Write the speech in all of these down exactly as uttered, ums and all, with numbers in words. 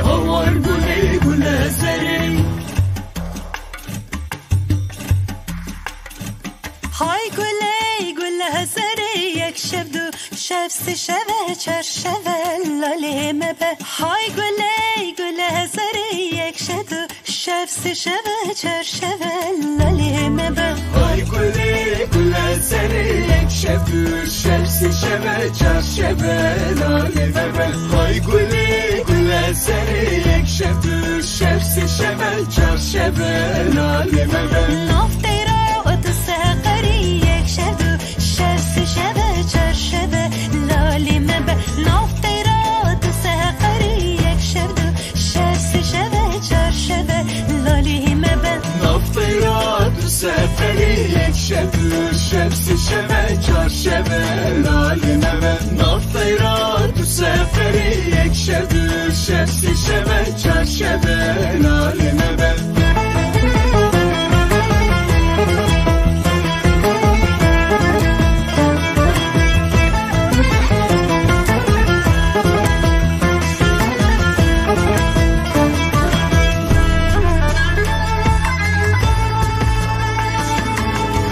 Hawar gule gule serê. Hay gule gule serê, yek şev du şev sê şeve çar şeve lalê me be. Hay gule gule serê, yek şev du şev sê şeve çar şeve lalê me be. Hay gule gule serê, yek şev du şev sê şeve çar şeve lalê me be. Hay gule gule serê, yek şev du şev sê şeve çar şeve lalê me be. Nav teyra tu seqerî, yek şev du şev sê şeve çar şeve lalê me be. Nav teyra tu seqerî, yek şev du şev sê şeve çar şeve lalê me be. Nav teyra tu seqerî, yek şev du şev sê şeve çar şeve lalê me be. Nav teyra tu seqerî, yek şev du şev sê şeve çar şeve lalê me be.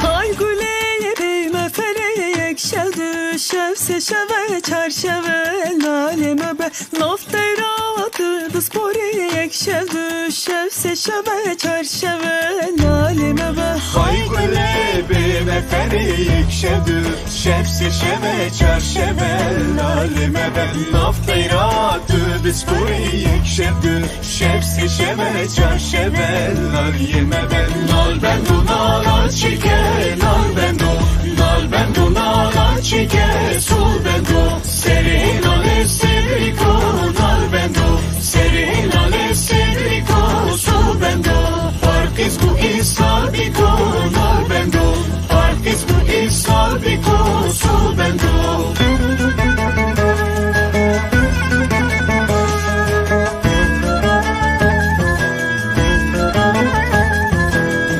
Hay gulê bê me ferê, yek şev du şev sê şeve çar şeve lalê me be. Nav teyra tu disporî, yek şev du şev sê şeve çar şeve lalê me be. Hay gulê bê me ferê, yek şev du şev sê şeve çar şeve lalê me be. Nav teyra tu disporî, yek şev du şev sê şeve çar şeve lalê me be. Nal bendo nala çike, nal bendo, nal bendo nala çike, sol bendo. Serê nalê sebrîko nal bendo, serê nalê sebrîko sol bendo. Parqîz ku îsal bîko nal bendo, parqîz ku îsal bîko sol bendo.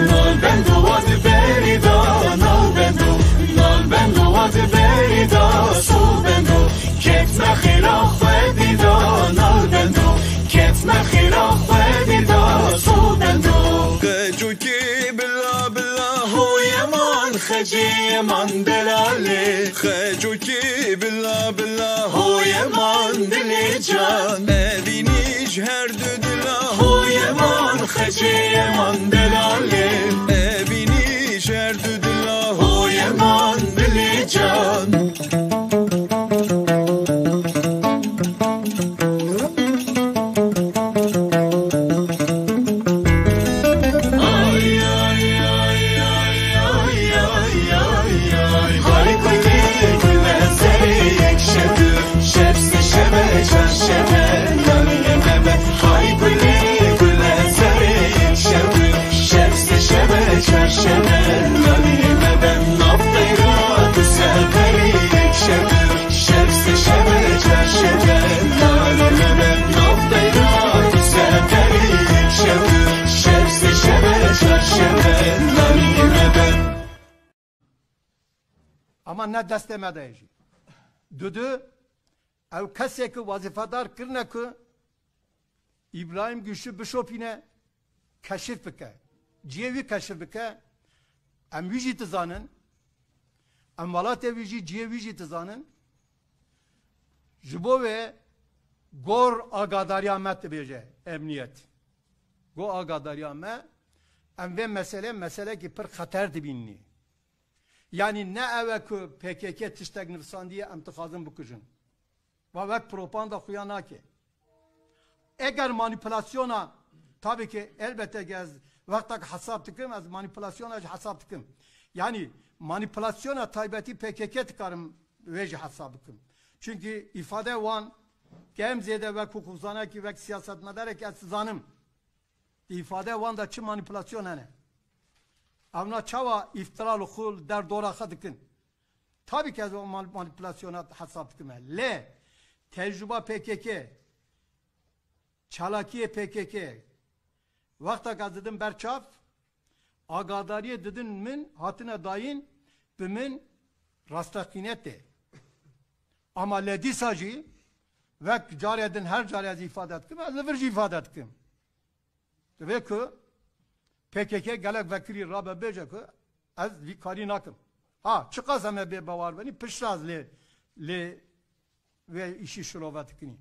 Nal bendo wa di berî da, nal bendo, nal bendo wa di berî da, sol bendo. Ketme xêra xwedî da, nal bendo, ketme xêra xwedî da, sol bendo. Xecokê bila bila hoye man, xecê man delalê. Xecokê bila bila hoye man dilê can. Evînî ji her du dila hoye man, xecê man delalê. Evînî ji her du dila hoye man dilê can. Ama ne destê me de ye jî. Dudu, ew kesê ku wezîfedar kirine ku Îbrahîm Gulşû bişopîne, keşif bike. Cihê wî keşif bike. Em wî jî dizanin. Em welatê wî jî, cihê wî jî dizanin. Ji bo wê gor agadariya me dibêje emniyet. Go agadariya me, em vê meselê, meselekî pir xeter dibînî. Yanî ne ew e ku P K K tiştek nivîsandiye em dixwazin bikujin. Va wek propaganda xuya nake. Eger manîpulasyona, tabii ki elbette ki ez wextek hesab dikim, ez manîpulasyona jî hesab dikim. Yanî manîpulasyona taybetî P K K dikarim wê jî hesab bikim. Çünkü îfade wan, ke em zêde wek hukukzanekî, wek siyasetmederekî ez dizanim. Di îfade wan de çi manîpulasyon hene? Evna çawa îftira li xwe li derdora xwe dikin? Tabî ki ez o mal-, manîpulasyona hesab dikim. Lê tecrûba P K K, çalakiyê P K K, wexta ku ez didim ber çav, agadariyê didin min hatine dayîn, bi min rasteqîne tê. Ama lê dîsa jî wek carê din her carê ez îfade dikim, ez li vir jî îfade dikim. Divê ku P K K gelek vekirî rabe bêje ku ez vî karî nakim. Ha, çiqas em ê bê bawer benî, piştre ez lê, lê vê îşî şirove dikinî.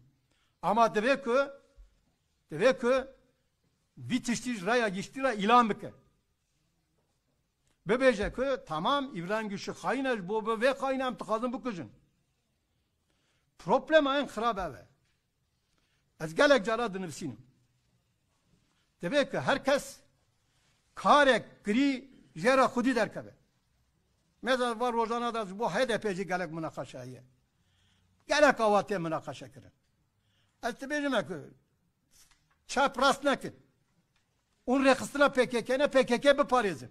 Ama divê ku, divê ku vî tiştî ji raya giştî re îlan bike. Bibêje ku tamam, Îbrahîm Güçlü xayîn e, ji bo bi vê xayînê em dixwazin bikujin. Problema en xirab ev e. Ez gelek cara dinivîsînim. Divê ku her kes karek kirî jê re xwedî derkeve. Mesela van rojana de ji bo H D P jî gelek minaqeşe heye. Gelek awa tê minaqeşe kirin. Ez dibêjim ku çap rast nekin. Hûn rêxistina P K K ne, P K K biparêzin.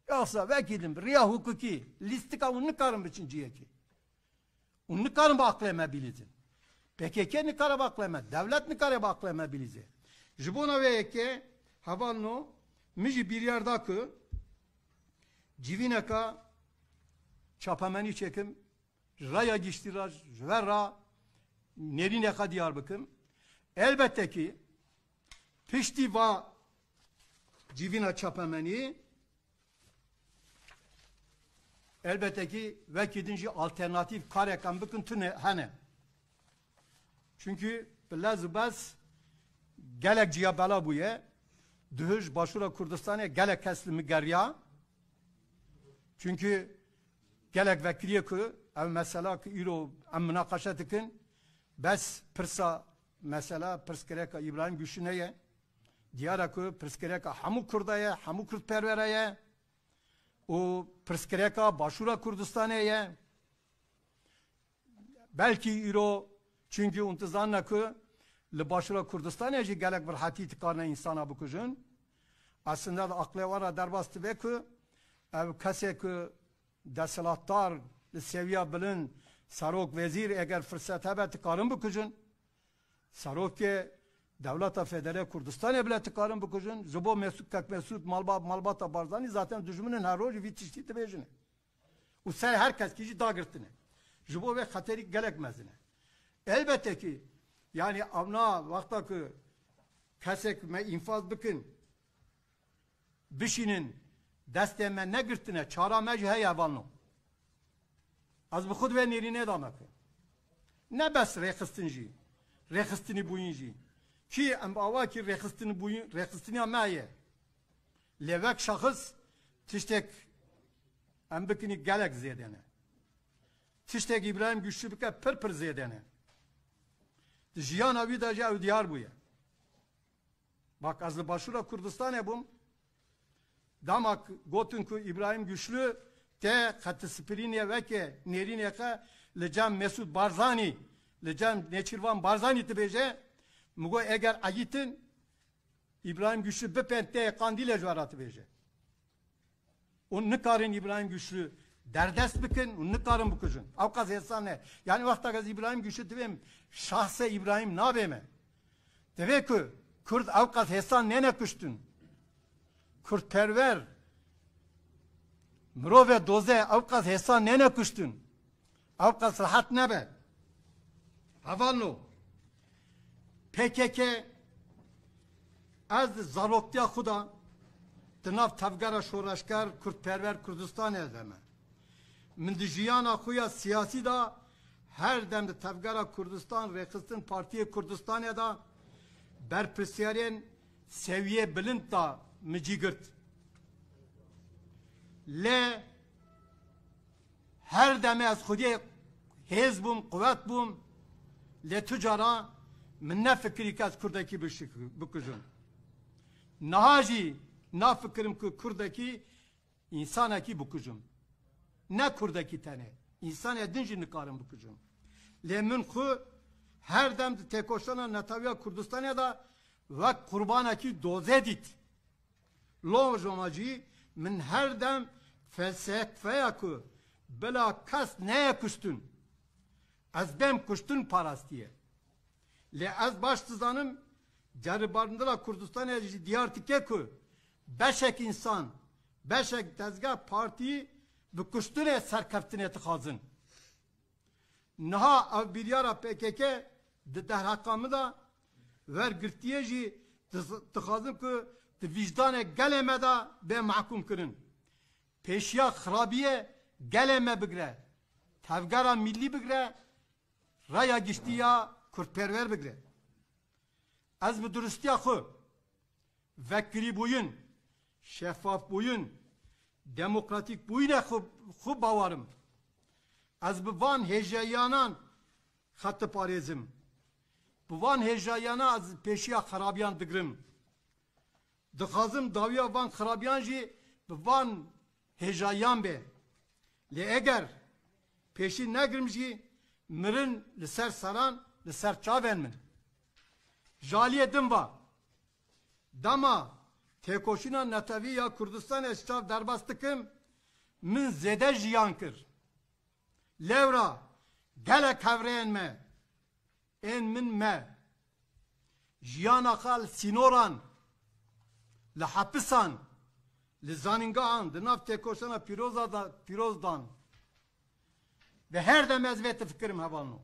Yoksa vekî din bi riya hukukî, lîstika hûn nikarin biçin ciyekê. Hûn nikarin bi aqlê me bilîzin. P K K nikare bi aqlê me, dewlet nikare bi aqlê me bilîze. Ji bona vê yekê hevalno min jî biryar da ku civîneka çapemenî çêkim, ji raya giştî re, ji ve re nêrînê xwe diyar bikim. Elbette ki piştî va civîna çapemenî, elbette ki wekî din jî alternatîf karek em bikin tune hene. Çunkî bi lez û bez gelek ciya bela bûye. Duhij Başûra Kurdistanê gelek kes li min geriya. Çunkî gelek vekiriyê ku ev mesela ku îro em minaqeşe dikin, bes pirsa mesela pirsgirêka Îbrahîm Güçlü ne ye. Diyar e ku pirsgirêka hemû Kurda ye, hemû Kurdperwere ye û pirsgirêka Başûra Kurdistanê ye. Belkî îro, çunkî hûn dizanine ku li Başûra Kurdistanê jî gelek bi rehetî dikarine însana bikujin. Aslında di aqlê wan re derbas dibe ku ev kesê ku desthilatdar li sewiya bilind, serok, wezîr, eger firset hebe dikarin bikujin. Serokê Dewleta Federe Kurdistanê bile dikarin bikujin. Ji bo Mesûd, kek Mesûd, malba-, malbata Barzanî zaten dijminin her roj vî tiştî dibêjine. Û ser her keskî jî dagirtine. Ji bo vê xeterî gelek mezin e. Elbette ki, yani, evna wexta ku kesek me înfaz bikin, bişînin, destê me negirtine, çara me jî heye, hevalno. Ez bi xwe di vê nêrînê de me ku ne bes rêxistin jî, rêxistinî bûyîn jî. Kî em bi awa kî rêxistinî bûyîn, rêxistiniya me ye. Lê wek şexis tiştek em bikinî gelek zêde ne. Tiştek Îbrahîm Güçlü bike pir pir zêde ne. Di jiyana wî de jî ew diyar bûye. Bak, ez li Başûra Kurdistanê bûm. Dema k-, gotin ku Îbrahîm Güçlü tê xetîspirînê weke nêrînê xwe li cem Mesûd Barzanî, li cem Nêçîrvan Barzanî dibêje, min got, eger eyîtin, Îbrahîm Güçlü bipên tê Qandîlê ji we re dibêje. Hûn nikarin Îbrahîm Güçlü derdest bikin, hûn nikarin bikujin. Ew qas hêsan e. Yani wexta ez Îbrahîm Güçlü dibêm, şahse Îbrahîm nabême. Divê ku Kurd ew qas hêsan nêne kuştin. Kurdperwer, mirovê doze ew qas hêsan nêne kuştin. Ew qas rehet nebe. Hevalno, P K K, ez di zaroktiya xwe de di nav tevgera şoreşger, kurdperwer Kurdistanê de me. Min di jiyana xwe ya siyasî de her dem di tevgera Kurdistan, Rêxistin Partiyê Kurdistanê de berpirsiyarên sewiyê bilind de min cî girt. Lê her demê ez xwediyê hêz bûm, quwet bûm, lê tu cara min nefikirî ke ez kurdekî bişik-, bikujim. Niha jî nafikirim ku kurdekî, însanekî bikujim. Ne kurdekî tenê, însanê din jî nikarim bikujim. Lê min xwe her dem di têkoşana netewiya Kurdistanê de wek qurbanekî dozê dît. Lojoma jî min her dem felsefeya ku bila kes neye kuştin. Ez bêm kuştin parastiye. Lê ez baş dizanim, ceribarindira Kurdistanê jî diyar dike ku beşek însan, beşek dezgeh partî bi kuştinê serkeftinê dixwazin. Niha ev biryara P K K di derheqa min de wergirtiye jî diz-, dixwazim ku di vîjdanê gelê me de bê mehkûm kirin. Pêşiya xirabiyê gelê me bigire. Tevgera mîllî bigire. Raya giştî ya kurdperwer bigire. Ez bi duristiya xwe, vekirîbûyin, şeffafbûyin, demokratîkbûyinê xwe, xwe bawer im. Ez bi van hêjayanan xwe diparêzim. Bi van hêjayana ez pêşiya xerabiyan digirim. Dixwazim dawiya van xerabiyan jî bi van hêjayan be. Lê eger pêşî negirim jî, mirin li ser seran, li ser çavên min. Ji aliyê din ve, dema têkoşîna netewî ya Kurdistanê ji çav derbas dikim, min zêde jiyan kir. Lewra gelek hevrêyên me, ên min me, jiyana xwe li sînoran, li hepisan, li zanîngehan, di nav têkoşana pîroza da, pîroz dan. Ve her dem ez vê difikirim hevalno.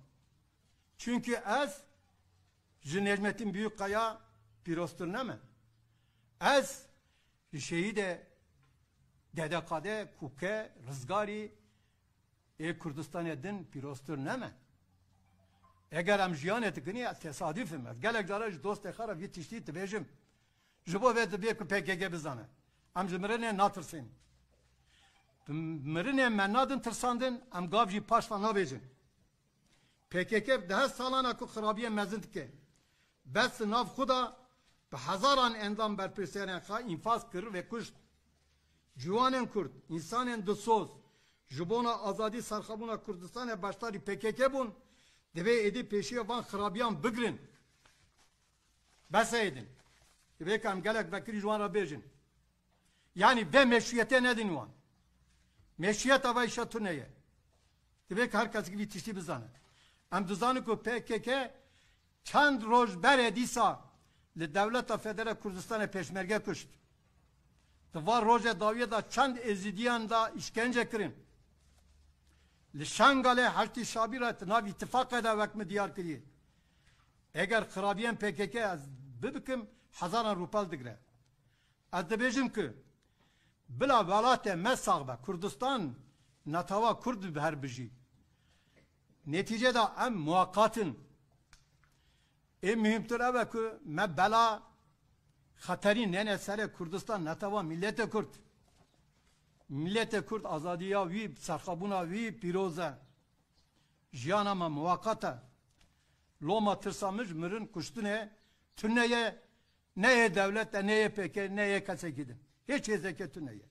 Çunkî ez ji Necmettin Büyükkaya pîroztir neme. Ez ji şehîdê Dede Kade, Kuke, Rizgarî, ê Kurdistanê din pîroztir neme. Eger em jiyanê dikinî, ez tesadüf im. Ez gelek cara ji dostê xwe re vî tiştî dibêjim. Ji bo vê dibê ku P K K bizane. Em ji mirinê natirsên. Bi mirinê me nadin tirsandin, em gav jî paşva nabêjin. P K K di her salana ku xirabiyê mezin dike. Bes di nav xwe de bi hezaran endam berpirsiyarên xwe înfaz kir ve kuşt. Ciwanên Kurd, însanên dilsoz, ji bona azadî serxwebûna Kurdistanê beşdarî P K K bûn, divê êdî pêşiya van xirabiyan bigirin. Bes e êdin. Divê ku em gelek vekirî ji wan re bêjin. Yanî vê meşrûyetê nedin wan. Meşrûyeta vê îşa tune ye. Divê ku her kes vî tiştî bizane. Em dizanin ku P K K çend roj berê dîsa li Dewleta Federe Kurdistanê pêşmerge kuşt. Di van rojê dawiyê de çend êzidiyan de îşkence kirin. Li Şengalê Heşdî Şabî re di nav îtifaqê de wek min diyar kiriye. Eger xirabiyên P K K ez bibikim, hezaran rûpel digire. Ez dibêjim ku bila welatê me sax be, Kurdistan, netewa Kurd bi her bijî. Netîcê de em muweqat in. Ê muhîmtir ev e ku me bela xeterî nêne serê Kurdistan, netewa, mîletê Kurd. Mîletê Kurd azadiya wî, serxwebûna wî pîroz e. Jiyana me muweqat e. Loma tirsa min ji mirin kuştinê tune ye, ne yê dewlet e, ne yê P K K, ne yê kesekî din. Hêç hêzeke tune ye.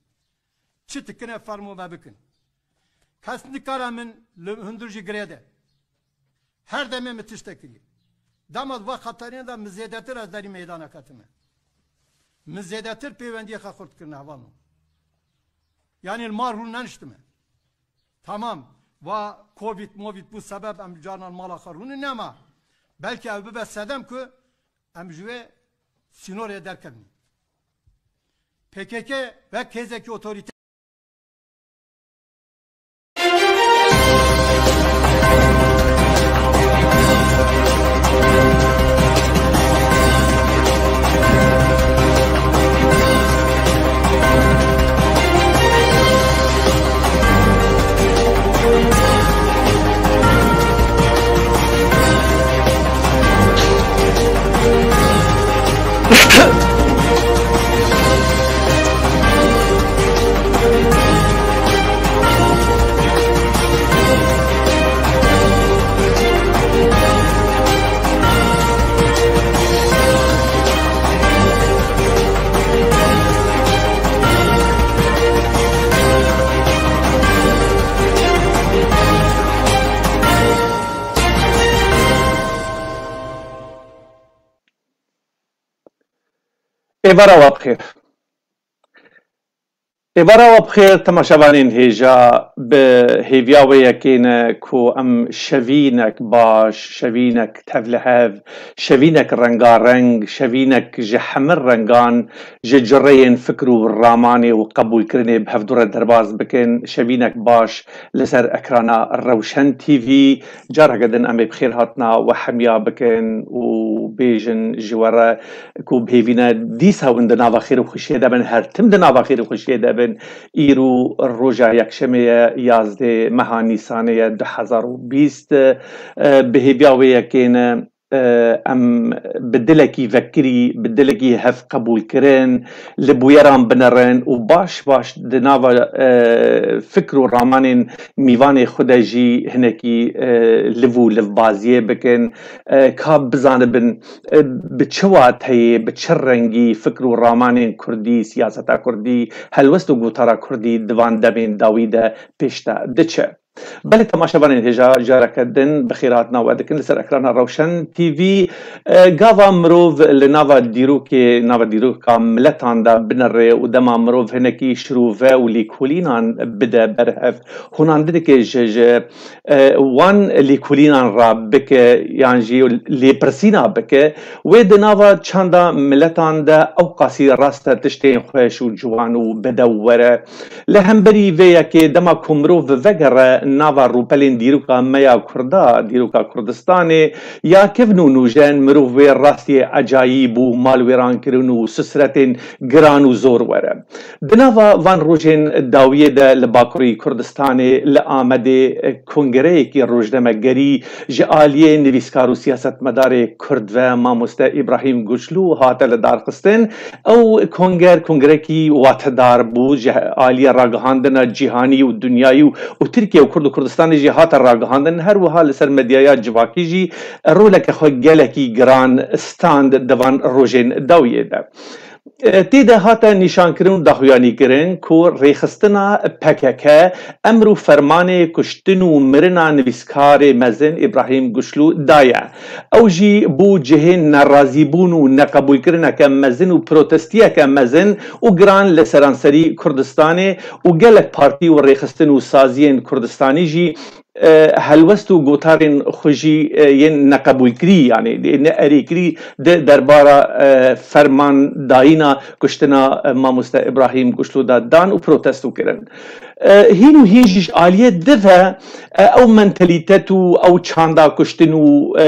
Çi dikine fermo me bikin. Kes nikare min li hundir jî girê de. Her demê min tiştek kiriye. Dema di va xeterîna de min zêdetir ez derî meydana ketime. Min zêdetir pêwendiyê xwe xurt kirine hevalno. Yanî li mal rû neniştime. Tamam, va Covid, Movid bû sebeb em carnan mala xwe rûnin, nema belkî ev bibe sedem ku em ji wê sînorê derkevin. P K K wek hêzekî otorîte Êvara we bi xêr. Êvara we bi xêr, temaşevanên hêja, bi hêviya wê yekê ne ku em şevînek baş, şevînek tevlihev, şevînek rengareng, şevînek ji hemir rengan, ji cureyên fikr û ramanê û qebûlkirinê bi hevdu re derbas bikin, şevînek baş li ser ekrana Rewşen T V. Careke din em ê bi xêr hatina we hemiya bikin û bêjin ji we re ku bi hêvî ne dîsa hûn di nava xêr û xweşiyê de bin, her tim di nava xêr û xweşiyê de bin. Îro roja yekşemê ye, yazdê meha Nîsanê ye du hezar û bîst. E, bi hêviya wê yekê ne, e, em bi dilekî vekirî, bi dilekî hevqebûlkirin, li bûyeran binerin û baş baş di nava, e, fikr û ramanên mîvanê xwe de jî hinekî, e, liv û livbaziyê bikin, e, ka bizanibin, e, bi çi wateyê, bi çi rengî fikr û ramanên kurdî, siyaseta kurdî, helwest û gotara kurdî di van demên dawî de pêş de diçe. Belê temaşevanên hêja, careke din bi xêr hatina we dikin li ser ekrana Rewşen T V. E, gava mirov li nava dîrokê, nava dîroka miletan de binere û dema mirov hinekî şirove û lêkolînan bide berhev, hûnan didike ji, ji, e, wan lêkolînan re bike yan jî lêpirsîna bike, wê di nava çanda miletan de ew qasî rast e tiştên xweş û ciwan û bedew were. Li hemberî vê yekê dema ku mirov vegere nava rûpelên dîroka me ya Kurda, dîroka Kurdistanê, ya kevn û nûjen mirov wê rastiyê ecayîb û malwêrankirin û susretên giran û zor were. Di nava van rojên dawiyê de li Bakurî Kurdistanê li Amedê kongreyekî rojnamegerî ji aliyê nivîskar û siyasetmedarê Kurd ve mamoste Îbrahîm Guçlû hate lidarxistin. Ew konger, kongerekî watedar bû, ji aliyê ragihandina cîhanî û dinyayî û, û Tirkiye û Kurd û Kurdistanê jî hate ragihandin. Her wiha li ser medyaya civakî jî roleke xwe gelekî giran stand di van rojên dawiyê de. E, tê de hate nîşankirin û daxuyanîkirin ku rêxistina P K K emr û fermanê kuştin û mirina nivîskarê mezin Îbrahîm Guçlû daye. Ew jî bû cihê nerazîbûn û neqebûlkirineke mezin û protestiyeke mezin û giran li seranserî Kurdistanê û gelek partî û rêxistin û saziyên Kurdistanî jî, e, helwest û gotarên xwe jî, e, yên neqebûlkirî, yanî ne erêkirî di derbara, e, fermandayîna kuştina, e, mamoste Îbrahîm Guçlû de dan û protesto kirin. E, hîn û hîn jî ji aliyê di ve, e, ew mentalîtet û ew çanda kuştin û, e,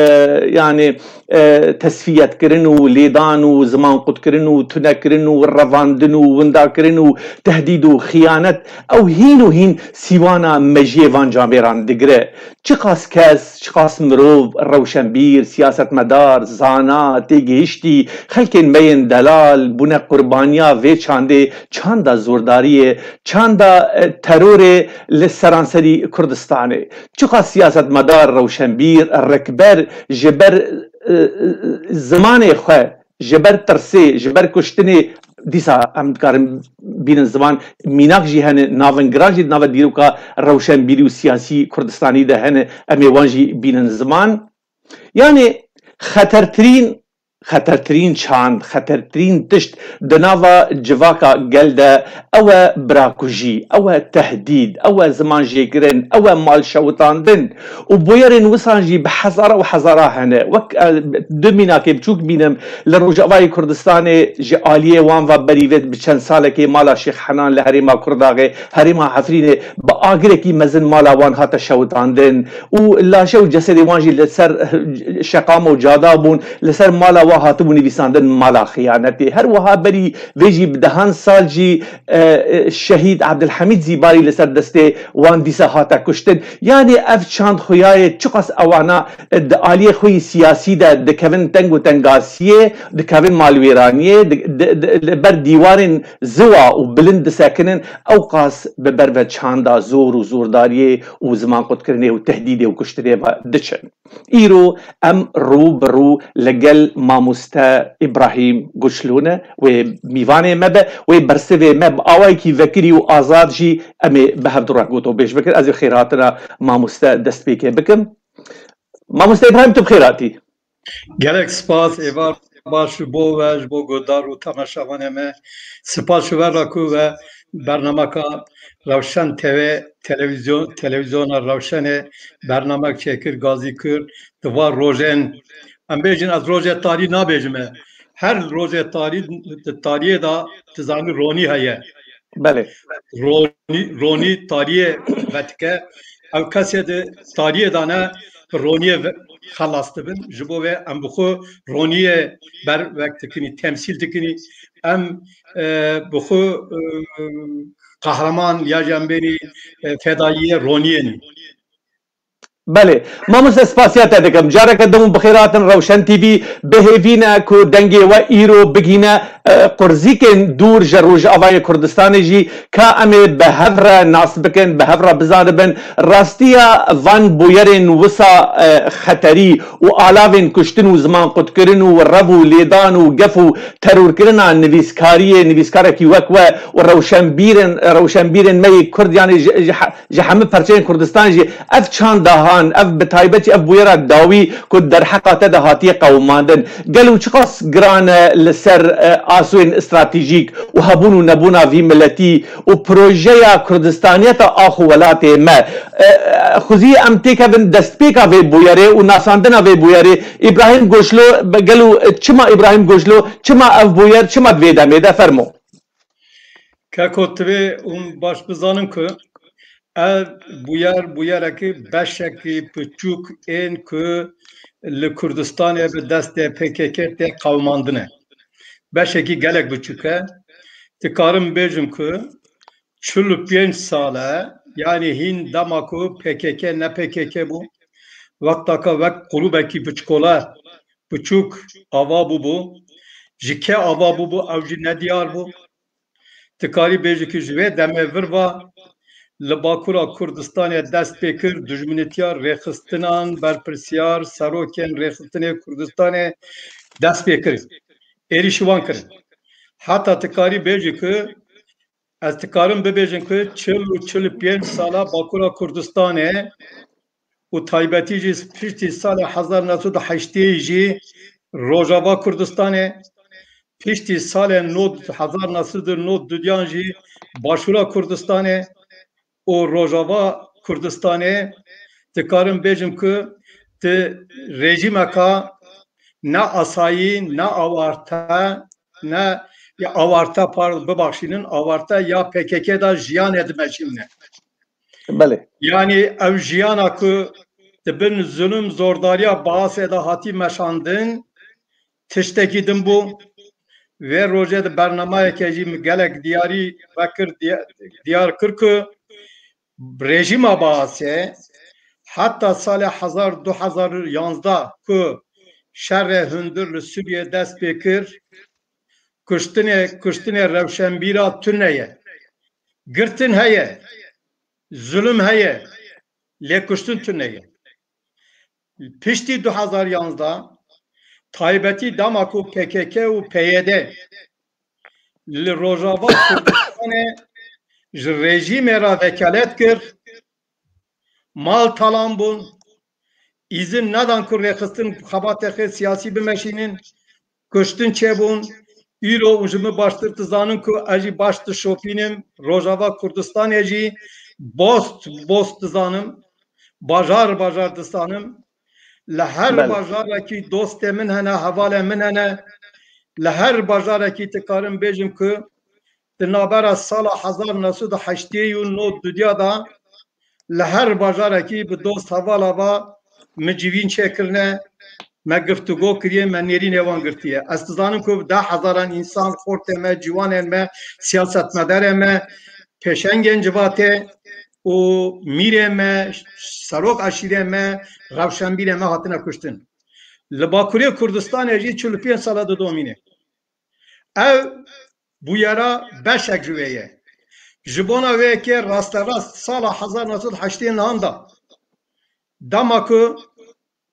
yanî, e, tesfiyetkirin û lêdan û ziman qutkirin û tunekirin û revandin û windakirin û tehdîd û xiyanet, ew hîn û hîn sîwana mejiyê van camêran digire. Çiqas kes, çiqas mirov, rewşenbîr, siyasetmedar, zana, têgihiştî, xelkên me yên delal bûne qurbaniya vê çandê, çanda zordariyê, çanda, e, terorê li seranserî Kurdistanê. Çiqas siyasetmedar, rewşenbîr, rikber ji ber, e, e, zimanê xwe, ji ber tirsê, ji ber kuştinê, dîsa em dikarin bînin ziman, mînak jî hene, navingiran jî di nava dîroka rewşenbîrî û siyasî Kurdistanî de hene, em ê wan jî bînin ziman. Yanî xetertirîn, xetertirîn çand, xetertirîn tişt di nava civaka gel de ew e birakujî, ew e tehdîd, ew e ziman jêkirin, ew e mal şewitandin û bûyerên wisan jî bi hezara û hezara hene. Wek, e, du mînakê biçûk bînim, li Rojavayê Kurdistanê ji aliyê wan ve berî vê bi çend salekê mala Şêx Henan li herêma Kurdaxê, herêma Efrînê bi agirekî mezin mala wan hate şewitandin û laşe û cesedê wan jî li ser şeqam û cada bûn, li ser mala wan hatibû nivîsandin mala xiyanetê. Her wiha berî vê jî bi dehan sal jî, e, e, şehîd Abdulhamîd Zîbarî li ser destê wan dîsa hate kuştin. Yanî ev çand xuyayê çiqas ewana, e, di aliyê xwe yî siyasî de dikevin teng û tengasiyê, dikevin malwêraniyê, di, di, di, li ber dîwarên ziwa û bilind disekinin, ew qas bi ber ve çanda zor û zordariyê û ziman qutkirinê û tehdîdê û kuştinê ve diçin. Îro em rû bi rû li gel mamoste Îbrahîm Guçlû ne, wê mîvanê me be, wê bersivê me bi awayekî vekirî û azad jî em ê bi hev du re gotobêj bikin. Ez ê xêrhatina mamoste destpêkê bikim. Mamoste Îbrahîm, tu bi xêr hatî. Gelek spas, Êvar. Baş ji bo we, ji bo guhdar û temaşevanê me. Spas ji we re ku we bernameka Rewşen T V, televîzyon, televîzyona Rewşenê bernamek çêkir, gazî kir. Di van rojên, em bêjin, ez rojê tarî nabêjim e. Her rojê tarî, di tariyê de, tu zanî, ronî heye. Belê. Ronî, ronî tariyê vedike. Ew kesê di tariyê de ne, bi roniyê ve-, xelas dibin. Ji bo vê em bi xwe roniyê ber wek dikinî, temsîl dikinî. Em, e, bi xwe, e, qehreman ya jî em bênî, e, fedayiyê roniyê nî. Belê. Mamoste, spasiya te dikim. Careke din û bi xêr hatin Rewşen T V. Bi hêvî ne ku dengê we îro bigihîne, e, qurzîkên dûr ji Rojavayê Kurdistanê jî, ka em ê bi hev re nas bikin, bi hev re bizanibin. Rastiya van bûyerên wisa, e, xeterî û alavên kuştin û ziman qutkirin û rev û lêdan û gef û terorkirina nivîskariyê, nivîskarekî wek we û rewşenbîrên, rewşenbîrên me yê Kurd, yanî ji, ji he-, ji hemî perçeyên Kurdistan jî ev çanda han, ev bi taybet jî ev bûyera dawî ku derheqa te de hatiye qewimandin. Gelo çiqas giran e li ser, e, asûyên stratejîk û hebûn û nebûna vî miletî û projeya Kurdistaniyeta ax û welatê me. E, e, xwezî em têkevin destpêka vê bûyerê û nasandina vê bûyerê. Îbrahîm Goşlo, be-, gelo, e, çima Îbrahîm Goşlo, çima ev bûyer, çima di vê demê de? Fermo. Keko, divê hûn baş bizanin ku ev bûyer, bûyerekî beşekî biçûk ên ku li Kurdistanê bi destê P K K tê qewimandine. Beşekî gelek biçûk e. Dikarim bêjim ku çil û pênc sal e, yanî hîn dema ku P K K ne P K K bû, wexta ka wek grûbekî biçkole, biçûk ava bûbû, ji kê ava bûbû, ew jî nediyar bû. Dikarî bêjî ku ji vê demê vir ve li Bakura Kurdistanê dest pê kir, dijminîtiya rêxistinan, berpirsiyar, serokên rêxistinê Kurdistanê dest pê kir. Êrîşî wan kirin. Heta dikarî bêjî ku ez dikarim bibêjim ku çil û çil û pênc sala Bakura Kurdistanê û taybetî jî piştî salê hezar neh sed û heştê jî Rojava Kurdistanê, piştî salê nod, hezar neh sed û nod duyan jî Başûra Kurdistanê û Rojava Kurdistanê, dikarim bêjim ku di rejîmeka ne asayî, ne awarte, ne ya awarte, pardon, bibaxşînin, awarte ya P K K de jiyanê dimeşîne. Belê. Yanî ew jiyana ku di bin zulm, zordariya Baasê de hatî meşandin, tiştekî din bû. Vê rojê di bernameyeke jî min gelek diyarî vekir, diya-, diyar kir ku rejîma Baasê heta salê hezar du hezar û yanzdeh ku şerê hundir li Sûriyê dest pê kir, kuştinê, kuştinê rewşenbîra tune ye. Girtin heye, zulm heye, lê kuştin tune ye. Piştî du hezar yanzdeh, taybetî dema ku P K K û P Y D li Rojava Kurdistanê ji rejîmê re vekalet kir, mal talan bûn, îzin nedan ku rêxistin xebatê xwe siyasî bimeşînin, kuştin çêbûn. Îro û ji min baştir dizanin ku ez jî baş dişopînim, Rojava Kurdistanê jî bost bost dizanim, bajar bajar dizanim. Li her Belê. bajarekî dostê min hene, hevalê min hene. Li her bajarekî dikarim bêjim ku di navbera sala hezar neh sed û heştê û nod dudiya de li her bajarekî bi dost hevala ve min civîn çêkirine, me giftûgo kiriye, me nêrînê wan girtiye. Ez dizanim ku deh hezaran însan, xortê me, ciwanên me, siyasetmedarê me, pêşengên civatê û mîrê me, serok eşîrê me, rewşenbîrê me hatine kuştin. Li Bakurê Kurdistanê jî çil û pênc sala didomîne. Ev bûyera beşek ji wê ye. Ji bona wê yekê rasterast sala hezar neh sed heştê nihan de dema ku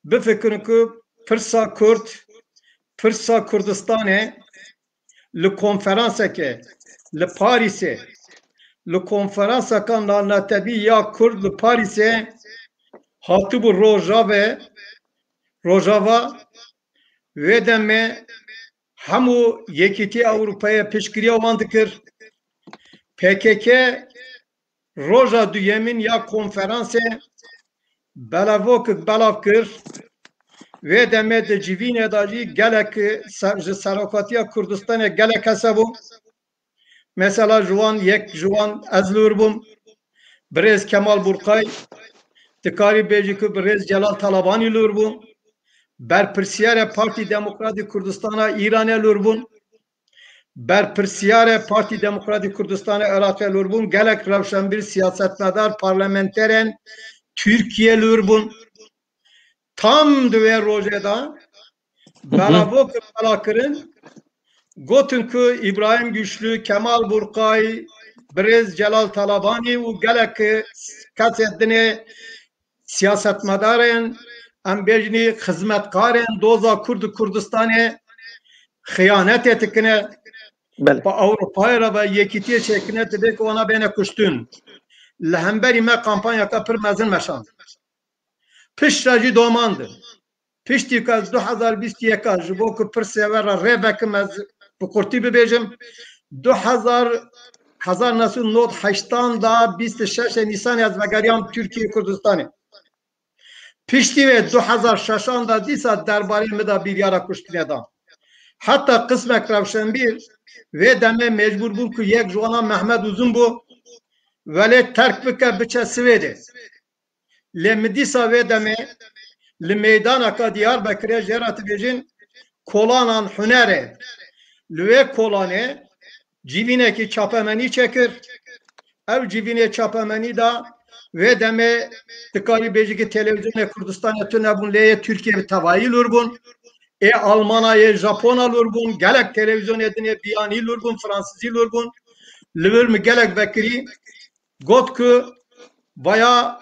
bifikirin ku pirsa Kurd, pirsa Kurdistanê li konferanseke li Parîsê, li konferanseka nanatebî ya Kurd li Parîsê hatibû Rojavê, Rojava wê demê hemû Yekîtiya Ewropayê piştgiriya wan dikir. P K K roja duyemîn ya konferansê belavokek belav kir. Vê demê di civînê de jî gelek ser-, ji serokatiya Kurdistanê gelek hesebû. Mesela ji wan yek ji wan ez li wir bûm. Birêz Kemal Burkay, dikarî bêjî ku birêz Celal Talabanî li wir bû. Berpirsiyarê Partî Demokratîk Kurdistana Îranê li wir bûn. Berpirsiyarê Partî Demokratîk Kurdistanê Iraqê li wir bûn. Gelek rewşenbîr, siyasetmedar, parlamenterên Tirkiye li wir bûn. Tam di wê rojê de belavok bela kirin, gotin ku Îbrahîm Güçlü, Kemal Burkay, birêz Celal Talabanî û gelek kesê dinê siyasetmedarên, em bêjinî xizmetkarên doza Kurd û Kurdistanê xiyanetê dikine. Belê. Bi Ewropayê re ve yekîtiyê çêkine, divê ku wana bêne kuştin. Li hemberî me kampanyaka pir mezin meşand. Piştre jî domandin. Piştî ku ez du hezar bîst û yek ji bo ku pirsê we re rê vekim, ez bi qurtî bibêjim, du hezar, hezar neh sed û nod heştan da bîst û şeş Nîsanê ez vegeriyam Tirkiye Kurdistanê. Piştî wê du hezar şeşan da dîsa derbarê min de biryara kuştinê da. Heta qismek rewşenbîr vê demê mecbûr bûn ku yek ji wana Mehmed Uzun bû, welêt terk bike, biçe Swêdê. Lê min dîsa vê demê li meydanaka Diyarbekirê jê re dibêjin kolanan hunerê. Li wê kolanê civînekî çapemenî çêkir. Ew civînê çapemenî da vê demê dikarî bêjî ki televîzyonê Kurdistanê tune bûn, lê yê Tirkiye bi tevayî lûr bûn. Ê Almana, yê Japona lûr bûn. Gelek televîzyonê dinê biyanî lûr bûn, fransizî lûr bûn. Li vir min gelek vekirî got ku vaya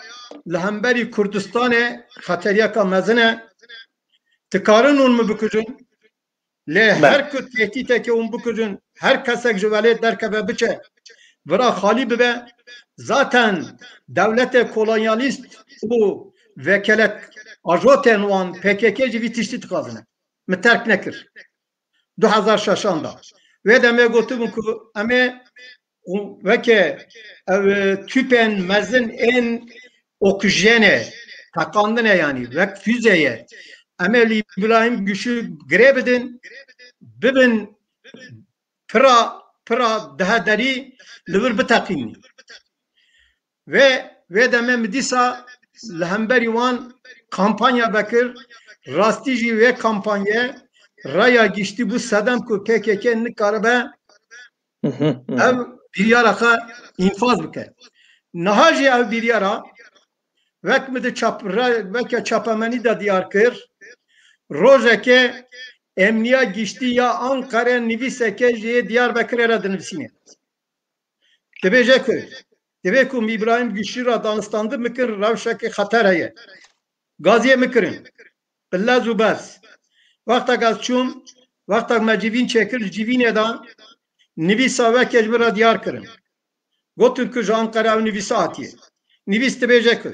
li hemberî Kurdistanê xeteriyeka mezin e. Dikarin hûn min bikujin. Lê Belê. her ku tehdîtekê hûn bikujin, her kesek ji welêt derkeve biçe, vira xalî bibe, zaten dewletê kolonyalîst û vekelet ajotên wan P K K jî vî tiştî dixwazine. Min terk nekir. Du hezar şeşan da. Vê demê gotibûn ku em ê û weke ev, e, tüpên mezin ên oksijene, teqandine yanî, wek füzeye. Em ê li Îbrahîm Güçlü girê bidin, bibin pira, pira daha derî li vir biteqînin. Vê, vê demê min dîsa li hemberî wan kampanya vekir, rastî jî wê kampanye raya giştî bû sedem ku P K K nikaribe Hı hı, hı hı. ev biryara xwe înfaz bike. Niha jî ev biryara wek min di çap-, re-, weke çapemenî de diyar kir, rojekê Emniya Giştî ya Anqerê nivîseke ji yê Diyarbekirê re dinivîsîne. Dibêje ku, divê ku Îbrahîm Güçlü re danistandin bikin, rewşeke xeter heye. Gaziyê min kirin. Bi lez û bez. Wextek ez çûm, wextek me civîn çêkir, li civînê de nivîsa weke ji min re diyar kirin. Gotin ku ji Anqere ew nivîsa hatiye. Nivîs dibêje ku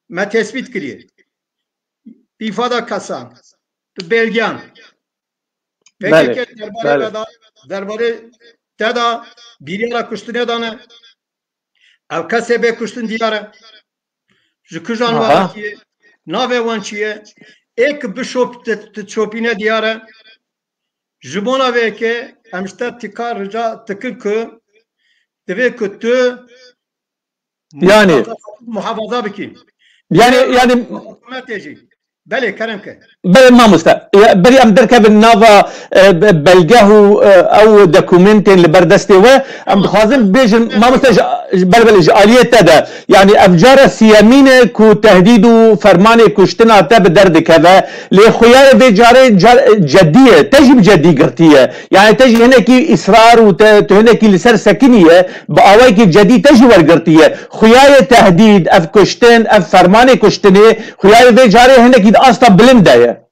me tespît kiriye. Bi îfada kesan, bi belgeyan. Belê, P K K derbarê belê. me da, derbarê te da biryara kuştinê dane. Ev kesê bê kuştin diyar e. Ji kijan Aha. wan kî ye? Navê wan çi ye? Ê ki bişop-, di, di çopîne diyar e. Ji bona vê yekê em ji te tikar rica dikin ku divê ku tu Yani. muhafaza bikî. Yani, Lewra yani hikûmetê jî. Belê, kerem ke. Belê mamoste. Ya, berî em derkevin nava, e, be-, belgeh û, e, ew dokumentên li ber destê we. Em Tamam. dixwazin bêjin, mamoste, ji, ji, belê, belê, ji aliyê te de. Yani ev cara siyemîn e ku tehdîd û fermanê kuştina te bi derdikeve. Lê xuyarê vê carê car-, cedî ye. Te jî bi cedî girtiye. Yani te jî hinekî israr û te, tu hinekî li ser sekiniye. Bi awayekî cedî te jî wergirtiye. Xuyayê tehdîd, ev kuştin, ev fermanê kuştinê, xuyayê vê carê hinekî di asta bilind de ye.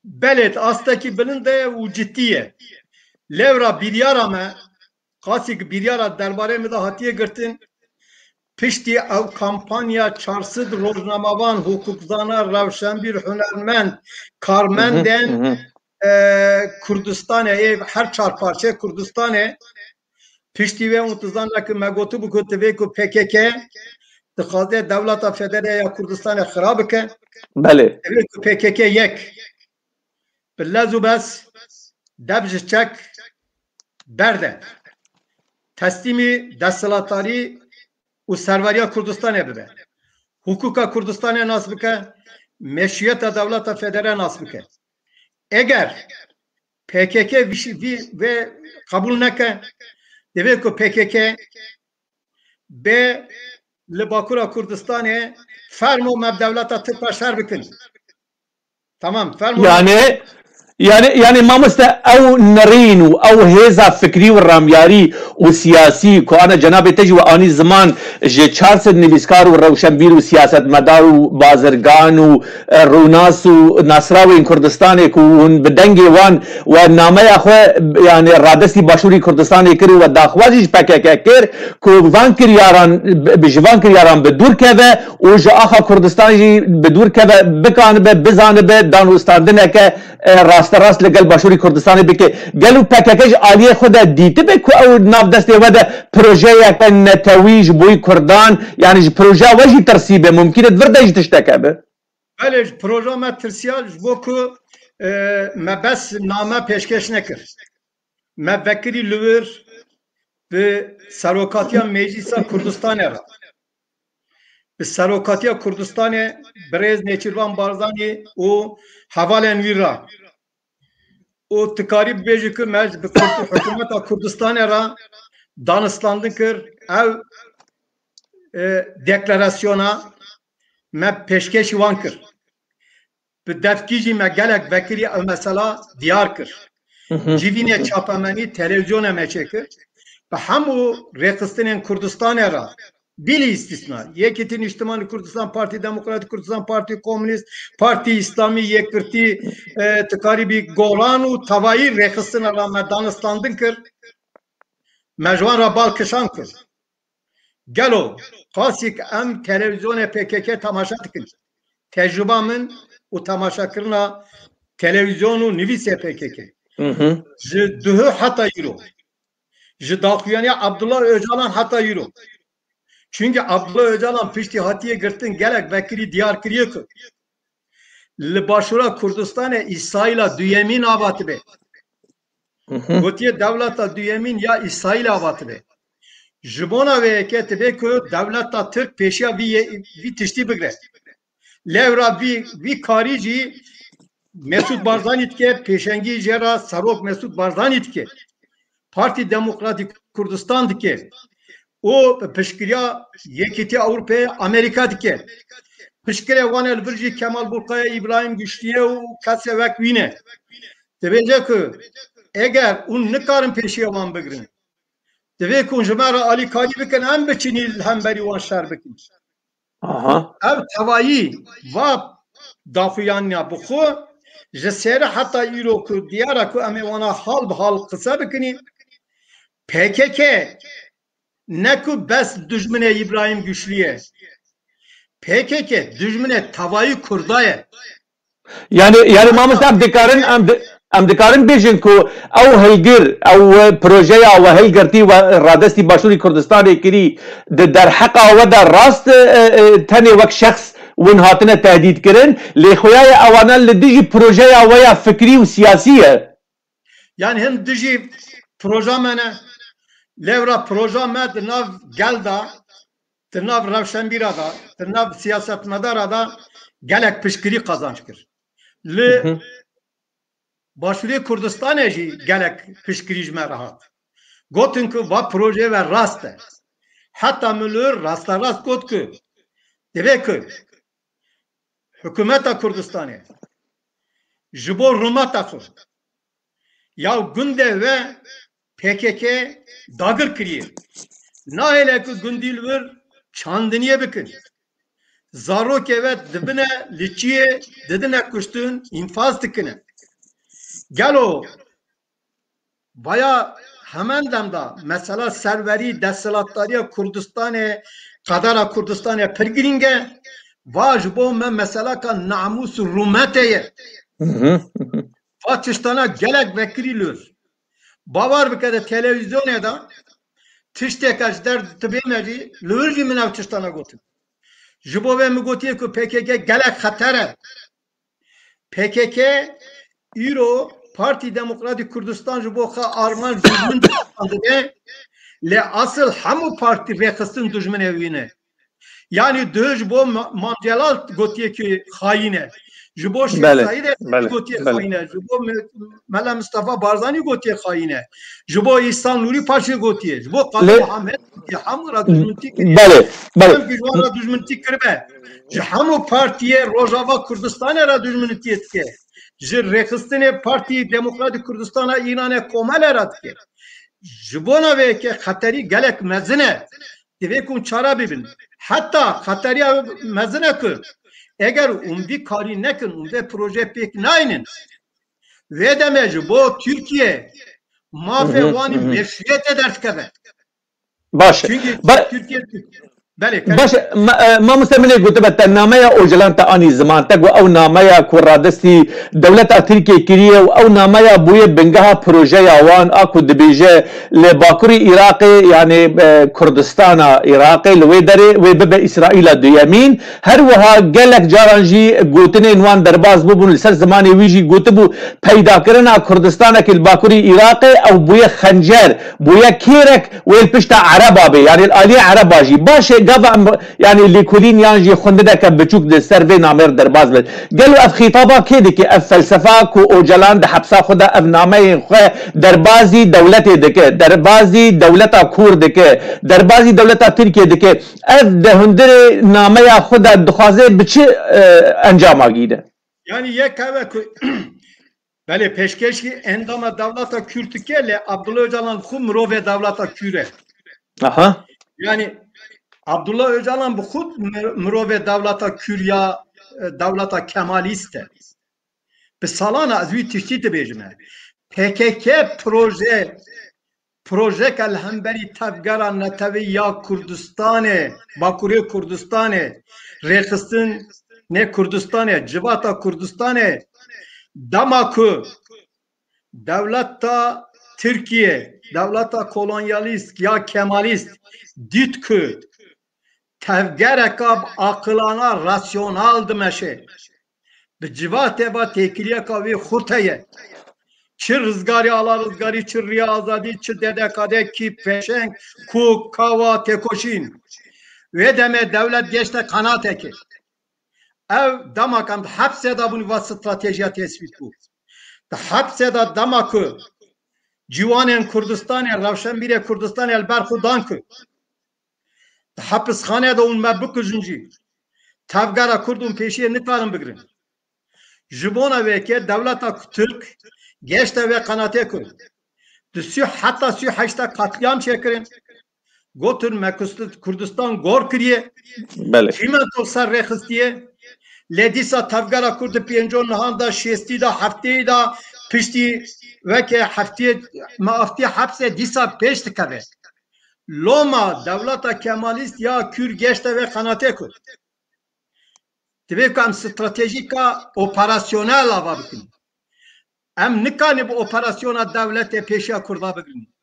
Belê, di astekî bilind de ye û cidî ye. Lewra biryara me, qasî ki biryara derbarê min de hatiye girtin, piştî ew kampanya çar sed rojnamevan, hukukzana, rewşenbîr, hunermend, Hı hı, karmendên, hı hı. e, Kurdistanê, ê her çar parçeyê Kurdistanê, piştî wê û tu zane ku me gotibû ku divê ku P K K dixwaze dewleta federe ya Kurdistanê xira bike. Belê. Divê ku P K K yek bi lez û bes, dev ji çek berde. Teslîmî desthilatdarî û serweriya Kurdistanê bibe. Hukûka Kurdistanê nas bike, meşrûyeta dewleta federe nas bike. Eger P K K vî, vî, vê qebûl neke, divê ku P K K bê li Bakura Kurdistanê fermo me bi dewleta Tirk re şer bikin. Tamam, fermo. Yani, yani, yani mamoste, ew nerîn û ew hêza fikrî û ramyarî û siyasî ku ana cenabê te jî we anî ziman, ji çar sed nivîskar û rewşenbîr û siyasetmedar û bazirgan û, e, rûnas û nasrawên Kurdistanê ku hûn bi dengê wan we nameya xwe, yani, radestî Başûrî Kurdistanê kir û we daxwazî ji P K K kir ku van kiryaran, bi, ji van kiryaran bi dûr keve û ji axa Kurdistan jî bi dûr keve, bikanibe, bizanibe danûstandineke, e, rasterast li gel Başûrî Kurdistanê bike. Gelo P K K ji aliyê xwe de dîtibe ku ew nav destê we de projeyeke netewî ji boyî Kurdan, yani ji projeya we jî tirsîbe, mumkin e di vir de jî tişteke be? Belê, ji projeya me tirsiya ji bo ku, e, me bes name pêşkêş nekir. Me vekirî li wir bi serokatiya Meclisa Kurdistanê re, bi serokatiya Kurdistanê birêz Nêçîrvan Barzanî û hevalên wî re. Û tu karî bibêjî ku me ji bi Kurd-, hikûmeta Kurdistanê re danûstandin kir. Ev, e, deklarasyona me pêşkêşî wan kir. Bi devkî jî me gelek vekirî ev mesela diyar kir. Hı hı. Civînê çapemenî, televîzyonê me çêkir. Bi hemû rêxistinên Kurdistanê re, bilî îstîsna, Yekîtî Niştimanî Kurdistan, Partî Demokratîk Kurdistan, Partî Komûnîst, Partî Îslamî, Yekgirtî, e, tu karî bî Golan û tevayî rêxistina re me danûstandin kir. Me ji wan re bal kişan kir. Gelo qasî ku em televîzyonê P K K temaşe dikin? Tecrûba min û temaşekirina televîzyon û nivîsê P K K. Hı hı. Ji duhû heta îro. Ji daxuyaniya Abdullah Ocalan heta îro. Çunke Abdullah Ocalan piştî hatiye girtin gelek vekirî diyar kiriye ku li Başûra Kurdistanê Îsraîla duyemîn ava dibe. Hı hı. Gotiye dewleta duyemîn ya Îsraîl ava dibe. Ji bona vê yekê dibe ku dewleta Tirk pêşiya vî ye-, vî tiştî bigre. Lewra vî, vî karî jî Mesûd Barzanî dike, pêşengî jê re serok Mesûd Barzanî dike. Partî Demokratîk Kurdistan dike. Û piştgiriya Yekîtiya Ewropayê Amerîka dike. Piştgirê wan e li vir jî Kemal Bulkaya, Îbrahîm Güçlüye û kesê wek wî ne. Dibêje ku eger hûn nikarin pêşiya wan bigirin, divê ku hûn ji me re alîkarî bikin, em biçin li hemberî wan şer bikin. Aha. Ev tevayî va daxuyanîna bi xwe ji sêre heta îro ku diyar e ku em ê wana hal bi hal qise bikinî. P K K ne ku bes dijminê Îbrahîm Güçlü ye. P K K dijminê tevayî Kurda ye. Yani, yani mamoste, em dikarin, em di-, em dikarin bêjin ku ew hilgir, ew projeya we hilgirtî we radestî Başûrî Kurdistanê kirî, di derheqa we de rast, e, e, tenê wek şexs win hatine tehdît kirin, lê xuya ye ewana li dijî projeya we ya fikrî û siyasî ye. Yani hin dijî proja me ne, lewra proja me di nav gel de, di nav rewşenbîra de, di nav siyasetmedara de gelek piştgirî qazanç kir. Li Hı hı. Başûrê Kurdistanê jî gelek piştgirî ji me re hat. Gotin ku va proje ve rast e. Heta min li wir rasterast got ku divê ku hikûmeta Kurdistanê ji bo rûmeta xwe ya gundê we P K K dagir kiriye. Nahêle ku gundî li wir çandiniyê bikin. Zarokê we dibine li çiyê, didine kuştin, înfaz dikine. Gelo vaya hemen dem de mesela serwerî, desthilatdariya Kurdistanê, qedera Kurdistanê pir girîng e. Va ji bo me meselaka namûs û rûmetê ye. Hı hı. va tiştana gelek vekirî li wir. Bawer bike di televîzyonê de tişteke ji der dibêne jî li wir jî min ev tiştana gotin. Ji bo vê min gotiye ku P K K gelek xeter e. P K K îro Partî Demokratîk Kurdistan ji bo xwe armanc dijmin dibê, lê asil hemû partî rêxistin dijminê wî ne. Yanî duh ji bo Ma-, Mam Celal gotiye ki xayîn e. Ji bo Şêx Belê, Seîdê belê, gotiye belê. Xayîn e. Ji bo Me-, Mela Mistefa Barzanî gotiye xayîn e. Ji bo Îhsan Nûrî Paşê gotiye. Ji bo Qazî Lê- Mihemed gotiye. Hemû ra dijmintî kiriye. Belê, belê. Hemû ji wan ra dijmintî kiribe. Ji hemû partiyê Rojava Kurdistanê ra dijmintî dike. Ji rêxistinê Partî Demokratîk Kurdistana Îranê Komele ra dike. Ji bona vê yekê xeterî gelek mezin e. Divê ku hûn çara bibin. Heta xeteriya mezin e ku eger hûn vî karî nekin, hûn vê proje pêk naynin, vê demê ji bo Tirkiye mafê Hı hı, wanî hı hı. meşrûyetê derdikeve. Baş e. Çünkü Ba- Türkiye Belê, Baş e, ma- e, mamoste min ê gotibe te nameya Ocalan te anî ziman te got ew nameya ku radestî dewleta Tirkiye kiriye û ew nameya bûye bingeha projeya wan a ku dibêje li Bakurê Iraqê, yanî, e, Kurdistana Iraqê li wê derê wê bibe Îsraîla duyemîn. Her wiha gelek caran jî gotinên wan derbas bûbûn, li ser zimanê wî jî gotibû, peydakirina Kurdistanekî li Bakurê Iraqê ew bûye xencer, bûye kêrek wê li pişta Ereba bê, yanî li aliyê Ereba jî. Baş e, gava em, yanî lêkolîn yan jî xwendineke biçûk li ser vê namê re derbas be. Gelo ev xîtaba kê dike? Ev felsefa ku Ocalan di hepsa xwe de ev nameyên xwe derbazî dewletê dike, derbazî dewleta Kurd dike, derbazî dewleta Tirkiye dike. Ev di hundirê nameya xwe de dixwaze bi çi, e, encama gîne? Yani yek ev e ku, belê, pêşkêşî endama dewleta Kürd dike, lê Abdullah Öcalan xwe mirovê dewleta Kür e. Aha. Yani Abdullah Öcalan bi xwe mir-, mirovê dewleta Kür ya, e, dewleta Kemalîst e. Bi salan e ez wî tiştî dibêjim e. P K K proje, projeke li hemberî tevgera netewî ya Kurdistanê, Bakurê Kurdistanê, rêxistinê Kurdistanê, civata Kurdistanê, dema ku dewleta Tirkiye, dewleta kolonyalîst ya Kemalîst dît ku tevgereka bi aqilana, rasyonal dimeşe. Bi civatê ve têkiliyeka wê xurt heye. Çi Rizgarî Ala Rizgarî, çi Riya Azadî, çi D D K D, kî Pêşeng, Kûk, Kawa, Têkoşîn. Wê demê dewlet geşte qenatekê. Ev dema ku em di hepsê de bûn, va stratejiya tespît bû. Di hepsê de dema ku ciwanên Kurdistanê, rewşenbîrê Kurdistanê li ber xwe dan ku di hepisxanê de hûn me bikujin jî, tevgera Kurd hûn pêşiyê nikarin bigirin. Ji bona vê yekê dewleta Tirk geşte vê qenatê ku di sî heta sî heşta katliyam çêkirin. Gotin me Kust-, Kurdistan gor kiriye. Belê. Çîmento ser rêxistiye. Lê dîsa tevgera Kurd di pênc û nehan de, şêstî de, heftê de, piştî weke heftê me aftî hepsê dîsa pêş dikeve. Loma dewleta Kemalîst ya Kür geşte vê qenatê ku divê ku em stratejîka operasyonel ava bikin. Em nikanî bi operasyona dewletê pêşiya Kurda bigirin.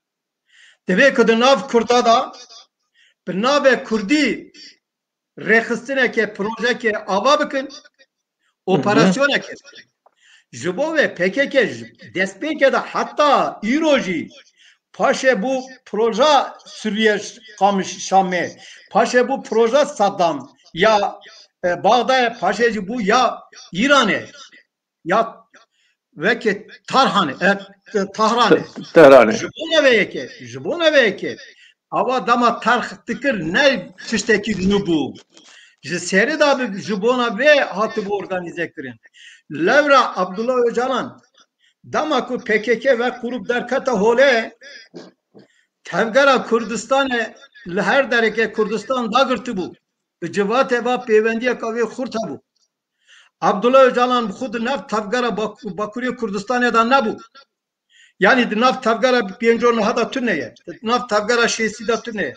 Divê ku di nav Kurda de bi navê Kurdî rêxistineke, projeke ava bikin, Hı hı. operasyoneke. Ji bo vê P K K ji destpêkê de heta îro jî paşê bû proja Sûriye, Qamiş, Şamê, paşê bû proja Saddam ya, e, Baxdayê, paşê jî bû ya Îranê, ya weke Tarhanê, e, Tahranê. Te-, Tehranê. Ji bona vê yekê, ji bona vê yekê, ava dema terx dikir ne tiştekî nû bû. Ji serî de bi, ji bona vê hatibû organîze kirin. Lewra Abdullah Öcalan, dema ku P K K ve grûp derkete holê, tevgera Kurdistanê li her derekê Kurdistan dagirtibû. Bi civatê ve pêwendiyeka wê xurt hebû. Abdullah Öcalan bi xwe di nav tevgera Bak-, Bakurê Kurdistanê de nebû. Yanî di nav tevgera pêncî û neh de tune ye. Di nav tevgera şêstî de tune ye.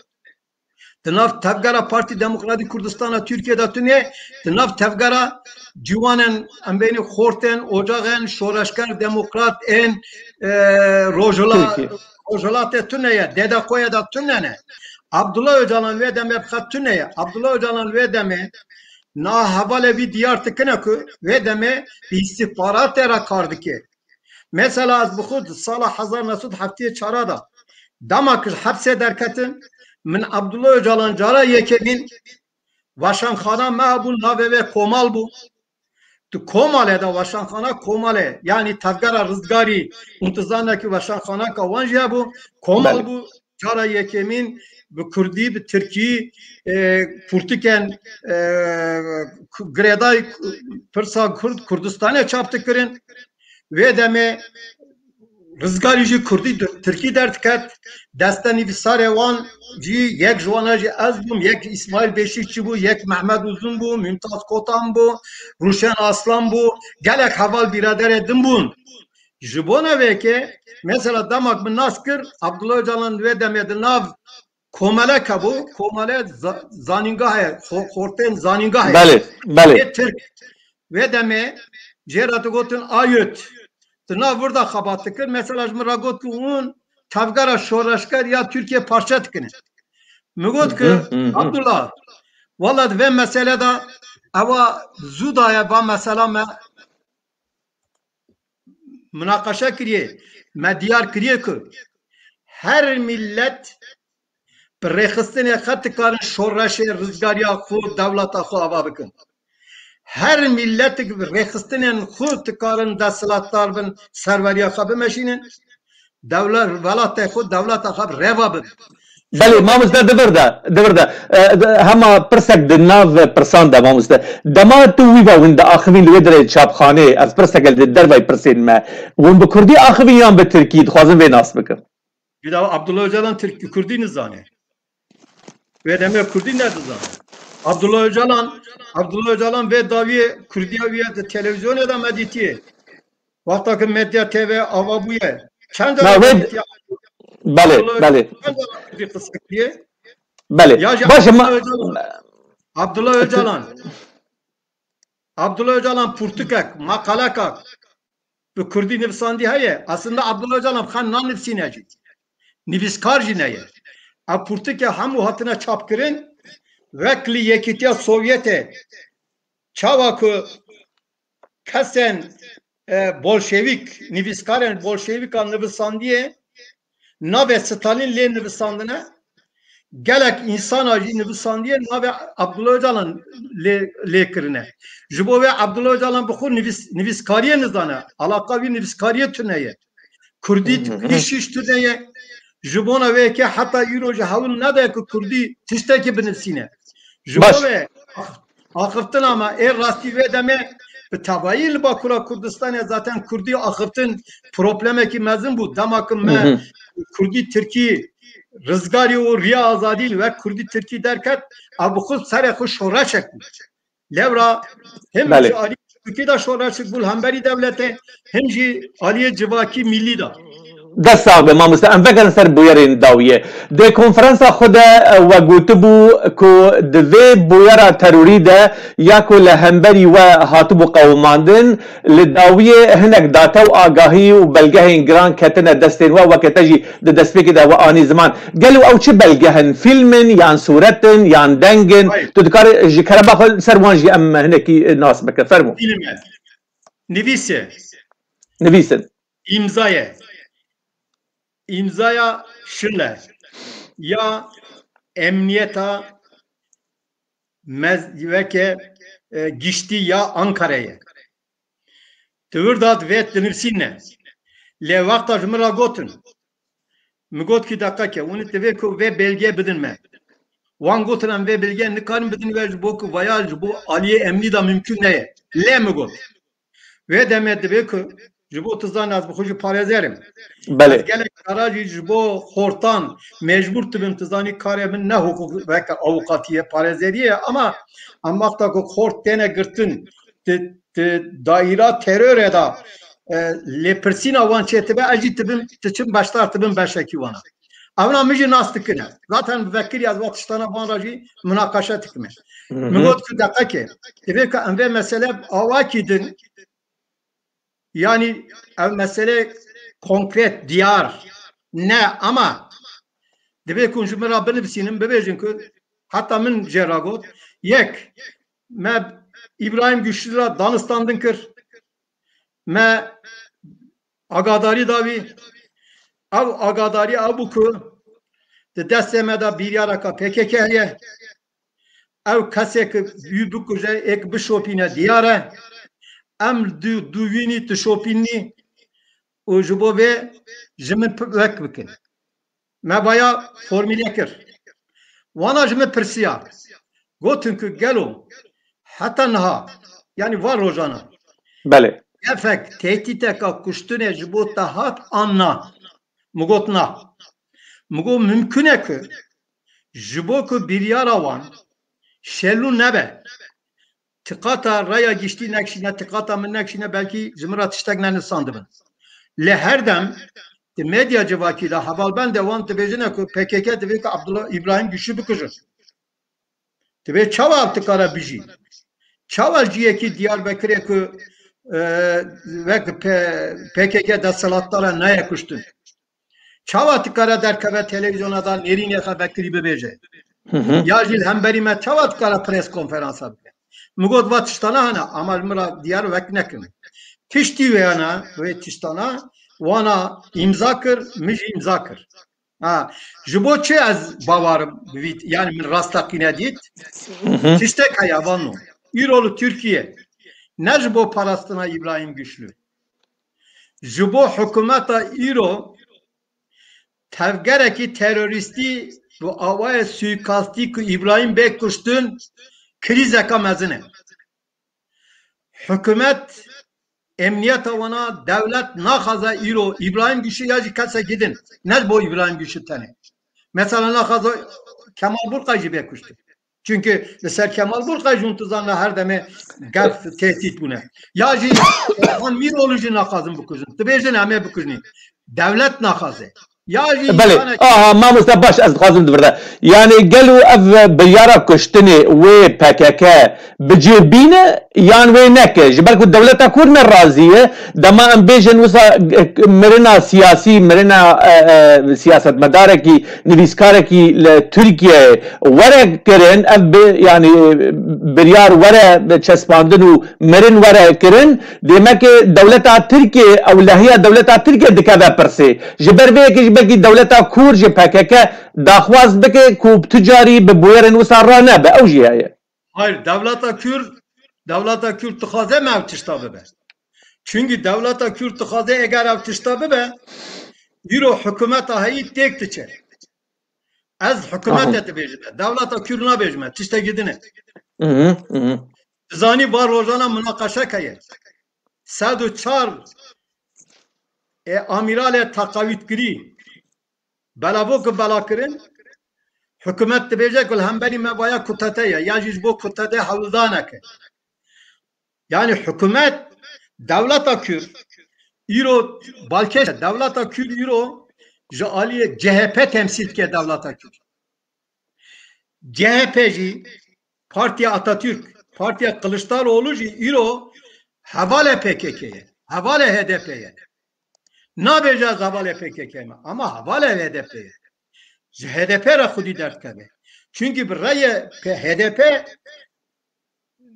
Di nav tevgera Partî Demokratîk Kurdistana Tirkiyê de tune, di nav tevgera ciwanên em bênî xortên, ocaxên, şoreşger, demokrat ên, e, Rojhila-, Tirkiye. Rojhilatê tune ye, D D K'yê de tune ne. Abdullah Ocalan wê demê bi xwe tune ye. Abdullah Ocalan wê demê na hevalê vî diyar dikine ku wê demê bi îstîxbaratê re kar dike. Mesela ez bi xwe di sala hezar neh sed heftê çar de dema ku ji hepsê derketim, min Abdullah Ocalan cara yekemîn weşanxana me hebû, navê wê Komal bû. Tu Komalê de weşanxana Komalê, yanî tevgera Rizgarî, û tu zane ki weşanxanaka wan jî hebû, Komal Belê. bû. Cara yekemîn bi kurdî, bi tirkî, e, pirtûkên, e, ku-, girêdayî pirsa kurd, Kurdistanê çap dikirin. Wê demê Rizgarî jî kurdî, tirkî derdiket. Destê nivîsarê wan jî, yek ji wana jî ez bûm, yek Îsmaîl Beşîkçî bû, yek Mehmed Uzun bû, Mümtaz Kotan bû, Rûşen Aslan bû, gelek heval biraderê din bûn. Ji bona vê ke, mesela dema ku min nas kir, Abdullah Ocalan wê demê di nav komeleke bû, komele za-, zanîngahê, xo-, xortên zanîngahê. Belê, belê. Ê Tirk, wê demê jê re digotin ayöt. Di nav vir de xebat dikir. Mesela ji min re got ku hûn tevgera şoreşger ya Tirkiye parçe dikine. Min got ki, Hı hı, hı hı. Abdullah, wala di vê mesele de ewa zû daye va mesela me munaqeşe kiriye, me diyar kiriye ku her millet bi rêxistinê xwe dikarin şoreşê rizgariya xwe, dewleta xwe ava bikin. Her milletik bi rêxistinên xwe dikarin desthilatdar bin, serweriya xwe bimeşînin. Dewle-, welatê xwe, dewleta xwe bi reva bin. Belê, mamoste, di vir de, di vir de. E, di, hema pirsek di nav pirsan de, mamoste. Dema tu wî ve hûn diaxivîn li wê derê çapxanê, ev pirsek e li dervayî pirsên me. Hûn bi kurdî axivîn yan bi tirkî? Dixwazim vê nas bikim. Bila Abdullah Ocalan tirkî kurdî nizane. Wê demê kurdî nedizane. Abdullah Ocalan, Abdullah Ocalan vê dawiyê kurdiya wî ye di televîzyonê de me dîtiye. Wexta ku Medya T V ava bûye. Çend Na, cara wê medya Belê, Abdullah belê. Çend cara kurdî qise kiriye? Belê. Ya ji Baş e, ma- Abdullah Öcalan. Abdullah Öcalan. Abdullah Öcalan purtikek, makalekak bi kurdî nivîsandî heye. Aslında Abdullah Öcalan bi xwe nanivîsîne jî. Nivîskar jî neye. Ev purtike hemû hatine çapkirin. Wek li Yekîtiya Sovyetê çawa ku kesên, e, bolşevîk, nivîskarên bolşevîka nivîsandiye, navê Stalin lê nivîsandine, gelek însana jî nivîsandiye, navê Abdullah Ocalan lê, lê kirine. Ji bo vê Abdullah Ocalan bi xwe nivîs-, nivîskariyê nizane, alaqa wî nivîskariyê tune ye. Kurdî Hı hı. hiç, hiç tune ye. Ji bona vê yekê heta îro jî hewl nade ku kurdî tiştekî binivîsîne. Ji bo Baş. vê ax-, axiftina me ê rastî vê demê bi tevayî li Bakura Kurdistanê zaten kurdî axiftin problemekî mezin bû. Dema ku me Hı hı. kurdî tirkî rizgarî û riya azadî li wek kurdî tirkî derket, ev bi xwe serê xwe şoreşek bû. Lewra hem Belê. ji alî Tirkî de şoreşek bû li hemberî dewletê, hem jî aliyê civakî millî de. Dest sax be mamoste, em vegerin ser bûyerên dawiyê. Di konferansa xwe de, e, we gotibû ku di vê bûyera terorî de ya ku li hemberî we hatibû qewimandin, li dawiyê hinek date û agahî û belgehên giran ketine destên we, weke te jî di destpêkê de we anî ziman. Gelo ew çi belgeh in? Fîlm in yan sûret in yan deng in? Hayır. Tu dikarî ji kerema xwe ser wan jî em hinekî nas bikin. Fermo. Fîlm e. Nivîs e. Nivîs in. Îmza ye. Îmzaya şil e. Ya emniyeta mez-, weke, e, giştî ya Ankara'yê. Di wir de divê dinivîsîne. Lê wexta ji min re gotin, min got kî deqeke, hûn divê ku vê belgeyê bidin me. Wan gotin, em vê belgeyê nikarin bidin we ji bo ku vaya ji bo aliyê emnî de mimkun neye. Lê min got, vê demê divê ku ji bo tu zanî ez bi xwe jî parêzer im. Belê. Ez gelek cara jî ji bo xortan mecbûr dibim, tu zanî karê min ne hukuk weke avukatiyê, parêzeriyê ye, ama em wexta ku xort têne girtin, di, di daîra terorê de, e, lêpirsîna wan çêtibe, ez jî dibim, diçim beşdar dibim beşekî wana. Evna min jî nas dikine. Zaten bi vekirî ez va tiştana van re jî munaqeşe dikime. Min got ku deqeke. Divê ku em vê mesele awakî din, yanî ev mesele konkret, diyar ne, ama divê ku ji min re binivîsînin, bibêjin ku heta min jê re got, yek, me Îbrahîm Güçlü re danûstandin kir, me agadarî da wî, ew agadarî ew bû ku di destê me de biryareka P K K heye, ew kesê ku wî bikuje, êk bişopîne diyar e, em du, dûvînî dişopînî û ji bo vê ji min p-, wek bikin. Me vaya formîle kir. Wana ji min pirsiya. Gotin ku gelo heta niha, yanî van rojana, Belê. Gefek tehdîteka kuştinê ji bo te hat an na? Min got na. Min got mimkun e ku ji bo ku biryara wan şelû nebe, tiqata raya giştî nekişîne, tiqata min nekişîne, belkî ji min re tiştek nenisandibin. Lê her dem di medya civakî de hevalbendê wan dibêjine ku P K K divê ku Abdullah Îbrahîm Güçlü bikujin. Divê çawa ev dikare bijî? Çawa ciyekî Diyarbekirê ku, e, wek P-, P K K desthilatdar e nayê kuştin? Çawa dikare derkeve televîzyona da nêrînê xwe vekirî bibêje? Hı hı. Ya jî li hemberî me çawa dikare pres konferansa bike? Min got va tiştana hene, ama ji min re diyar wek nekin. Piştî wê hene, wê tiştana wana îmza kir, min jî îmza kir. Ha, ji bo çi ez bawarim bi vî, yanî min rastaqîne dît? Hı hı. Tiştek heye vano. Îro li Tirkiye ne ji bo parastina Îbrahîm Güçlü. Ji bo hikûmeta îro tevgerekî terorîstî bi awayê suîkastî ku Îbrahîm Beg kuştin krîzeka mezin e. Hikûmet emniyeta wana dewlet naxwaze îro Îbrahîm Güçlü ya jî kesekî din. Ne ji bo Îbrahîm Güçlü tenê. Mesela naxwaze Kemal Burkay jî bê kuştin. Çünkü li ser Kemal Burkay jî hûn dizanine her demê gef tehdît bûne. Ya jî Orhan Mîroğlu jî naxwazin bikujin. Dibêjin em ê bikujinî. Dewlet naxwaze. Ya jî Belê. Însanekî Aha, mamoste baş, ez dixwazim di vir de. Yani gelo ev biryara kuştinê wê P K K bi cih bîne yan wê neke? Ji ber ku dewleta Kurd ne razî ye. Dema em bêjin wisa, e, mirina siyasî, mirina, e, e, siyasetmedarekî, nivîskarekî li Tirkiyeyê were kirin, ev bi, yani, e, biryar were çespandin û mirin were kirin, dêmeke dewleta Tirkiyê, ewlehiya dewleta Tirkiyê dikeve pirsê. Ji ber vê yekê jî belkî dewleta Kûr ji P K K daxwaz bike ku bi tu carî bi bûyerên wisa ranebe. Ew jî heye. Hayır, dewleta Kûr, dewleta Kûr dixwaze me ev tişta bibe. Çünkü dewleta Kûr dixwaze eger ev tişta bibe, îro hikûmeta heyî têk diçe. Ez hikûmetê Aha. dibêjime. Dewleta Kûr nabêjime. Tiştekî din e. Hı hı, hı hı. Dizanî va rojana munaqeşek heye. Sed û çar, e, amîralê teqawîdkirî belavo ku bela kirin, hikûmet dibêje ku li hemberî me vaya kutete ye, ya jî ji bo kutete hewldaneke. Yani hikûmet, dewleta Kûr, îro balkêş e, dewleta Kûr îro ji aliyê C H P temsîl dike dewleta Kûr. C H P jî, Partiya Atatürk, Partiya Kılıçdaroğlu jî îro hevalê P K K ye, hevalê H D P ye. Nabêje ez hevalê P K K me, ama hevalê H D P ye. Ji H D P re xwedî derdikeve. Çünkü bi reye P-, H D P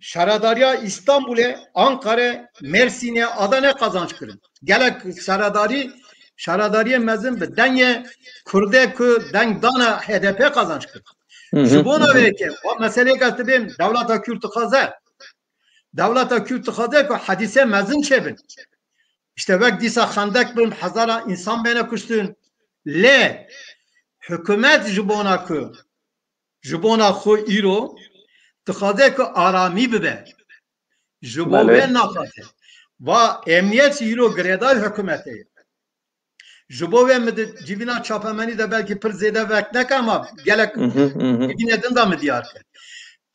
şaredariya Îstanbulê, Ankara, Mersinê, Adanê qazanç kirin. Gelek şaredarî, şaredariyê mezin bi dengê Kurdê ku deng dane H D P qazanç kirin. Hı hı, Ji bona hı hı. vê yekê, va meseleyek ez dibêm, dewleta Kûr dixwaze. Dewleta Kûr dixwaze ku hedîse mezin çêbin. İşte wek dîsa xendek bin, hezara însan bêne kuştin. Lê hikûmet ji bona ku, ji bona xwe îro dixwaze ku aramî bibe. Ji bo Belê. vê naxwaze. Va emniyet îro girêdayî hikûmetê ye. Ji bo vê min di civîna çapemenî de belkî pir zêde vek neke ama gelek Hı hı, hı hı. civînê din de min diyar kir.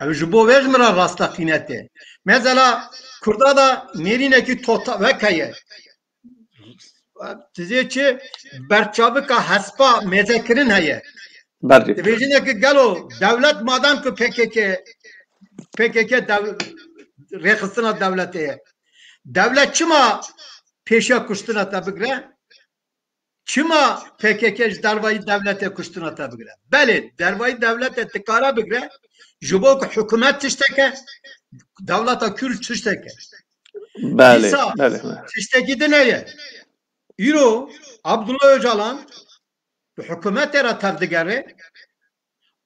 Ew ji bo vê ji min re rastaqîne tê. Mesela Kurda da nêrînekî tota vek heye. Tizê çi berçavika hespa mêzekirin heye. Berçi. Dibêjine ki gelo dewlet madem ki P K K, P K K dew, rêxistina dewletê ye. Dewlet çima pêşiya kuştina te bigre? Çima P K K ji dervayî dewletê kuştina te bigire? Belê, dervayî dewletê dikare bigire, ji bo ku hikûmet tiştek e, dewleta Kûr tiştek e. Belê, Dîsa belê, belê. Tiştekî din heye. Îro Abdullah Ocalan bi hikûmetê re tevdigere,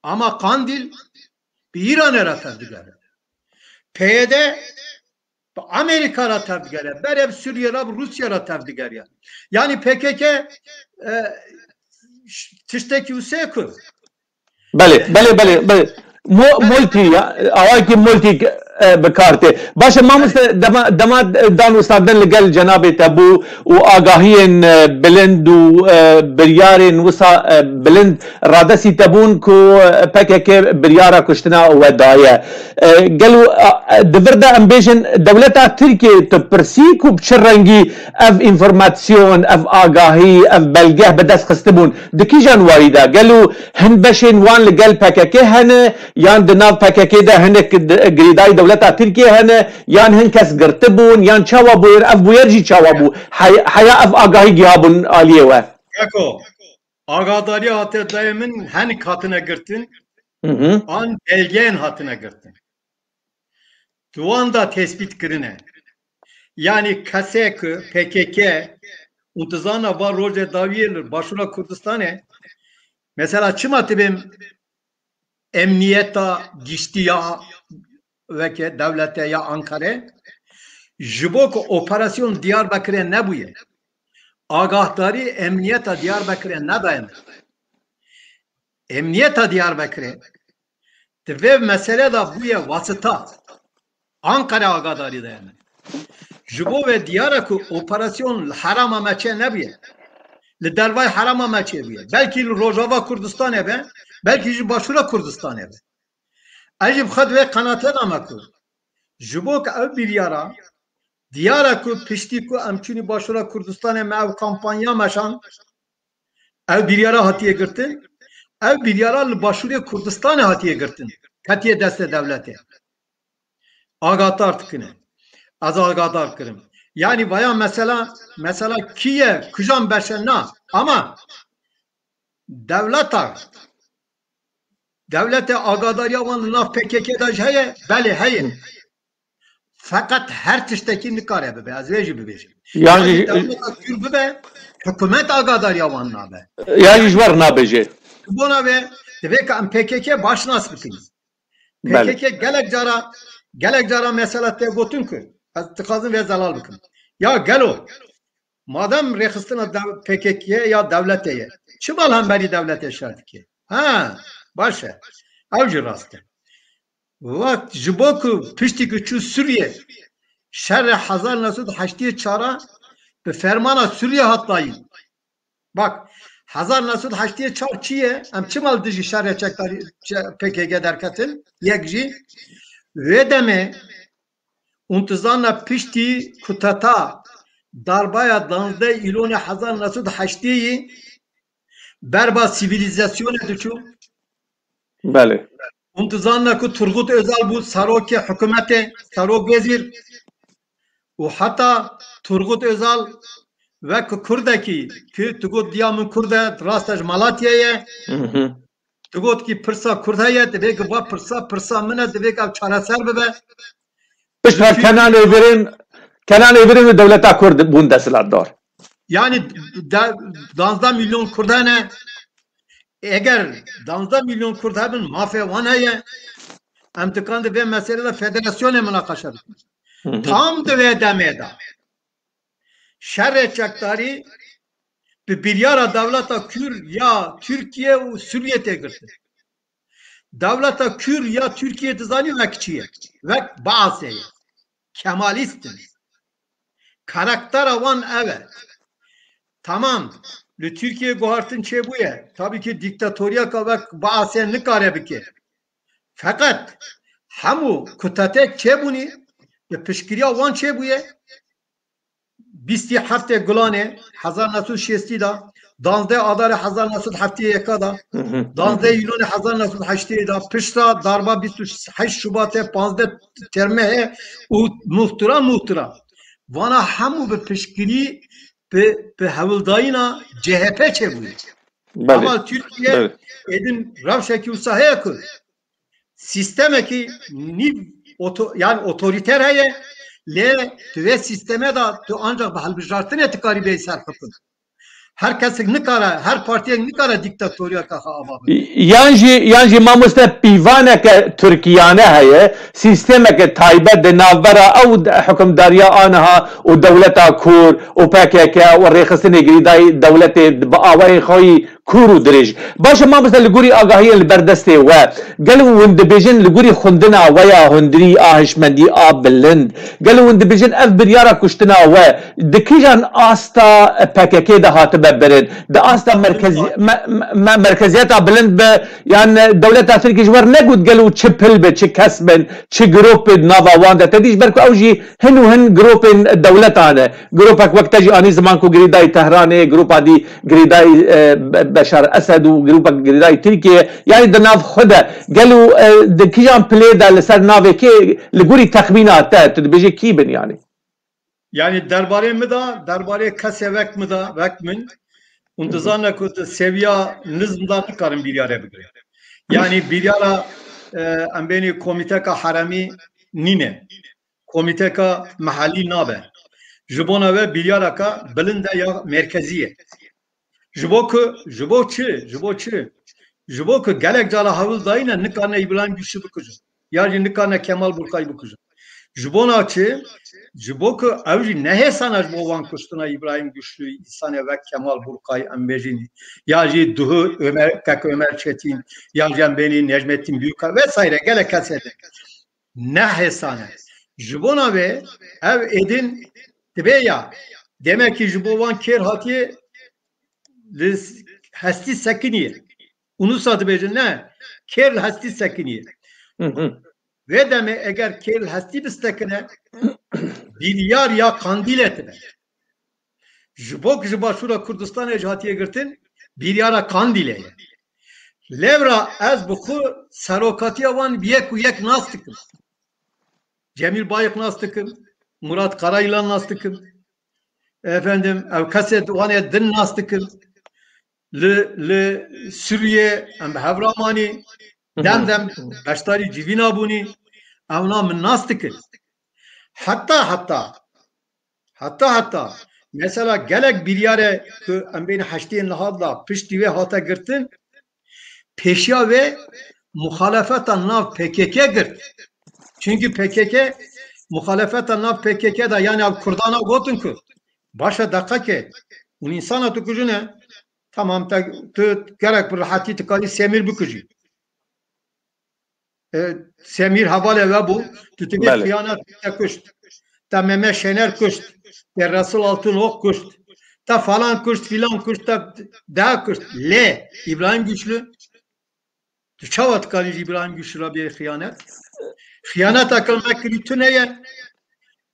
ama Qandîl bi Îranê re tevdigere. P Y D bi Amerîka re tevdigere, berê bi Sûriye re, bi Rûsya re tevdigeriya. Yanî P K K, e, ş-, tiştekî wise ku. Belê, belê, belê, belê. Mo-, Belê. Multi, ya, awayekî multi, e, bi kar tê. Baş e, mamoste, Belê. dema, dema dan û stardin li gel cenabê te bû û agahiyên, e, bilind û, e, biryarên wisa, e, bilind radestî te bûn ku, e, P K K biryara kuştina we daye. E, gelo, e, di vir de em bêjin, dewleta Tirkiyê tu pirsî ku bi çi rengî ev înformasyon, ev agahî, ev belgeh bi dest xistibûn? Di kîjan warî de? Gelo hin beşên wan li gel P K K hene, yan di nav P K K de hinek di-, girêdayî dewleta Tirkiyê hene, yan hin kes girtibûn, yan çawa bûyer, ev bûyer jî çawa bû? Hey-, heya ev agahî gihabûn aliyê we? Keko, agadariya hate dayê min henik hatine girtin, Hı hı. an belgeyên hatine girtin. Di wan de tespît kirine. Yanî kesê ku P K K û dizana va rojê dawiyê li Başûra Kurdistanê, mesela çima dibêm emniyeta giştî ya weke dewlete ya Ankare, ji bo ku operasyon Diyarbekirê nebûye, agahdarî emniyeta Diyarbekirê nedayene. Emniyeta Diyarbekirê di vê mesele de bûye wasita. Ankara agadarî dayene. Ji bo vê diyar e ku operasyon li herama me çê nebûye. Li dervayê herama me çê bûye. Belkî li Rojava Kurdistanê be, belkî jî Başûra Kurdistanê be. Ez jî bi xwe di vê qenatê de me ku ji bo ku ev biryara, diyar e ku piştî ku em çûnî Başûra Kurdistanê me ev kampanya meşand, ev biryara hatiye girtin, ev biryara li Başûrê Kurdistanê hatiye girtin, ketiye destê dewletê. Agahdar dikine. Ez agahdar kirim. Yanî vaya mesela, mesela kî ye, kujan beşe na. Ama dewleta, dewlete agadariya wan li nav P K K de jî heye, belê heye. Feqet her tiştekî nikare bibe, ez vê jî bibêjim. Yanî Yanî dewleta Kûr bibe, hikûmet agadariya wan nabe. Yanî ji wer nabêje. Ji bona vê, divê ku em P K K baş nas bikin. Belê. P K K gelek cara, gelek cara mesela tê gotin ku, ez dixwazim vê zelal bikim. Ya gelo, madem rêxistina dew-, P K K ye ya dewletê ye, çima li hemberî dewletê şer dike? Ha, baş e. Ew jî rast e. Wext ji bo ku piştî ku çû Sûriye, şerê hezar neh sed heştê çar bi fermana Sûriye hat dayîn. Bak, hezar neh sed heştê çar çi ye? Em çima li dijî şerê çekdarî, çe-, P K K derketin? Yek jî, wê demê û tu zana piştî kuteta darbaya danzdeh îlonê hezar neh sed heştê yî berba sivîlîzasyonê diçû. Belê. Hûn dizanine ku Turgut Özal bû serokê hikûmetê, serok wezîr. Û heta Turgut Özal wek kurdekî, ku tu got diya min kurd e, raste ji Malatyayê ye. Hı hı. Tu got ki pirsa kurd heye, divê ki va pirsa, pirsa min e, divê ki ev çareser bibe. Pişt her Kenan Êvirên, Kenan Êvirên û dewleta Kurd bûn desthilatdar. Yani de, danzdeh milyon Kurd hene. Eger danzdeh milyon Kurd hebin, mafê wan heye. Em dikan di vê meselê de federasyonê minaqeşe bikin. Hı hı. Tam di vê demê de şerê çekdarî bi biryara dewleta Kûr ya Tirkiye û Sûriye tê girtin. Dewleta Kûr ya Tirkiye dizanî wek çi ye? Wek Baasê ye. Kemalîst in. Karaktera wan ev e. Tamam, li Tirkiye guhartin çêbûye. Tabii ki dîktatoriyeka wek Baasê nikare bike. Feqet hemû kutetek çêbûnî bi piştgiriya wan çêbûye. bîstî heftê Gulanê hezar neh sed û şêstî de, danzdeh Adarê hezar neh sed heftê yeka de, danzdeh Îlonê hezar neh sed heştê de, pişta darba bîst û heşt Şubatê, panzdeh Termehê û muhtira muhtira. Vana hemû bi piştgirî, bi, bi hewldayîna C H P çêbûye. Belê. Ama Tirkiye Belê. êdin rewşekî wisa heye ku sîstemekî nîv oto-, yani otorîter heye, lê tu vê sîsteme de tu ancak bi hilbijartinê dikarî bêyî ser hukm. Her kesek nikare, her partiyek nikare dîktatoriyeke xwe ava bike. Yan jî, yan jî mamoste pîvaneke Tirkiyane heye, sîstemeke taybet di navbera ew de-, hukimdariya aniha û dewleta Kur û P K K û rêxistinê girîdayî dewletê bi awayên xwe yî kûr û dirêj. Baş e, mamoste, li gorî agahiyên li ber destê we, gelo hûn dibêjin li gorî xwendina we ya hundirî, a hişmendî, a bilind, gelo hûn dibêjin ev biryara kuştina we di kîjan asta P K K de hatibe birin? Di asta merkez-, me-, me-, merkeziyeta bilind be, yan dewleta Tirkî ji we re negot gelo çi pil be, çi kes bin, çi grop be di nava wan de? Te dî ji ber ku ew jî hin û hin gropên dewletan e. Gropek wek te jî anî ziman ku girêdayî Tehranê, gropa dî girêdayî, e, Be-, Beşar Esed û gropek girêdayî Tirkiye, yanî di nav xwe de. Gelo, e, di kîjan pilê de li ser navê kê, li gorî texmîna te, tu dibêjî kî bin yanî? Yani derbarê min de, derbarê kesê wek min de, wek min, hûn dizane ku di seviya nizm de nikarin biryare bigirin. Yani biryara, e, em bênî komîteka heremî nîne. Komîteka mehellî nabe. Ji bona we biryareka bilind e ya merkezî ye. Ji bo ku, ji bo çi? Ji bo çi? Ji bo ku gelek cara hewl dayîne nikarine Îbrahîm Güçlü bikujin. Ya jî nikarine Kemal Burkay bikujin. Ji bona çi? Ji bo ku ew jî nehêsane ji bo wan kuştina Îbrahîm Güçlü, însanê wek Kemal Burkay em bêjin, ya jî duhu Ömer, Kek Ömer Çetin, ya jî em bênî Necmettin Büyükak vesaire gelek kesê din. Nehêsane. Ji bona vê ev êdin dibe ya. Demekî ji bo wan kêr hatiye li hestî sekiniye. Û nûsa dibêjin ne, kêr li hestî sekiniye. Hı hı. Vê demê eger kêr li hestî bistekine, biryar ya Qandîlê dibe. Ji bo ku ji Başûra Kurdistanê jî hatiye girtin, biryara Qandîlê ye. Lewra ez bi xwe serokatiya wan bi yek û yek nas dikim. Cemîl Bayik nas dikim, Murat Karayılan nas dikim. Efendim, ew kesê wan ê din nas dikim. Li, li Sûriyê em bi hev re manî, dem dem beşdarî civîna bûnî, ewna min nas dikin. Heta, heta, heta, heta, mesela gelek biryare ku em bên heştê niha de piştî wê hate girtin, pêşiya wê muxalefeta nav P K K girt. Çunkî P K K, muxalefeta nav P K K de, yani ev Kurdana gotin ku, baş e, deqeke, hûn însana dikujine, tamam, te, tu gerek bi rehetî dikarî Semîr bikujî. E, Semîr hevalê we bû, tu, tu vê Belê. xiyanet te kuşt. Te Mehmet Şener kuşt. Te Resul Altınok kuşt. Te falan kuşt, filan kuşt, te daha kuşt. Lê Îbrahîm Güçlü, tu çawa dikarî ji Îbrahîm Güçlü re bê xiyanet? Xiyaneta ku me kirî tune ye.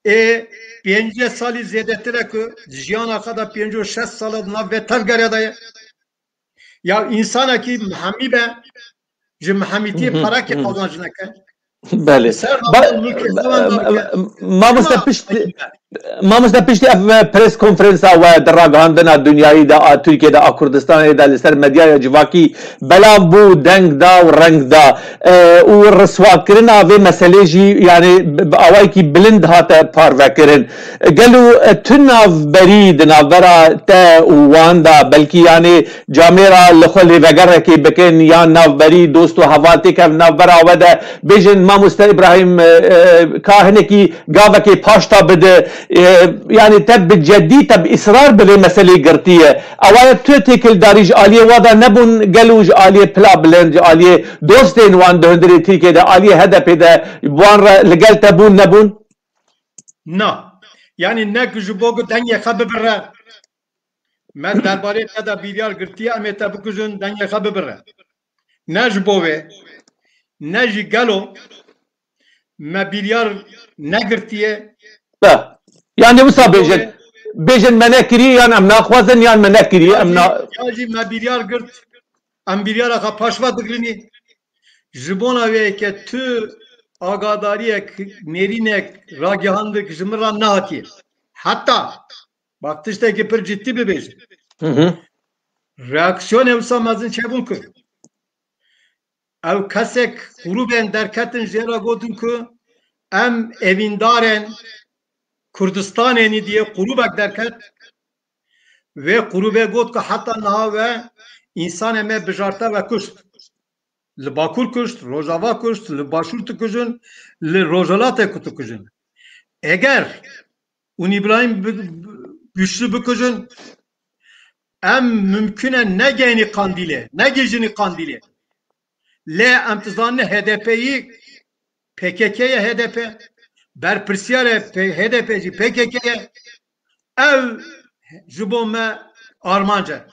Ê pêncî salî zêdetir e ku jiyana xwe de pêncî û şeş sala di nav vê tevgerê de ye. Ya însanekî mihemî be, ji mihemîtiyê Hı hı, parekê hı. qazanc neke. Belê. Ser Ba- navê mulkê xewan nake. Mamoste Çima piştî, piştî mamoste piştî ev, e, pres konferensa we di ragihandina dinyayî de, a Tirkiye de, a Kurdistanê de li ser medyaya civakî belav bû, deng da û reng da, e, û riswakirina vê meselê jî, yani bi, bi awayekî bilind hate parvekirin. Gelo, e, tu navberî di navbera te û wan de, belkî, yani, camêra li xwe lêvegerekê bikin, yan navberî dost û heval têkevin navbera we de, bêjin, Mamoste Îbrahîm, e, e, ka hinekî gavekê paşta bide, e, yani te bi ceddî, te bi israr bi vê meselê girtiye. Ewa ye tu têkildarî ji aliyê wa de nebûn, gelo ji aliyê pila bilind, ji aliyê dostên wan di hundirê Tirkiyê de, aliyê H D P de wan re li gel te bûn, nebûn? Na. Yani ne ku ji bo ku dengê xwe bibire. Me derbarê te de biryar girtiye, em ê te bikujin, dengê xwe bibire. Ne ji bo wê, ne jî gelo me biryar negirtiye. Be. Yani wisa Ji bo bêjin. Wê, Bêjin me nekiriye yan em naxwazin yan me nekiriye, em na- Ya jî me biryar girt, em biryara xwe paşva digrinî. Ji bona wê ke tu agadariyek, nêrînek, ragihandik ji min re nehatiye. Heta, bak, tiştekî pir cidî bibêjim. Hı hı. Reaksiyonê wisa mezin çêbûn ku ew kesek grûbên derketin jê re gotin ku em evîndarên Kurdistanê nî diye grûbek derket. Wê grûbê got ku heta niha we însanê me bijarte ve kuşt. Li Bakur kuşt, Rojava kuşt, li Başûr dikujin, li Rojhilatê ku dikujin. Eger hûn Îbrahîm bi- bi- Güçlü bikujin, em mimkun e negeyînî Qandîlê, negihîjînî Qandîlê. Lê em dizanin H D P yî P K K ye, H D P. Berpirsiyarê P- H D P jî P K K ye. Ev ji bo me armanc e.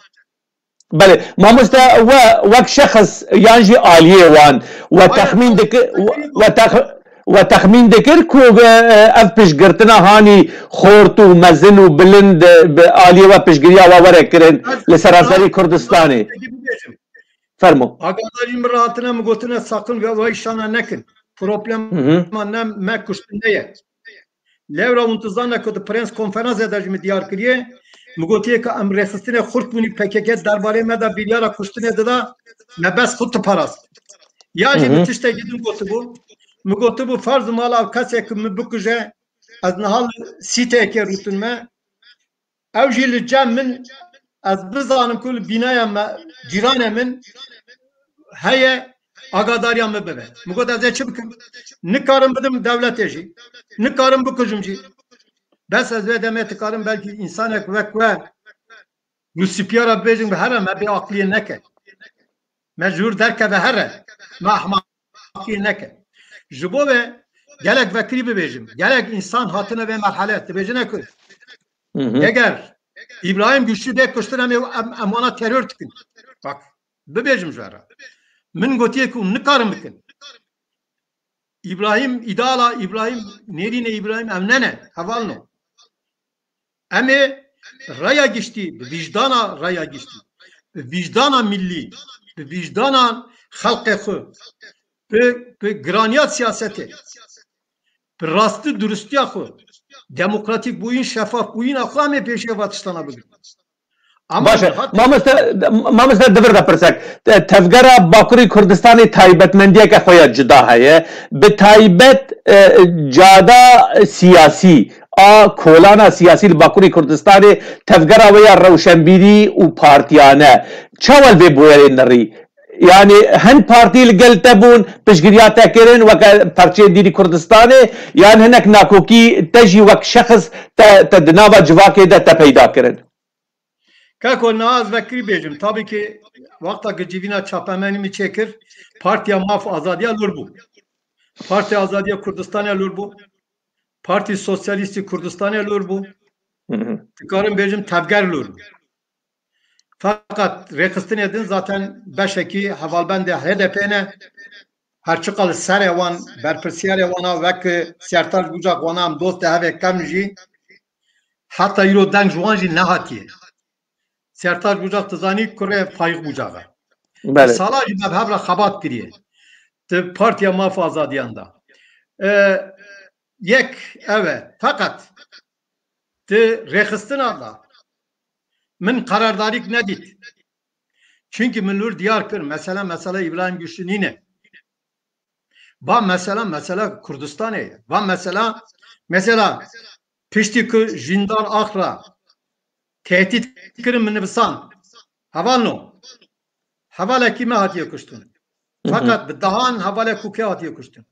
Belê, mamoste, we wek şexs yan jî aliyê wan we texmîn dikir, we tex- we texmîn dikir ku, e, ev piştgirtina hanî xort û mezin û bilind, e, bi aliyê we piştgiriya we were kirin li seranserî Kurdistanê. Fermo. Agadarî min re hatine, min gotine, saqin ve vay şana nekin. Problema ne me kuştin ne ye. Lewra hûn dizane ku di prens konferansê de jî min diyar kiriye. Min gotiye ku em rêxistinê xurt bûnî, P K K derbarê me de biryara kuştinê dida, me bes xwe tu parast. Ya jî min tiştekî din gotibû. Min gotibû, ferz mala ev kesê ku min bikuje, ez niha li sîteyekê rûtin me. Ew jî li cem min, ez bizanim ku li bînaya me, cîranê min heye, agadariya min bibe. Min got, ez ê çi bikim? Nikarim bidim dewletê jî. Nikarim bikujim jî. Bes ez vê demê dikarim belkî însanek wek we Rûspiyara bibêjin, bi here me bêaqliyê neke. Me ji wir derkeve here. Me ehmaqiyê neke. Ji bo ve gelek vekirî bibêjim. Gelek însan hatine vê merhele. Dibêjine ku eger Îbrahîm Güçlü bê kuştin, em, em, em wana teror dikin. Bak, bibêjim ji we re. Min gotiye ku nikarin bikin. Îbrahîm, îdala Îbrahîm, nêrînê Îbrahîm ev ne ne, hevalno. Em ê raya giştî, bi vîjdana raya giştî, bi vîjdana millî, bi vîjdana xelqê xwe, bi, bi giraniya siyasetê, bi rastî duristiya xwe, demokratîk bûyîn, şefaf bûyîna xwe em ê pêşiya va tiştana bigirin. Ama Baş e. hat- Mamoste, mamoste di vir de pirsek. Te-, Tevgera Bakurê Kurdistanê taybetmendiyeke xwe ya cuda heye. Bi taybet, e, cada siyasî, a kolana siyasî li Bakurê Kurdistanê tevgera wê ya rewşenbîrî û partiyane. Çawa li vê bûyerê nirî? Yani hin partî li gel te bûn, piştgiriya te kirin, weke parçeyê dîrî Kurdistanê, yan hinek nakokî te jî wek şexs te, te di nava civakê de te peyda kirin? Kako, niha ez vekirî bêjim. Tabii ki wexta ku civîna çapemenî min çêkir, Partiya Maf Azadiya lûr bû. Partiya Azadiya Kurdistaniya lûr bû. Partî Sosyalîstî Kurdistaniya lûr bû. Hı hı. Dikarim bêjim tevger lûr bû. Feqet rêxistinê din zaten beşekî hevalbendê H D P ne. Her çiqa li serê wan, berpirsiyarê wana wek Sertac Bucak wana em dostê hevê kevn jî, heta îro deng ji wan jî nehatiye. Sertac Bucak, tu zanî, kurê Faîq Bucak e. Belê. Sala jî me bi hev re xebat kiriye. Di Partiya Maf Azadiyan de. E, yek ev e. Feqet di rêxistina de min qerardarîk nedît. Çimkî min li wir diyar kir, mesela, mesela Îbrahîm Güçlü nîne. Va mesela, mesela Kurdistanê ye. Va mesela, mesela piştî ku Jîndar Ax re tehdît kirin, min nivisan. Hevalno. Hevalekî me hatiye kuştin. Feqet bi dehan hevalê Kûkê hatiye kuştin.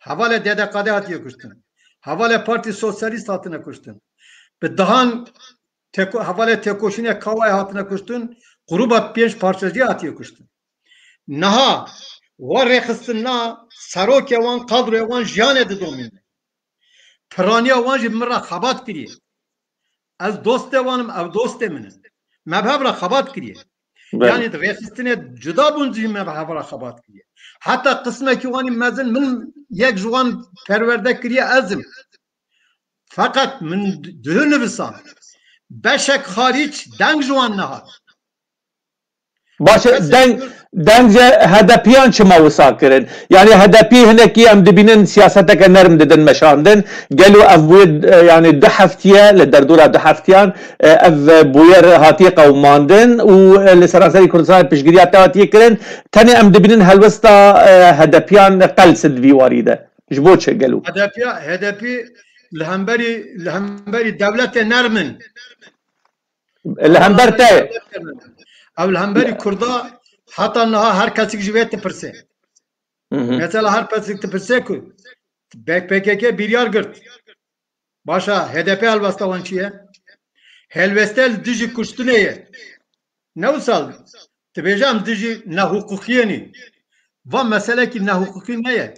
Hevalê D D K D hatiye kuştin. Hevalê Partî Sosyalîst hatine kuştin. Bi dehan teko-, hevalê têkoşînê Kawayê hatine kuştin. Grûba pênc parçecî hatiye kuştin. Niha wa rêxistinna serokê wan, kadroyê wan jiyanê didomîne. Piraniya wan jî bi min re xebat kiriye. Ez dostê wan im, ew dostê min in. Me bi hev re xebat kiriye. Belê. Yanî di rêxistinê cuda bûn jî me bi hev re xebat kiriye. Heta qismekî wan jî mezin min yek ji wan perwerde kiriye ez im. Feqet min duhî nivisan. Beşek xarîc deng ji wan nehat. Baş e, deng, deng ji HDP'yan çima wisa kirin? Yani HDP hinekî em dibînin siyaseteke nerm didin meşandin. Gelo ev bûye, e, yani du heftiye, li derdora du heftiyan, e, ev bûyer hatiye qewimandin û, e, li seranserî Kurdistanê piştgiriya te hatiye kirin. Tenê em dibînin helwesta, e, HDP'yan qels di vî warî de. Ji bo çi gelo? HDP, HDP li hemberî, li hemberî dewletê nerm in. Li hember te ye. Ew li hemberî Kurda heta niha her kesik ji wê dipirse. Mesela her kesik dipirse ku P K K biryar girt. Baş e, HDP helwesta wan çi ye? Helweste li dijî kuştinê ye. Ne wisa dibêje em dijî nehiqûqiyê nîn. Va meselekî nehiqûqî ne ye.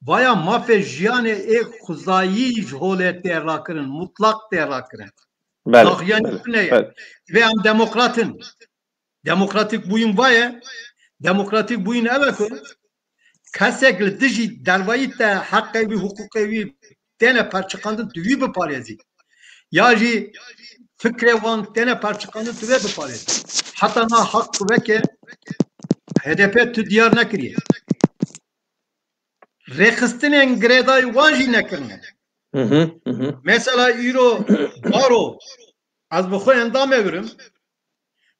Vaya mafê jiyanê ê xwezayî ji holê tê rakirin, mutlaq tê rakirin. Belê, Daxiyana belê, tune ye. Belê. Divê em demokrat in. Demokratîk bûyîn va ye. Demokratîk bûyîn ev e ku kesek li dijî dervayî te heqê wî, hiqûqê wî têne perçiqandin, tu wî biparêzî. Ya jî fikrê wan têne perçiqandin, tu wê biparêzî. Heta na haq ku veke HDP tu diyar nekiriye. Rêxistinên girêdayî wan jî nekirine. Mesela îro baro, ez bi xwe endamê birim.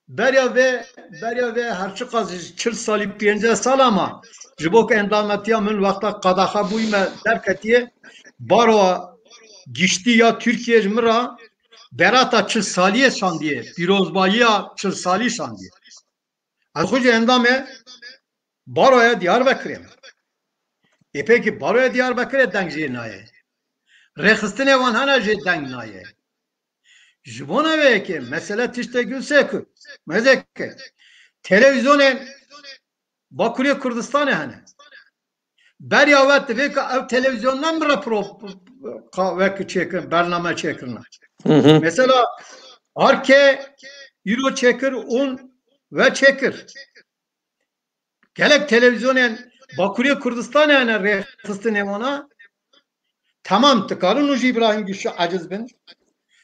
Beriya vê, beriya vê her çiqas ji çil salî, pênceh sal ama ji bo ku endametiya min wexta qadaxa bûyî me derketiye, baroya giştî ya Tirkiyê ji min re berata çil saliyê şandiye, pîrozbayiya çil salî şandiye. Ez xwe jî endamê baroya Diyarbekirê me. Ê pêkî baroya Diyarbekirê deng jê nayê. Rêxistinê wan hene jê deng nayê. Ji bona vê yekê mesele tiştekî wisa ku mezeke televîzyonên Bakurê Kurdistanê hene. Beriya we divê ku ew televîzyon ne min re pro-, ka-, wek çêkirin, bername çêkirine. Mesela Arke îro çêkir ûn we çêkir. Gelek televîzyonên Bakurê Kurdistanê hene rêxistinê wana. Tamam, dikarin û ji Îbrahîm Güçlü eciz bin.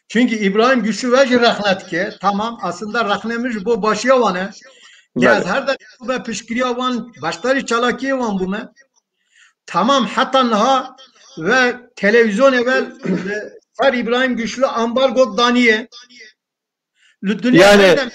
Çünkü Îbrahîm Güçlü ve jî rexne dike. Tamam, aslında rexne min ji bo başiya wan e. Ya ez her dem bûme piştgiriya wan, beşdarî çalakiyê wan bûme. Tamam, heta niha ve televîzyonê ve, e, ser Îbrahîm Güçlü ambargo daniye. Li dinya Yani, nereden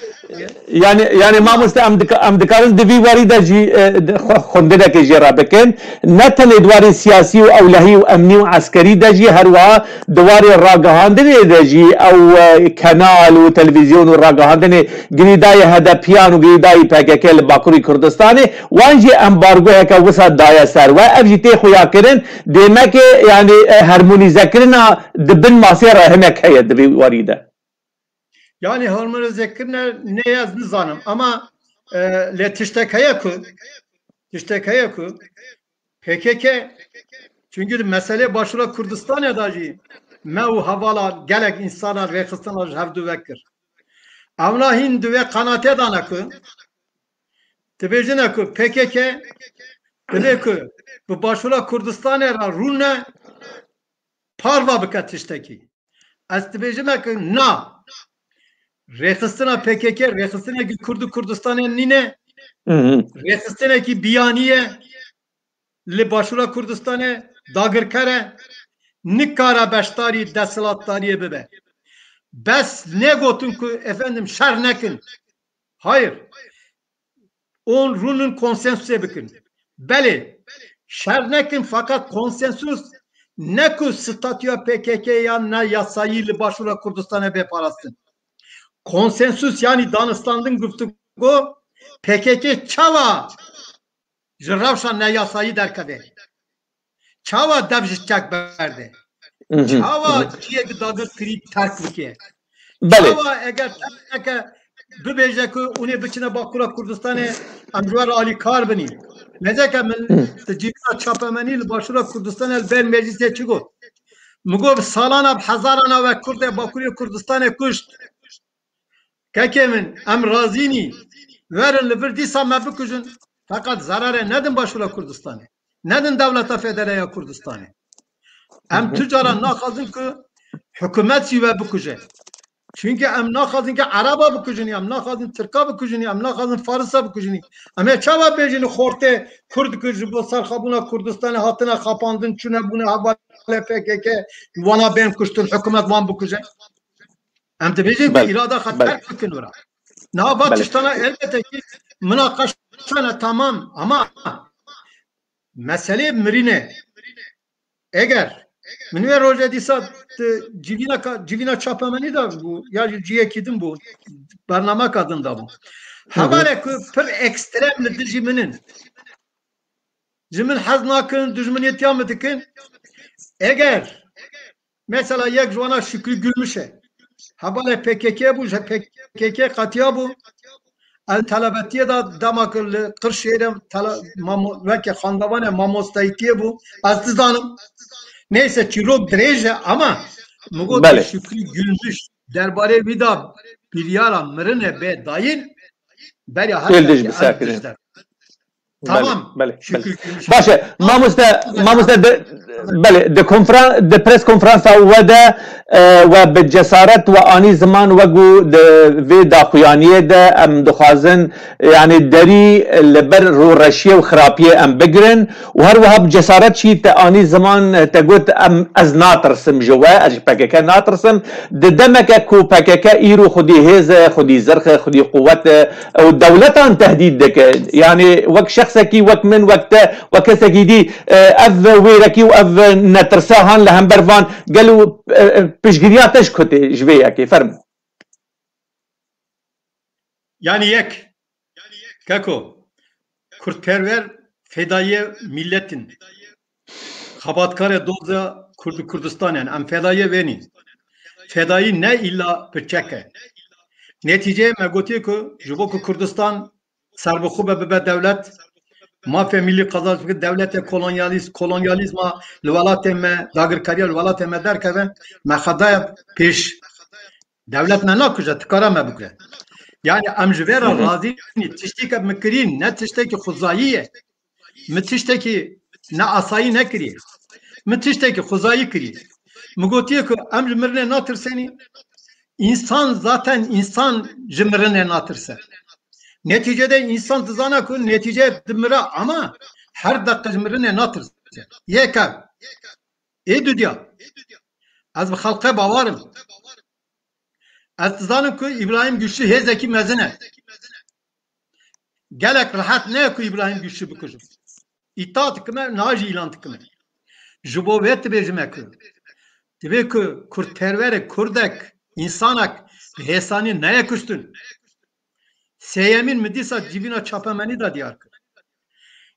yani, yani mamoste em, dika, em dikarin di vî warî de jî, e, di xwe-, xwendinekê jê re bikin. Ne tenê di warê siyasî û ewlehî û emnî û eskerî de jî, her wiha di warê ragihandinê de jî ew, e, kenal û televîzyon û ragihandinê girîdayê HDP'yan û girîdayî PKK li Bakurî Kurdistanê, wan jî embargoyeke wisa daye ser we. Ev jî tê xuyakirin, dêmekê, yani, e, hermonîzekirina di bin masê re hinek heye di vî warî de. Yani harmonîzekirine ne ez nizanim ama, e, lê tiştek heye ku, tiştek heye ku P K K, çünkü di meselê Başûra Kurdistanê de jî me û hevala gelek însana rêxistina ji hevdu ve kir. Ewna hîn di wê qenatê de ne ku dibêjine ku P K K divê ku bi Başûra Kurdistanê re rûne parva bike tiştekî. Ez dibêjime ku na. Rêxistina P K K, rêxistinekî Kurd û Kurdistanê nîne. Rêxistinekî biyanî ye. Li Başûra Kurdistanê dagirker e. Nikare beşdarî desthilatdariyê bibe. Bes negotin ku efendim şer nekin. Hayır. Ûn rûnin konsensusê bikin. Belê, şer nekin, fakat konsensus ne ku statûya P K K ya ne yasayî li Başûra Kurdistanê bê parastin. Konsensus, yani danistandin, guftûgo, P K K çawa ji rewşa neyasayî derkeve? Çawa dev ji çek berde? Çawa ciyek dagirkirî terk bike? Belê. Çawa eger teneke bibêje ku hûn ê biçine Bakura Kurdistanê, em ji we re alîkar binî? Nezeke min di civîna çapemenî li Başûra Kurdistanê li ber meclîsê çi got? Min got, bi salana bi hezarana we Kurdê Bakurê Kurdistanê kuşt. Kekê min, em razî nî. Werin li vir dîsa me bikujin. Feqet zerarê nedin Başûra Kurdistanê. Nedin Dewleta Federe ya Kurdistanê. Em tu cara naxwazin ku hikûmet jî we bikuje. Çunke em naxwazin ke Ereba bikujin, em naxwazin Tirka bikujin, em naxwazin Farisa bikujin. Em ê çawa bêjin xortê Kurd ku ji bo serxwebûna Kurdistanê hatine xapandin, çûne bûne hevalê P K K, wana bên kuştin, hikûmet wan bikuje? Em dibêjin ku Belê, îrada xwe belê. terk bikin wira. Niha va Belê. tiştana elbete ki minaqeşa ne tamam ama meselê mirîne. Eger min wê roje dîsa civîna, civîna çapemenî de bû ya jî ciyekî din bû, bernameka din de bû. Hevalê ku pir ekstrem li dijî min in. Ji min hez nakin, dijminiyetiya min dikin. Eger mesela yek ji wana Şükrü Gülmüş e. Hevalê P K K bû, ji P K K qetiya bû. Ez telebetiyê de dema ku li Qirşêrê tele-, mamo-, weke xandevanê mamostayîtiyê bû. Ez dizanim. Neyse, çîrok dirêj e ama min got Belê. Şükrü Gülmüş derbarê wî de biryara mirinê bê dayîn, beriya her Êl dij kesî ez bisekirin. dij de. Tamam. Belê, belê. Şükrü Gülmüş. Baş e. Mamoste, mamoste de, belê, di konfran-, di pres konferansa we de, e, we bi cesaret we anî ziman we got di vê daxuyaniyê de em dixwazin, yani derî li ber rûreşiyê û xirapiyê em bigirin û her wiha bi cesaret jî te anî ziman te got em, ez natirsim ji we, ez ji P K K natirsim. Di demeke ku P K K îro xwedî hêz e, xwedî zirx e, xwedî quwet e, ew dewletan tehdîd dike. Yani wek şexsekî, wek min, wek te, wek kesekî dî, e, ev wêrekî û ev netirsa han li hember van gelo, e, e, piştgiriya te ji ku tê ji vê yekê? Fermo. Yani yek, keko, kurdperwer fedayê milletin. Xebatkarê doza Kurd û Kurdistan in. Em fedayê vê nîn. Fedayî ne îlla bi çek e. Netîceyê me gotiye ku ji bo ku Kurdistan serbixwe be, bibe dewlet, mafê milî qazanc bike, dewletê kolonyalîst, kolonyalîzma li welatê me, dagirkariya li welatê me derkeve, me xwe daye pêş. Dewlet me nakuje, tu kara me bikuje. Yani em ji vê re Hı hı. razî nîn. Tiştê ke min kirî, ne tiştekî xwezayî ye. Min tiştekî ne asayî nekiriye. Min tiştekî xwezayî kiriye. Min gotiye ku em ji mirinê natirsenî. Însan zaten însan ji mirinê natirse. Netîcede însan dizana ku netîce dimire ama her deqe ji mirinê natirse. Yek ev. Ê dudiya. Ez bi xelqê bawer im. Ez dizanim ku Îbrahîm Güçlü hêzekî mezin e. Gelek rehet ne ku Îbrahîm Güçlü bikujim. Îta dikime, niha jî îlan dikime. Ji bo vê dibêjime ku divê ku kurdperwerê kurdek, însanek bi hêsanî neye kuştin. Sêyemîn min dîsa civîna çapemenî de diyar kir.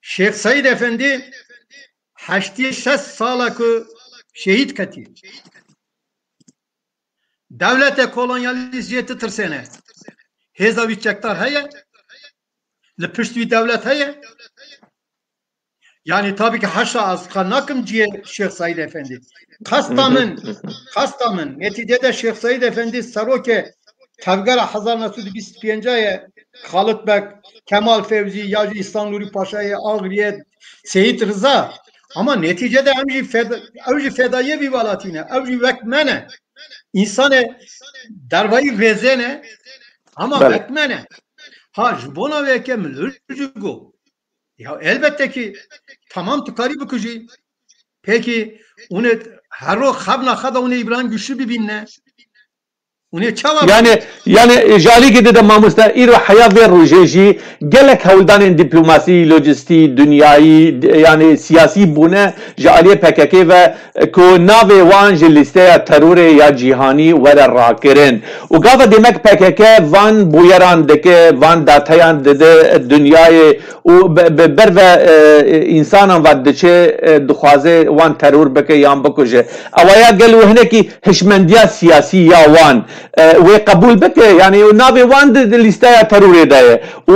Şêx Seîd Efendî heştê şeş sala ku şehîd ketiye. Dewlete kolonyalîst jê titirsêne. Hêza wî çekdar heye. Li pişt wî dewlet heye. Yani tabii ki haşa ez qal nakim cihê Şêx Seîd Efendî. Qesta min, qesta min, netîcede Şêx Seîd Efendî serokê tevgera hezar neh sed û bîst û pênc ye, Xalit Beg, Kemal Fevzî, ya jî Îhsan Nûrî Paşa ye, Agirî ye, Seyîd Riza. Ama netîcede em jî feda-, ew jî fedayê vî welatî ne, ew jî wek me ne. Însanê dervayî vêzê ne, ama Belê. wek me ne. Ha, ji bona wê yekê min li jî got. Ya elbette ki tamam tu karî bikujî. Peki, hûn ê her roj xebna xwe de hûn ê Îbrahîm Güçlü bibînne. Hûn ê çawa Yani, bibînin? yani ji alîkî dide mamoste, îro heya vê rojê jî gelek hewldanên dîplomasî, lojistî, dinyayî, d-, yani siyasî bûne ji aliyê P K K ve ku navê wan ji lîsteya terorê ya cîhanî were rakirin. Û gava demek P K K van bûyeran dike, van dateyan dide dinyayê û bi, bi ber ve, e, însanan ve diçe, e, dixwaze wan teror bike yan bikuje. Ewa ya gelo hinekî hişmendiya siyasî ya wan, e, wê qebûl bike, yani navê wan di, di lîsteya terorê de ye. Û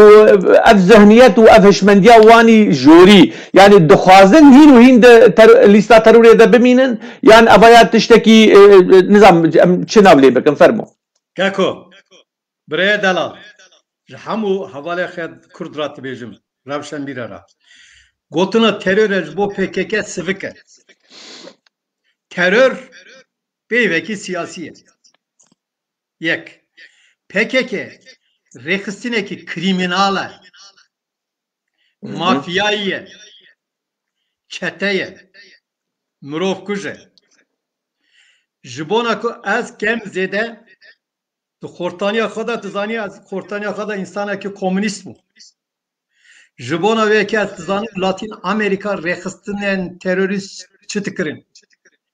ev zihniyet û ev hişmendiya wanî jorî, yani dixwazin hîn û hîn di ter-, lîsta terorê de bimînin, yan ev ya tiştekî, e, e, nizam, em çi nav lê bikin, fermo. Keko, birayê delal, ji hemû hevalê xwe kurd re dibêjim, rewşenbîre re. Gotina teror e ji bo P K K sivik e. Teror peyvekî siyasî ye. Yek. P K K rêxistinekî krîmînal e. Hı hı. Mafyayî ye. Çete ye. Mirovkuj e. Ji bona ku ez kem zêde di xortaniya xwe de, tu zanî ez xortaniya xwe de însanekî komûnîst bûm. Ji bona wê yekê ez dizanim Latîn Amerîka rêxistinên terorîst çi dikirin.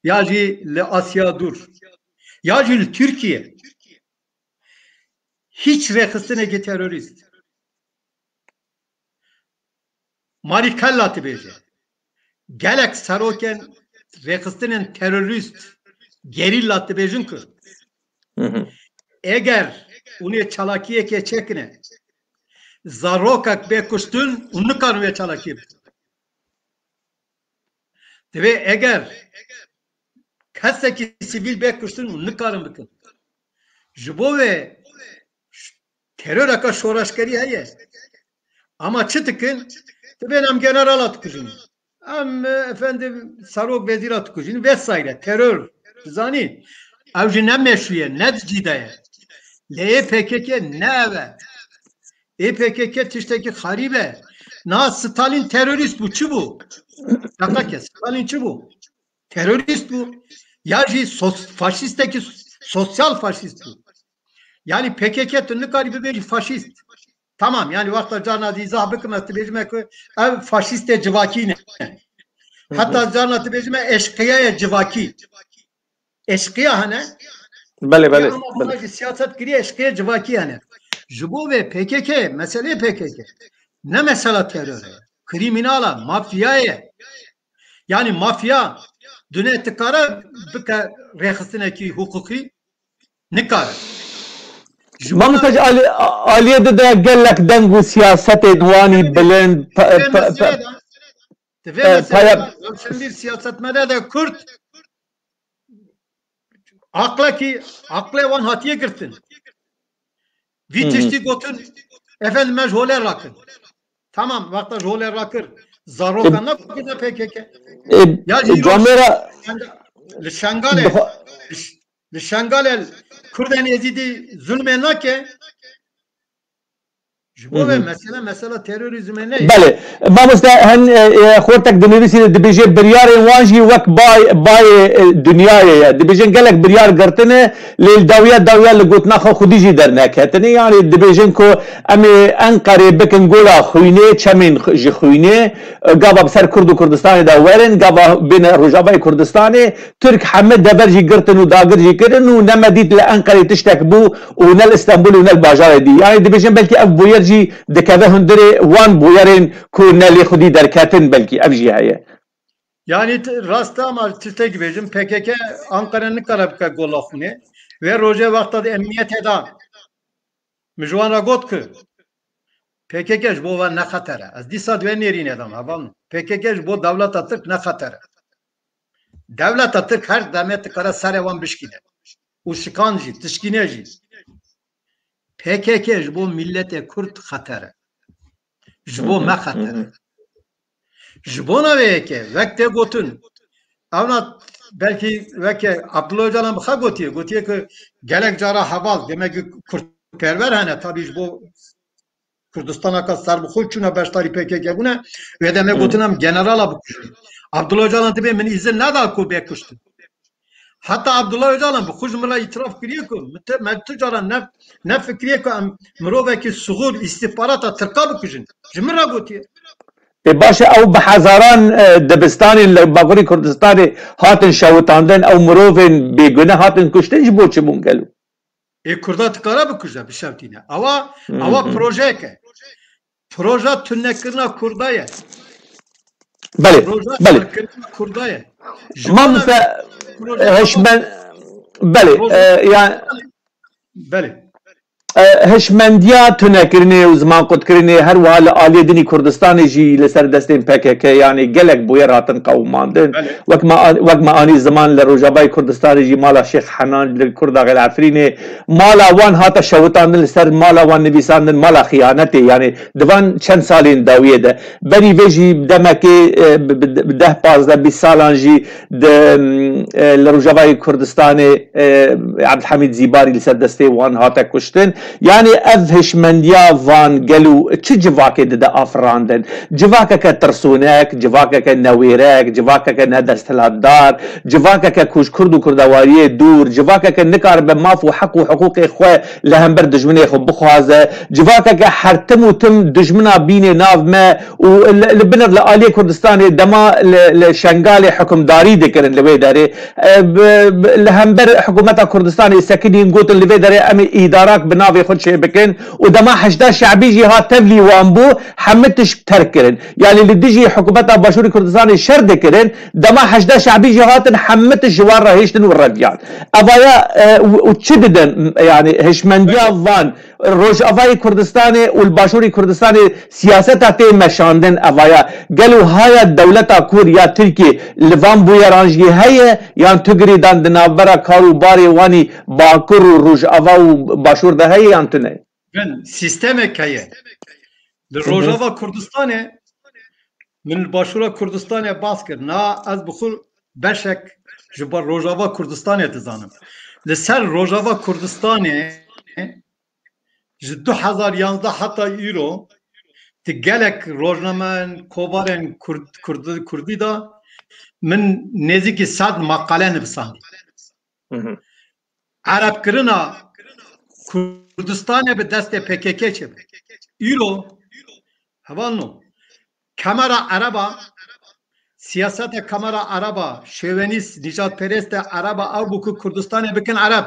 Ya jî li Asya Dûr. Ya jî li Tirkiye. Hiç rêxistinekî terorîst. Marî Kella dibêje. Gelek serokên rêxistinên terorîst, gerîla dibêjin ku Hı hı. eger hûn ê çalakiyekê çêkine, zarokek bê kuştin, hûn nikarin wê çalakiyê bikin. Divê eger kesekî sivîl bê kuştin, hûn nikarin bikin. Ji bo wê ş-, teroreka şoreşgerî heye. Ama çi dikin? Dibên em generala dikujin. Em, e, efendim, serok wezîra dikujin. Vesaire. Teror. Zanî? Ew jî ne meşrû ye, ne di cî de ye. Lê ê P K K ne ev e. Ê P K K tiştekî xerîb e. Na Stalin terorîst bû. Çi bû? Şaka kes. Stalin çi bû? Terorîst bû. Ya jî sos-, faşîstekî sosyal faşîst bû. Yani P K K tu nikarî bibêjî faşîst. Tamam, yani wexta carna dî izah bikim, ez dibêjime ku ev faşîstê civakî ne. Hı hı. Heta carna dibêjime eşqiyaya civakî. Eşqiya hene. Belê, belê, Ya ama belê. Buna jî siyaset kiriye, eşqiya civakî hene. Ji bo vê P K K, meselê P K K ne mesela terör e. Krîmînal e, mafya ye. Yani mafya dune dikare bike rêxistinekî huquqî? Nikare. Ji Mamoste, ji alî-, aliyê de, de gelek deng û siyasetên wanî bilind, pe-, Divê pe-, pe-, meselê de, divê e, meselê paya- de, Rewşenbîr siyasetmede de Kurd aqlekî, aqlê wan hatiye girtin. Vî Hı hı. tiştî gotin, efendim, me ji holê rakin. Tamam, wexta ji holê rakir. Zaroka E, nakirine P K K. e, Ya jî camêra Şenga-, li Şengalê, Dixa- li Ş-, li Şengalê Kurdên Êzîdî zulmê nake. Ji bo Hı ve hı. Mesele, mesela terorîzmê ne ye? Belê. Mamoste, hen, e, e, xortek dinivîsîne, dibêje biryarên wan jî wek bay-, bayê, e, dinyayê ye. Dibêjin gelek biryar girtine, lê li dawiya dawiya li gotina xwe xwedî jî derneketine. Yani dibêjin ku em ê Enqerê bikin gola xwînê, çemên xu-, ji xwînê, e, gava bi ser Kurd û Kurdistanê de werin, gava bêne Rojavayê Kurdistanê. Tirk heme dever jî girtin û dagir jî kirin û nemedît li Enqerê tiştek bû û ne li Stenbolê û ne li bajarê dî. Yani dibêjin belkî ev bûyer jî dikeve hundirê wan bûyerên ku ne lê xwedî derketin, belkî ev jî heye. Yani t-, rast e ama tiştek bêjim, P K K Ankara nikare bike gola xwînê. Vê rojê wexta di emniyetê de min ji wan re got ku P K K ji bo wan ne xeter e. Ez dîsa di wê nêrînê de me, hevalno. P K K ji bo dewleta Tirk ne xeter e. Dewleta Tirk her demê dikare serê wan bişkîne. Û şikan jî, tişkîne jî. P K K ji bo miletê Kurd xeter e. Ji bo me xeter e. Ji bona vê yekê, wek tê gotin, ewna belkî weke Abdullah Ocalan bi xwe gotiye, gotiye ku gelek cara heval, demek ki Kurdperwer hene, tabî ji bo Kurdistanaka serbixwe çûna beşdarî P K K bûne, wê demê gotin em generala bikujin. Abdullah Ocalan dibê min îzin neda ku bê kuştin. Heta Abdullah Ocalan bi xwe ji min re îtiraf kiriye ku min te-, me tu cara ne, ne fikiriye ku em mirovekî sixûr îstîxbarata Tirka bikujin. Ji min re gotiye. Ê baş e, ew bi hezaran, e, dibistanên li Bakurê Kurdistanê hatin şewitandin, ew mirovên bêgune hatin kuştin, ji bo çi bûn gelo? Ê Kurda dikare bikuje, bişewtîne. Ewa, Hı ewa hı. projeyek e. Proja tunekirina Kurda ye. Belê, Proja belê. tunekirina Kurda ye. Ji Mamoste, bona proja e, heşmen, belê, Proja e, yani Belê. E, hişmendiya tunekirinê û zimanqutkirinê her wiha li aliyê din ê Kurdistanê jî li ser destên P K K, yanî gelek bûyer hatin qewimandin. Belê. Wek me an-, wek me anî ziman li Rojavayê Kurdistanê jî mala Şêx Henan li Kurdaxê li Efrînê, mala wan hate şewitandin, li ser mala wan nivîsandin mala xiyanetê, yanî di van çend salên dawiyê de. Berî vê jî demekê, e, bi, bi, bi deh, pazdeh, bîst salan jî di, e, li Rojavayê Kurdistanê, e, Ebdulhamîd Zîbarî li ser destê wan hate kuştin. Yanî ev hişmendiya van gelo çi civakê dide afirandin? Civakeke tirsûnek, civakeke newêrek, civakeke nedesthilatdar, civakeke ku ji Kurd û Kurdewariyê dûr, civakeke nikaribe maf û heq û hiqûqê xwe li hember dijminê xwe bixwaze, civakeke her tim û tim dijmina bînê nav me û li, li binir li aliyê Kurdistanê dema li, li Şengalê hukimdarî dikirin li wê derê. E, bi, bi, li hember hikûmeta Kurdistanê sekinîn gotin li vê derê em ê îdarak bi navê xwe çêbikin û dema Heşda Şe'bî jî hat tevlî wan bû, hemî tişt terk kirin. Yanî li dijî hikûmeta Başûrê Kurdistanê şer dikirin, dema Heşda Şe'bî jî hatin hemî tişt ji wan re hêştin û reviyan. Evaya, e, û, û çi didin, yanî hişmendiya van Rojavayê Kurdistanê û li Başûrê Kurdistanê siyaseta tê meşandin evaya. Gelo haya dewleta Kurd ya Tirkiyê li van bûyeran jî heye, yan tu girêdan di navbera kar û barê wanî Bakur û Rojava û Başûr de heye yan tune? Bin, sîstemek heye. Li Hı hı. Rojava Kurdistanê, min li Başûra Kurdistanê bas kir. Na ez bi xwe beşek ji bar Rojava Kurdistanê dizanim. Li ser Rojava Kurdistanê ji du hezar yanzdeh heta îro di gelek rojnamen, kovarên Kurd, Kurd, Kurdî de min nêzîkî sed maqale nivisandî. Hı hı. Erebkirina Kurdistanê bi destê P K K çêbû. Îro, hevalno, kamera ereba, siyaseta kamera ereba, şovenîst, nîjadperest e ereba, ew bû ku Kurdistanê bikin ereb.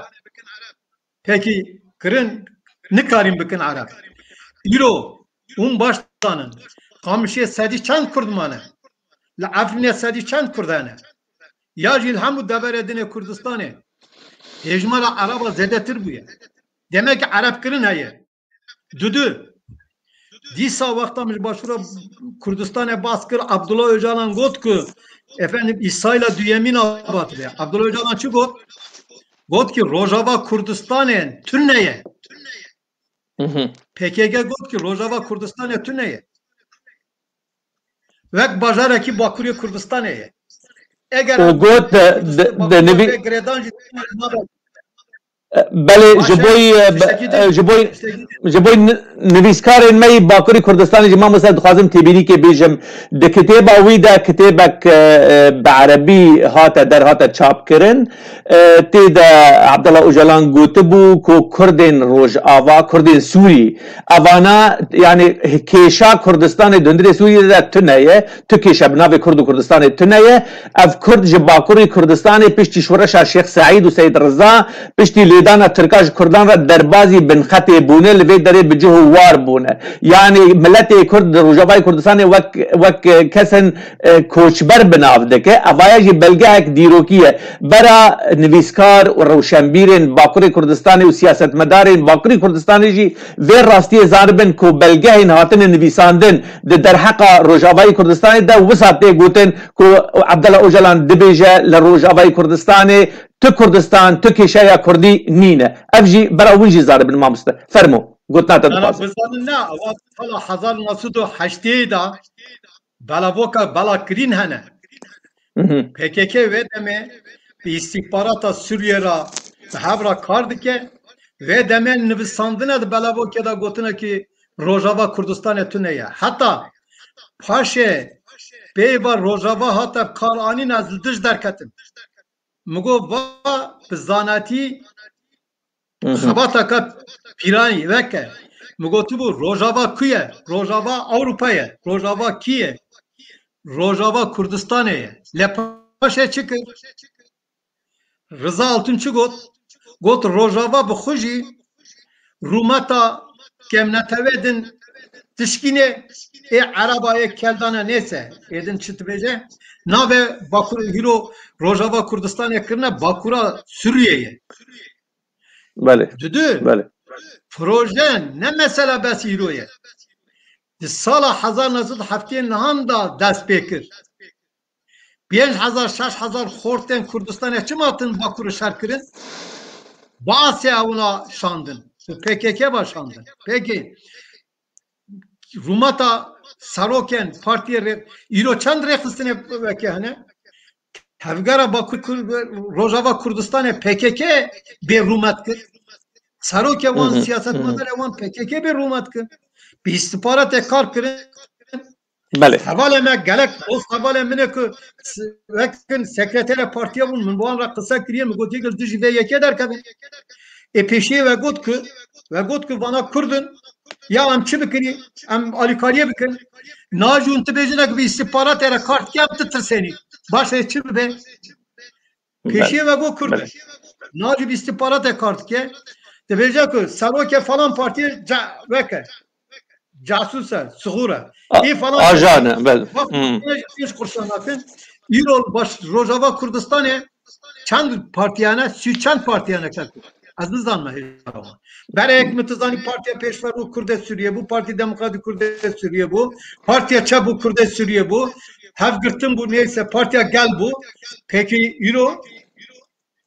Pekî kirin, nikarîn bikin ereb. Îro, hûn baş dizanin, Qamişê sedî çend Kurd mane? Li Efrînê sedî çend Kurd hene? Ya jî li hemû deverê din ê Kurdistanê hêjmara ereba zêdetir bûye. Demek ki erebkirin heye. Dudu. Dîsa wexta min ji Başûra Kurdistanê bas kir, Abdullah Ocalan got ku, efendim, Îsraîla duyemîn ava dibe. Abdullah Ocalan çi got? Got ki Rojava Kurdistanê tune ye. Hı hı. P K K got ki Rojava Kurdistanê tune ye. Wek bajarekî Bakurê Kurdistanê ye. Eger O got de, de, de Bakurê nevî- vê girêdan jî Belê, ji Baş e, bo, e, be, tiştekî din, e, ji bo, tiştekî din. Ji bo ni-, nivîskarên me yî Bakurê Kurdistanê jî, mamoste, dixwazim têbînîkê bêjim. Di kitêba wî de, kitêbek, e, e, bi erebî hate, derhate çapkirin. E, tê de Abdullah Ocalan gotibû ku Kurdên Rojava, Kurdên Sûrî, evana, yanî kêşa Kurdistanê di hundirê Sûriyê de tune ye. Tu kêşe bi navê Kurd û Kurdistanê tune ye. Ev Kurd ji Bakurê Kurdistanê piştî şoreşa Şêx Seîd û Seyid Riza, piştî lêdana Tirka ji Kurdan re derbazî binxetê bûne, li vê derê bi cih û war bûne. Yanî miletê Kurd di Rojavayê Kurdistanê wek, wek kesên, e, koçber bi nav dike. Evaya jî belgehek dîrokî ye. Bera nivîskar û rewşenbîrên Bakurê Kurdistanê û siyasetmedarên Bakurê Kurdistanê jî vê rastiyê zanibin ku belgehên hatine nivîsandin di derheqa Rojavayê Kurdistanê de wisa tê gotin ku Abdullah Ocalan dibêje li Rojavayê Kurdistanê tu Kurdistan, tu kêşeya Kurdî nîne. Ev jî bera win jî zanibin mamoste. Fermo, gotina te Ana dixwazim. Bizanin ne, ewa sala hezar neh sed û heştê de belavoka bela kirîn hene. Hı hı. P K K wê demê bi îstîxbarata Sûriyê re bi hev re kar dike. Vê demê nivisandine di belavokê de gotine ki Rojava Kurdistanê tune ye. Heta paşê peyva Rojava hate bi kar anîn ez li dij derketim. Min got va bi zanatî Hı hı. Xebataka pîranî veke. Min gotibû, Rojava ku ye? Rojava Ewropa ye. Rojava kî ye? Rojava Kurdistanê ye. Lê paşê çi kir? Riza Altun çi got? Got, Rojava bi xwe jî rûmeta kemnetewê din tişkînê ê Ereba yê keldane nêse. Ê din çi dibêje? Navê Bakur, hîro Rojava Kurdistanê kirine Bakura Sûriyê ye. Belê. Dudu. Belê. Proje ne mesela bes îro ye. Di sala hezar neh sed û heftê nihan de dest pê kir. Pênc hezar, şeş hezar xortên Kurdistanê çima hatin Bakurê şer kirin? Basê ewna şandin. Bi P K K ve şandin. Peki, rûmeta serokên partiyê rê, îro çend rêxistinê weke hene? Tevgera Bakur, Kur-, Rojava Kurdistanê P K K bê rûmet kir. Serokê wan, siyasetmedarê wan P K K bê rûmet kir. Bi îstixbaratê kar kirin. Belê. Hevalê me gelek dost hevalê min e ku s-, wek sekreterê partiya bûn, min bi wan re qise kiriye, min gotiye ku dijî vê yekê derkevin. Ê pêşiyê ve got ku, ve got ku vana Kurd in, ya em çi bikin, em alîkariyê bikin. Najûn tu bêjine ku bi îstixbaratê re kar dike, em tu tirsenî. Baş e, çi bibe? Pêşiyê ve got Kurd e. Najû bi îstixbaratê kar dike. Dibêje ku serokê falan partiyê ca-, weke. Casus e, sixûr e. Ê falan ajan e, belê. Bak, pênc, pênc qurşa nakin. Îro baş Rojava Kurdistanê çend partiyane, sî çend partiyane kek. Ez nizanim hêja wan. Berê yek min tu zanî Partiya Pêşverû Kurdê Sûriyê bû, Partî Demokratîk Kurdê Sûriyê bû, Partiya Çep û Kurdê Sûriyê bû, Hevgirtin bû, neyse, Partiya Gel bû. Peki îro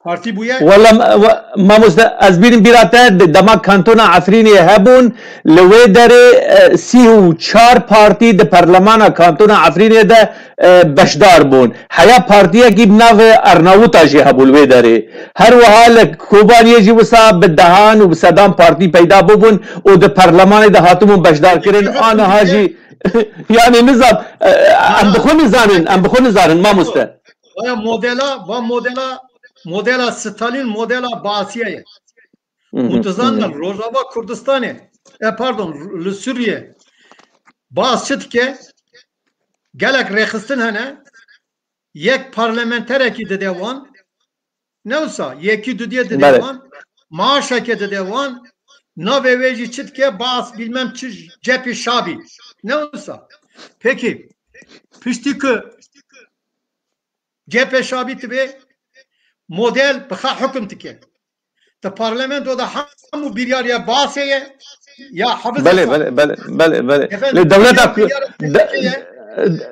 partî bûye? Wela, we-, mamoste, ez bînim bîra te, di dema kantona Efrînê hebûn, li wê derê, e, sî û çar partî di perlemana kantona Efrînê de, e, beşdar bûn. Heya partiyekî bi navê Arnawuta jî hebû li wê derê. Her wiha li Kobaniyê jî wisa bi dehan û bi sedan partî peyda bûbûn û di perlemanê de hatibûn beşdarkirin. A niha jî, yani nizam, e, em bi xwe nizanin, em bi xwe nizanin, mamoste. Vaya modela, va modela, modela Stalin, modela Baasiyê ye. Hı hı, û tu zanî hı hı. Rojava Kurdistanê, e, pardon, li Sûriyê Baas çi dike? Gelek rêxistin hene, yek parlamenterekî dide wan, ne wisa, yekî dudiyê dide Belê. wan, maaşekê dide wan, navê wê jî çi dike, Baas bilmem çi, Cepî Şabî, ne wisa. Peki, piştî ku Cepê Şabî tibê model bi xwe hukm dike. Di parlamento de hemû biryariya Baasê ye, ya Hafiz Belê, Esad. belê, belê, belê, belê. Efendim, Lê dewleta biryar, Ku-, biryara de-, P K K ye.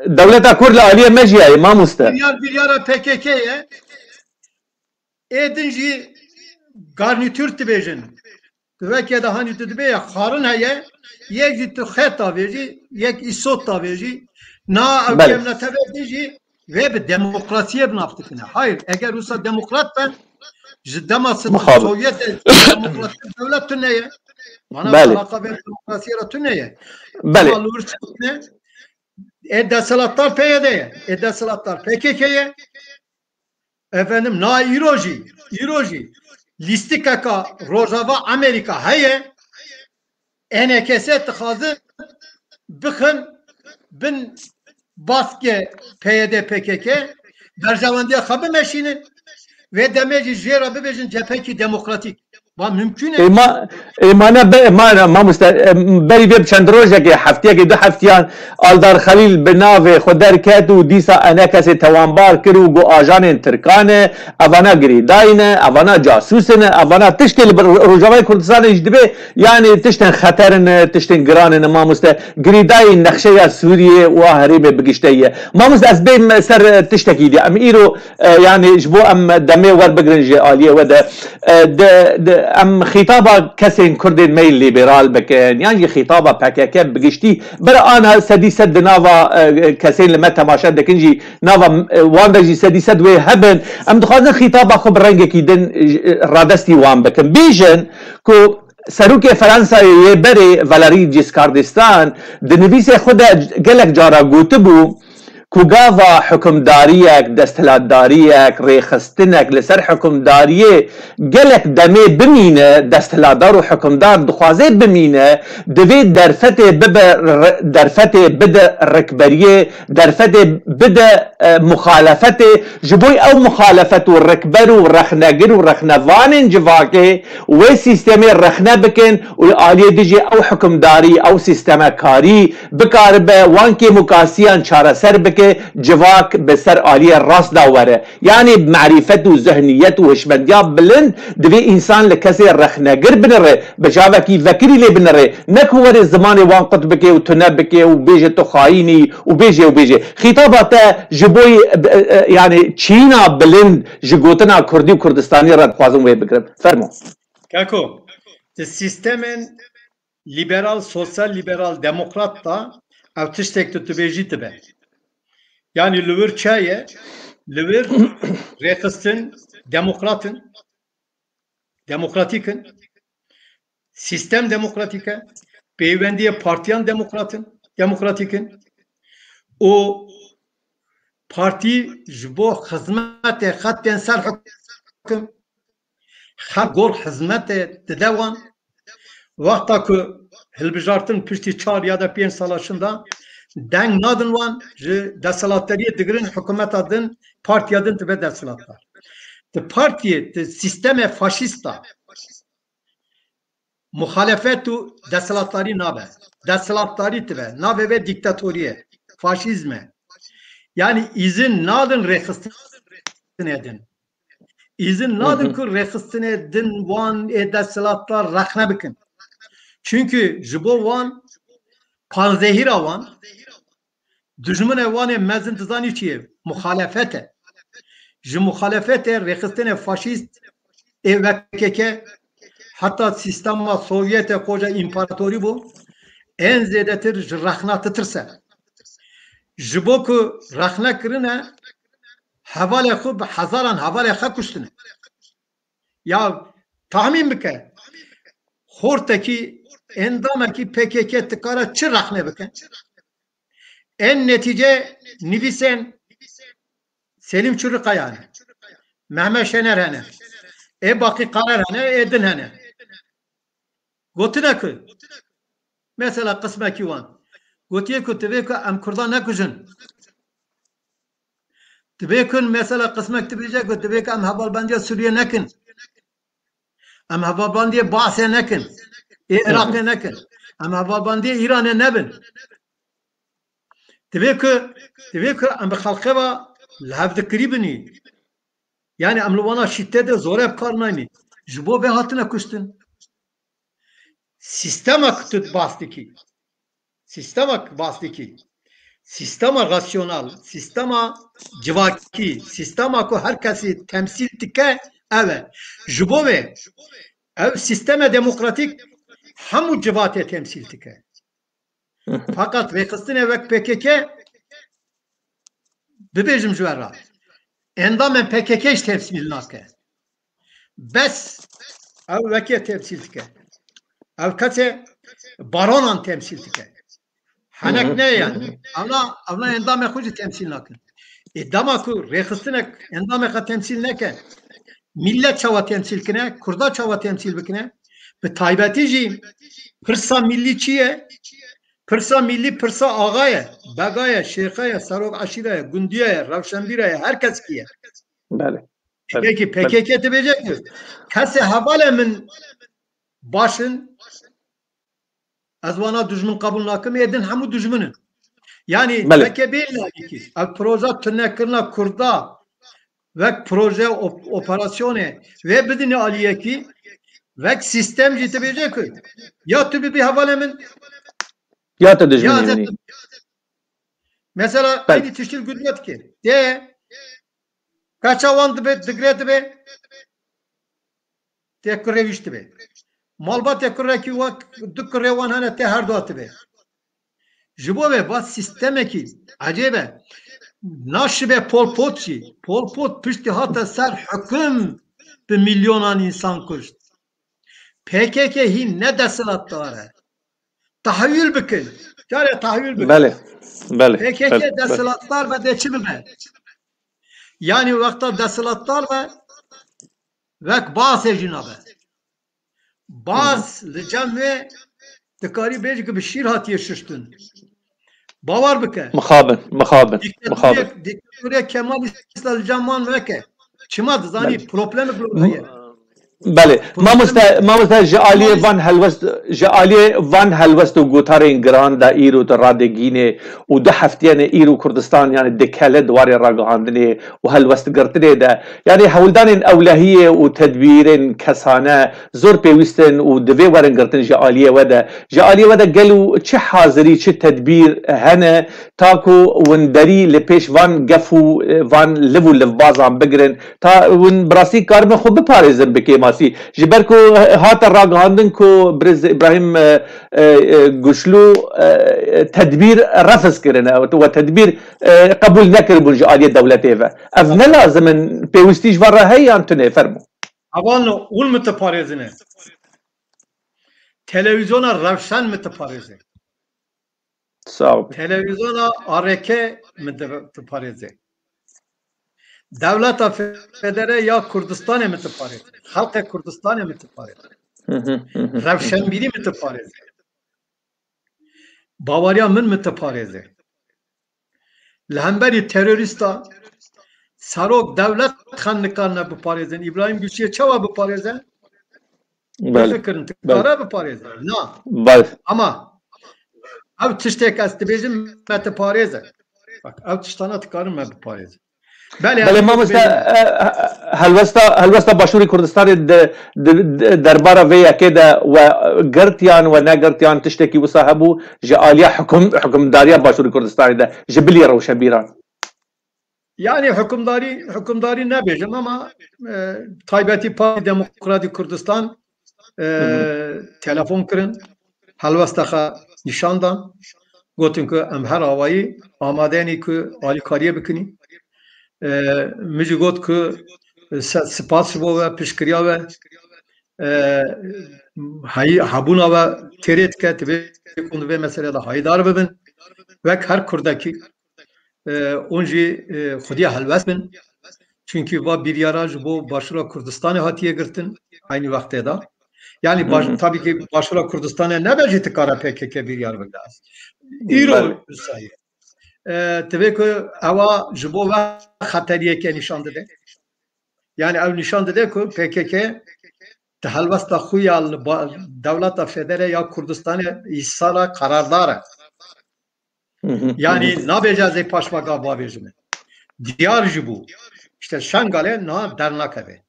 dewleta Kurd li aliyê me jî ye, mamoste. Biryar, biryara P K K ye. Ê din jî garnîtûr dibêjin. Tu weke de hanî tu dibê ya xwarin heye, yek jî tu xet davêjî, yek îsot davêjî. Na ew Belê. kemletevê din jî vê bi demokrasiyê bi nav dikine. Hayır, eger wisa demokrat be, ji dema Sovyet de demokratik dewlet tune ye. Mana Belê. alaqa vê demokrasiyê re tune ye. Belê. Ama li wir çi tune? Ê desthilatdar P Y D ye. Ê desthilatdar P K K ye. Efendim, na îro jî, îro jî lîstikeka Rojava Amerîka heye, E N K S dixwazin bixin bin baskê P Y D P K K, berjewendiya xwe bimeşînin, vê demê jî jê re bibêjin cephekî demokratîk. Va mümkün e. Ê ma, ê ma ne be, ma ne, mamoste, em, berî vê bi çend rojekê, heftiyekê, du heftiyan, Aldar Xelîl bi navê xwe derket û dîsa E N K S'ê tewanbar kir û got ajanên Tirkan e, evana girêdayî ne, evana casûs in, evana tiştê li Rojavayê Kurdistanê jî dibê, yanî tiştên xeter in, tiştên giran in, mamoste, girêdayî nexşeya Sûriyê û a herêmê bi gişteyî ye. Mamoste, ez bêm ser tiştekî dî. Em îro, e, yanî ji bo em demê werbigirin ji aliyê we de, e, de, de, em xîtaba kesên Kurdên me yê lîberal bikin, yan jî xîtaba P K K bi giştî, bira ana sedî sed di nava, e, kesên li me temaşe dikin jî, nava, e, wan de jî sedî sed wê hebin. Em dixwazin xîtaba xwe bi rengekî din, e, radestî wan bikin. Bêjin ku Serokê Fransayê yê berê Valéry Giscard d'Estaing di nivîsê xwe de gelek cara gotibû, ku gava hikimdariyek, desthilatdariyek, rêxistinek li ser hikimdariyê gelek demê bimîne, desthilatdar û hikimdar dixwaze bimîne, divê derfetê bibe, r-, derfetê bide rikberiyê, derfetê bide, e, muxalefetê, ji bo ew muxalefet û rikber û rexnegir û rexnevanên civakê wê sîstemê rexne bikin û li aliyê dijî ew hikimdarî, ew sîstemekarî bikaribe wan kêmûkasiyan çareser bike. civak bi ser aliyê rast de were. Yanî bi merîfet û zihniyet û hişmendiya bilind divê însan li kesê rexnegir binire, bi çavekî vekirî lê binire. Ne ku were zimanê wan qut bike û tune bike û bêje tu xayîn î û bêje û bêje. Xîtaba te ji bo, e, e, yanî çîna bilind ji gotina Kurdî û Kurdistanî re dixwazim wê bigirim. Fermo. Kako, di sîstemên liberal, sosyal liberal, demokrat da ev tiştek tu dibêjî dibe. Yanî li wir çaye, li wir rêxistin demokrat in, demokratîk in, sîstem demokratîk e, peywendiyê partiyan demokrat in, demokratîk in û partî ji bo xizmetê xetên ser hukum, xelk gor xizmetê dide wan. Wexta ku hilbijartin piştî çar ya da pênc sala şinda deng nadin wan, ji desthilatdariyê digirin, hikûmeta din, partiya din dibe desthilatdar. Di partiyê, di sîstemê faşîst de muxalefet û desthilatdarî nabe. Desthilatdarî dibe. Navê vê dîktatorî ye. Faşîzm e. Yanî îzin nadin rêxistinê din. Îzin nadin ku rêxistinê din wan ê desthilatdar rexne bikin. Çunku ji bo wan panzehîra wan, dijminê wan ê mezin dizanî çi ye? Muxalefet e. Ji muxalefetê rêxistinê faşîst ê V K K, heta sîstema Sovyetê qoca împaratorî bû, ên zêdetir ji rexna titirse. Ji bo ku rexne kirine, hevalê xwe bi hezaran hevalê xwe kuştine. Ya tahmîn bike, xortekî, endamekî P K K dikare çi rexne bike? En netîce nivîsên Selîm Çurikaya hene, Mehmet Şener hene, ê Baqî Karer hene, ê din hene. Gotine ku, mesela qismekî wan gotiye ku divê ku em Kurdan nekujin. Divê ku mesela qismek dibêje ku divê ku em hevalbendiya Sûriyê nekin. Em hevalbendiyê Baasê nekin. Ê Iraqê nekin. Em hevalbendiyê Îranê nebin. Divê ku, divê ku em bi xelkê ve li hevdikirî binî. Yani em li wana şîdetê zorê bi kar nayînî. Ji bo vê hatine kuştin. Sîstema ku tu bas dikî. Sîstema ku bas dikî. Sîstema rasyonal, sîstema civakî, sîstema ku her kesî temsîl dike ev e. Ji bo vê ev sîsteme demokratîk hemû civatê temsîl dike. Feqet rêxistinê wek P K K bibêjim ji we re. Endamên P K K jî temsîl nake. Bes ew wekê temsîl dike. Ev kesê baronan temsîl dike. Henek ne yani. Evna, evna endamê xwe jî temsîl nakin. Ê dema ku rêxistinek endamê xwe temsîl neke, millet çawa temsîl kine, Kurda çawa temsîl bikine? Bi taybetî jî pirsa millî çi ye? Pirsa millî pirsa axa ye, bega ye, şêxe ye, serok eşîre ye, gundiye ye, rewşenbîre ye, her kes kî ye. Belê. Belê. Peki P K K dibêje ku kesê hevalê min baş in, ez wana dijmin qebûl nakim, ê din hemû dijmin in. Yani Belê. P K K bê layîkî. Ev proje tunekirina Kurda wek proje op-, operasyonê vê bidinê aliyekî, wek sîstem jî dibêje ku ya tu bibî hevalê min, Ya te ya dijminê ez ê wî. Mesela Belê. Eynî tiştî li Gurmet dike. Tê keça wan dibe, digre dibe. Tê kurê wîş dibe. Malbatê kurekî wek du kurê wan hene tê her dua dibe. Ji bo vê va sîstemekî ecêb e. Naşibe Pol Pot jî. Pol Pot piştî hate ser hukum bi milyonan însan kuşt. P K K hîn ne desthilatdar e. Tahyül bikin. Care tahyül bikin. Belê. Belê. P K K Belê. Belê. Desthilatdar be dê çi bibe? Yani wexta desthilatdar be wek Baasê jî nabe. Baas Hı hı. Li cem wê dikarî bêjî ki bi şîr hatiye şiştin. Bawer bike. Mixabin, mixabin, mixabin. Dîktatorê, dîktatorê Kemal Îslam li cem wan veke. Çima dizanî Belê. Problemek li heye. Belê. Mamoste, mamoste, ji aliyê van helwest, ji aliyê van helwest û gotarên giran de îro tu radegînê û du heftiyene îro Kurdistan, yani dikele di warê ragihandinê û helwestgirtinê de. Yani hewldanên ewlehiyê û tedbîrên kesane zor pêwîst in û divê werin girtin ji aliyê we de. Ji aliyê we de gelo çi hazirî, çi tedbîr hene, ta ku hûn derî li pêş van gef û, e, van liv û livbazan bigirin, ta hûn bi rastî karibin xwe biparêzin bi kêmasî. Ji ber ku hate ragihandin ku Birêz Îbrahîm, e, e, e, Guşlû, e, tedbîr refz kirine, we tedbîr, e, qebûl nekiribûn ji aliyê dewletê ve. Ev ne lazim in, pêwîstî ji van re heye yan tune? Fermo. Avan ûn mi ti parêzine. Televîzyona Rewşen mi ti parêze. Sağ ol. Televîzyona A R K mi ti, ti parêze. Dewleta Federe ya Kurdistanê mi ti parêze. Xelqê Kurdistanê mi ti parêze. Hı hı, hı hı, hı hı. Rewşenbîrî mi ti parêze. Baweriya min mi ti parêze. Li hemberî terorîsta serok dewlet xwe nikarine biparêzin. Îbrahîm Guşiyê çawa biparêze? Belê. Bifikirin, belê. Dikare biparêze. Na. Belê. Ama ev tiştek ez dibêjim me ti parêze. Bak, ev tiştana dikarin me biparêze. Belê, Belê, ez mamoste, dibêjim. e, e, helwesta, helwesta Başûrê Kurdistanê di, di, di derbara vê yekê de we girtiyan, we negirtiyan, tiştekî wisa hebû ji aliya hukum-, hukimdariya Başûrê Kurdistanê de, ji bilî rewşenbîran? Yani hukimdarî, hukimdarî nebêjim ama, e, taybetî Partî Demokratîk Kurdistan, e, Hı hı. telefon kirin, helwesta xwe nîşan dan. Gotin ku em her awayî amade ne ku alîkariyê bikinî. E, min jî got ku se-, spas ji bo we, piştgiriya we, e, heyî-, hebûna we têrê dike, divê hûn di vê meselê de hayîdar bibin. Wek her Kurdekî, e, hûn jî, e, xwedî helwest bin. Çunkî va biryara ji bo Başûra Kurdistanê hatiye girtin eynî wextê de. Yani baş-, Hı hı. tabii ki Başûra Kurdistanê nebe jî dikare P K K biryar bigire. Îro Belê. sayê. E, divê ku ewa ji bo ve xeteriyeke nîşan dide. Yani ew nîşan dide ku P K K di helwesta xwe ya li ba-, dewleta federe ya Kurdistanê îsala qerardar e. Hı hı, Yani hı hı. nabêje ez ê paşva gav bavêjime. Diyar jî bû. İşte Şengalê niha dernakeve.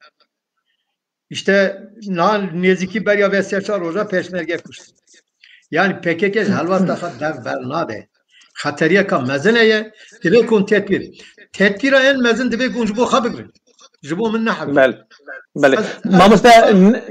İşte niha nêzîkî beriya vê sê çar roja pêşmerge kuştin. Yani P K K ji helwesta xwe dev bernade. Xeteriyeka mezin heye. Divê ku hûn tedbîr. Tedbîra en mezin divê ku hûn ji bo xwe bigirin. Ji bo min ne hebû. Belê. Belê. Ez, ez, Mamoste, ez n-,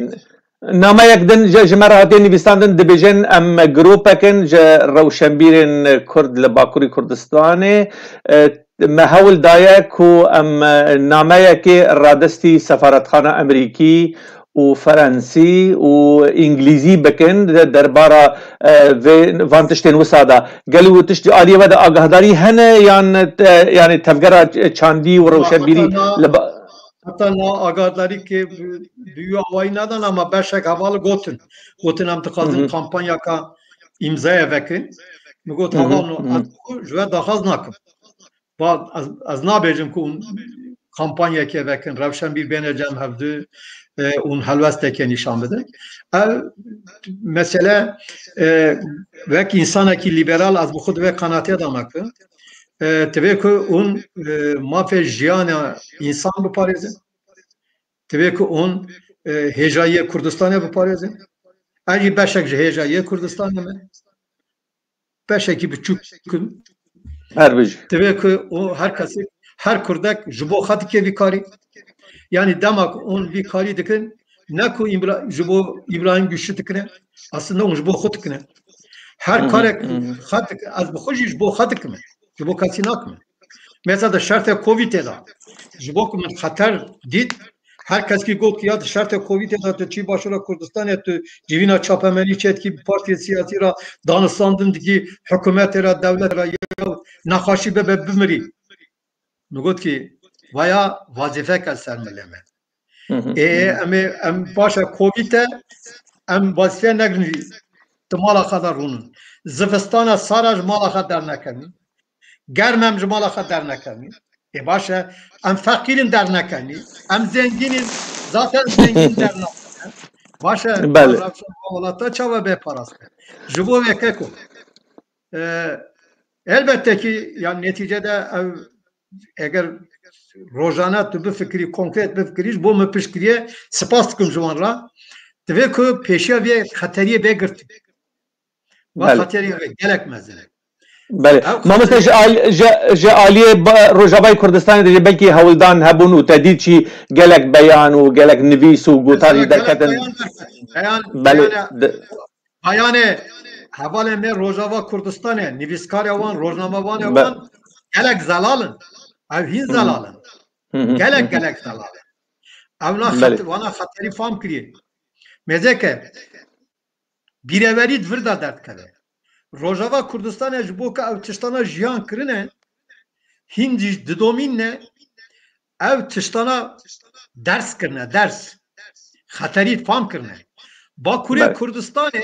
nameyek din ji, ji me re hatiye nivîsandin, dibêjin em grûpek in ji rewşenbîrên Kurd li Bakurê Kurdistanê. E, me hewl daye ku em, e, nameyekê radestî sefaretxana Amerîkî û Ferensî û Îngilîzî bikin de-, derbara, e, vê, van tiştên wisa de. Gelo tişt ji aliyê we de agahdarî hene yan, e, yanî tevgera çandî û rewşenbîrî Heta na, li ba- heta na agahdarî ke bi, bi wî awayî nedan ama beşek heval gotin. Gotin em dixwazin Hı hı. kampanyaka îmzaya vekin. Min got, Hı hı, heval no, hı hı. ez ji we daxwaz nakim. Va, ez, ez nabêjim ku hûn kampanyeke vekin, rewşenbîr bêne cem hevdu, e, hûn helwesteke nîşan bidin. Ev mesele, e, wek însanekî lîberal ez bi xwe di vê qenatê de me ku, e, divê ku hûn, e, mafê jiyana însan biparêzin. Divê ku hûn, e, hêjayiyê Kurdistanê biparêzin. Ez jî beşek ji hêjayiyê Kurdistanê me. Beşekî biçûk in. Her bijî. Divê ku o her kesê, her Kurdek ji bo xwe dike vî karî. Yani dema ku hûn vî karî dikin, ne ku Îbra-, ji bo Îbrahîm Guşî dikine, aslında hûn ji bo xwe dikine. Her Hı hı, karek hı hı. xwe dik-, ez bi xwe jî ji bo xwe dikime. Ji bo kesî nakime. Mesela di şertê Covidê de, ji bo ku min xeter dît, her kes kî got ku ya di şertê Covidê de tu çî Başûra Kurdistanê, tu civîna çapemenî çêdikî, bi partiyê siyasî re danûstandin dikî, hikûmetê re, dewletê re, ya nexweşî bibe bimirî. Min got kî, vaya wazîfeke ser milê me. Hı hı, Ê, hı hı. em ê, em paşa Covid e, em wazîfe negirin jî, di mala xwe de rûnin. Zivistana sara ji mala xwe dernekevin. Germ em ji mala xwe dernekevin. Ê baş e, em feqîr in dernekevin. Em zengîn in, Zaten zengîn dernaxin. Baş e, Belê. Rewşa welata çawa bê parastin. Ji bo vê keko. E, elbette ki, yani neticede ev, eger rojane tu bifikirî, konkret bifikirî, ji bo min pişt kiriye, spas dikim ji wan re. Divê ku pêşiya vê xeteriyê bê girtin. Ve Belê. Xeteriyê ve gelek mezin e. Belê. Ev Mamoste, xeteriyê ji al-, ji, ji aliyê ba-, Rojavayê Kurdistanê de jî belkî hewldan hebûn û te dît jî gelek beyan û gelek nivîs û gotar jî Mesela gelek derketin. Beyan derketin. Beyan, Belê. yani, De- Bayanê hevalê me Rojava Kurdistanê, nivîskarê wan, rojnamevanê Be- wan gelek zelal in. Ev hîn Hı hı. zelal in. Hı hı, Gelek hı hı. gelek zelal in. Ev na Belê. xet-, wana xeterî fam kiriye. Mêzeke bîreverî di vir de derdikeve. Rojava Kurdistanê ji bo ke ev tiştana jiyan kirine, hîn jî didomîn ne, ev tiştana ders kirine, ders. Xeterî fam kirine. Bakurê Belê. Kurdistanê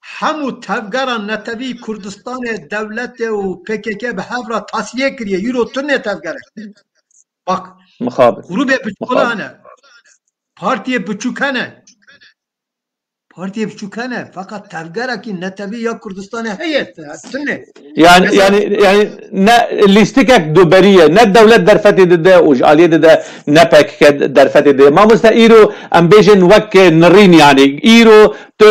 hemû tevgera netewî Kurdistanê, dewletê û P K K bi hev re tasfiye kiriye. Îro tune tevgerek. Bak, Mixabin. grûbê biçûk Mixabin. hene. Partiyê biçûk hene. Partiyê biçûk hene. Feqet tevgerekî netewî ya Kurdistanê heye. Tune. Yani, Mesela yani, yani ne lîstikek duberî ye, ne dewlet derfetê dide û ji aliyê dide, ne P K K derfetê dide. Mamoste, îro em bêjin wek nirîn, yani îro tu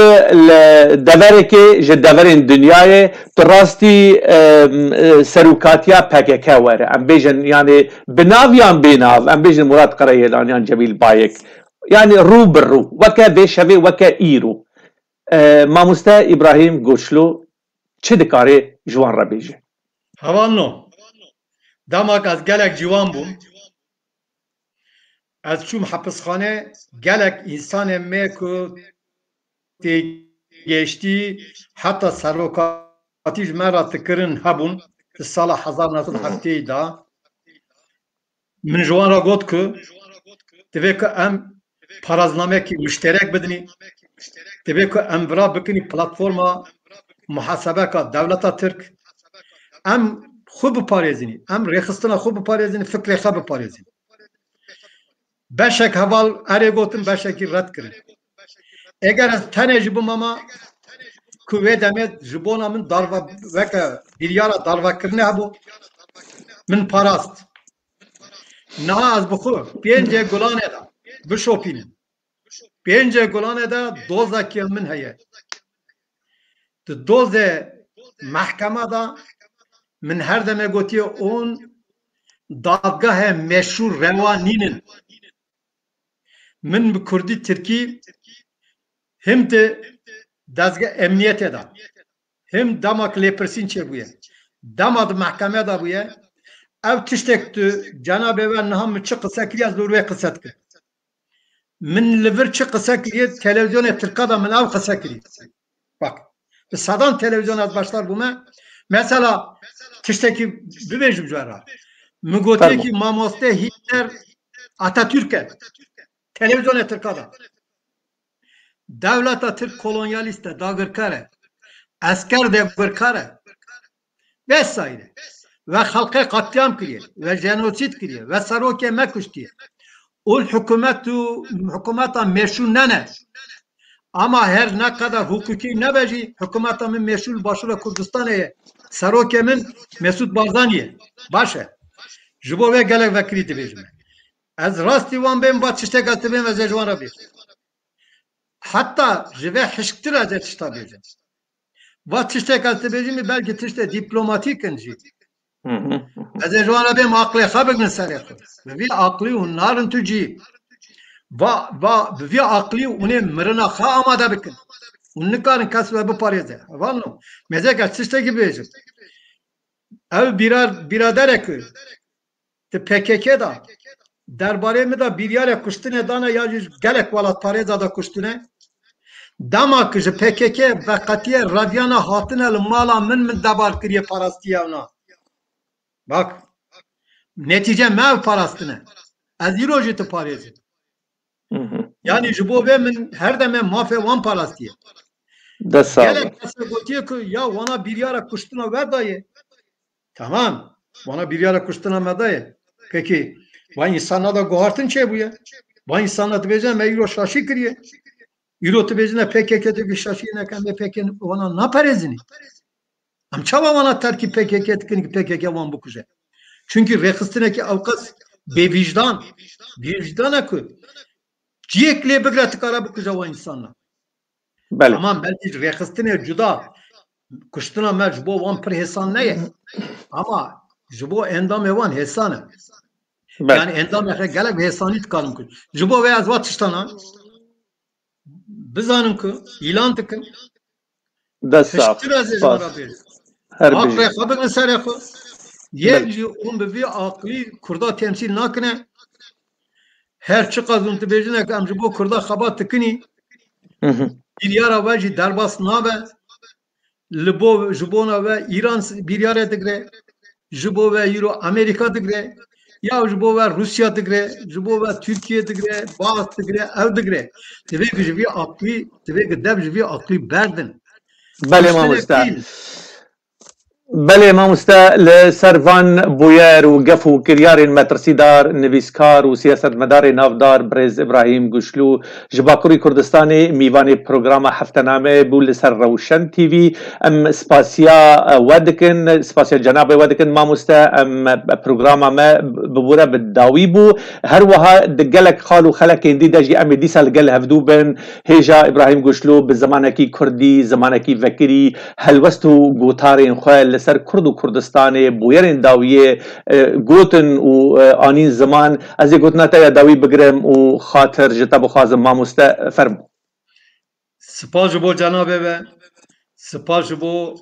li deverekê ji deverên dinyayê, tu rastî, em, e, serokatiya P K K were. Em bêjin, yani bi nav yan bê nav, em bêjin Murat Karayêlan yan Cemîl Bayik. Yani rû bi rû, weke vê şevê, weke îro. E, Mamoste Îbrahîm Goçlu çi dikare ji wan re bêje? Hevalno, demak ez gelek ciwan bûm. Ez çûm hepisxane, gelek însanê me ku têgeştî heta serokatî ji me re dikirin hebûn di sala hezar neh sed heftê de. Min ji wan re got ku divê ku em paraznamekî muşterek bidinî, divê ku em vira bikinî platforma muhasebeka dewleta Tirk. Em xwe biparêzinî, em rêxistina xwe biparêzinî, fikrê xwe biparêzinî. Beşek heval erê gotin, beşekî red kirin. Eger ez tenê jî bimama, ku wê demê ji bona min darve, weke biryara darvekirinê hebû, min parast. Niha ez bi xwe pêncê gulanê de bişopînim. Pêncê gulanê de dozekî min heye. Di dozê mehkema de min her demê gotiye, on dadgehê meşrû rewa nînin. Min bi kurdî, tirkî him di dezgeh emniyetê de, him dema ki lêpirsîn çêbûye, dema di mehkeme de bûye, ev tiştek tu cenabê we niha min çi qise kiriye, ez li wir wê qise dikim. Min li vir çi qise kiriye, televîzyonê tirka de min ev qise kiriye. Bak, bi sedan televîzyon ez beşdar bûme. Mesela tiştekî bibêjim ji we re. Min gotiye Fermo. ki mamoste Hitler Atatürk e. Televîzyonê tirka de. Dewleta Tirk kolonyalîst e, dagirker e. Esker dagirker e. Vesaire. Ve xelqê qetlîam kiriye, ve jenosîd kiriye, ve serokê me kuştiye. Û hikûmet û hikûmeta meşrû nene. Ama her ne kadar hukukî nebe jî, hikûmeta min meşrû li Başûra Kurdistanê ye. Serokê min Mesûd Barzanî ye. Baş e. Ji bo vê gelek vekirî dibêjim. Ez rastî wan bêm, va tiştek ez dibêm, ez ê ji wan re bêjim. Heta ji vê hişktir ez ê tişta bêjim. Va tiştek ez dibêjim, belkî tiştê dîplomatîk in jî. Hı hı, hı hı. Ez ê ji wan re bêm, aqlê xwe bigrin serê xwe. Bi vî aqlî hûn narin tu cî. Va, va, bi vî aqlî hûn ê mirina xwe amade bikin. Hûn nikarin kes we biparêze. Hevalno, mêzek ez tiştekî bêjim. Ev bîra-, bîraderek di P K K de derbarê min de biryarê kuştinê dane ya jî gelek welatparêza de kuştine. Dema ki ji P K K veqetiye reviyana hatine li mala min, min debar kiriye, parastiye ewna. Bak, netîce me ev parastine. Ez îro jî tu parêzim. Hı hı. Yani ji bo vê min her deme mafê wan parastiye. Dest sağ olun. Gelek kese gotiye ku ya wana biryara kuştina we daye. Tamam. Wana biryara kuştina me daye. Peki, van insana da guhartin çêbûye? Van insana dibêjin me îro şaşî kiriye. Îro dibêjine P K K dike şaşî neke, em ê P K K wana naperêzinî. Em çawa wana terkî P K K dikin ki P K K wan bikuje? Çünkü rêxistinekî ewqas bêvîjdan, bêvîjdan e ku ciyek lê bigre dikare bikuje wan insana. Belê. Tamam, belkî rêxistinê cuda, kuştina me ji bo wan pir hêsan neye. Ama ji bo endamê wan hêsan e. Belê. Yani endamê xwe gelek hêsanî dikarin ku. Ji bo vê ez va tiştana bizanin ku îlan dikim. Dest sağ. Piştir ez ê ji Spas. Wan re bêjim. Her Aqlê bijî. Xwe bigrin serê xwe. Yek Belê. Jî hûn bi vî aqlî Kurda temsîl nakine. Her çiqas hûn dibêjine ku em ji bo Kurda xebat dikinî, Hı hı. Biryara we jî derbas nabe. Li bo, ji bona we Îran s-, biryare digre. Ji bo we îro Amerîka digre. Ya ji bo we Rûsya digre. Ji bo we Tirkiye digre. Baas digre. Ew digre. Divê ku ji vî aqlî, divê ku dev ji vî aqlî berdin. Belê Kuştinê mamoste. Pîl. Belê mamoste, li ser van bûyer û gef û kiryarên metirsîdar, nivîskar û siyasetmedarê navdar birêz Îbrahîm Guşlû ji Bakurê Kurdistanê mîvanê programa Heftename bû li ser Rewşen T V. Em spasiya, e, we dikin, spasiya cenabê we dikin mamoste. Em, e, programa me bi we re bi dawî bû. Her wiha di gelek xal û xelekên dî de jî em ê dîsa li gel hevdû bin. Hêja Îbrahîm Guşlû bi zimanekî kurdî, zimanekî vekirî, helwest û gotarên xwe li ser Kurd û Kurdistanê, bûyerên dawiyê, e, gotin û, e, anîn ziman. Ez ê gotina te ya dawî bigirim û xatir ji te bixwazim, mamoste, fermo. Spas ji bo cenabê we, spas ji bo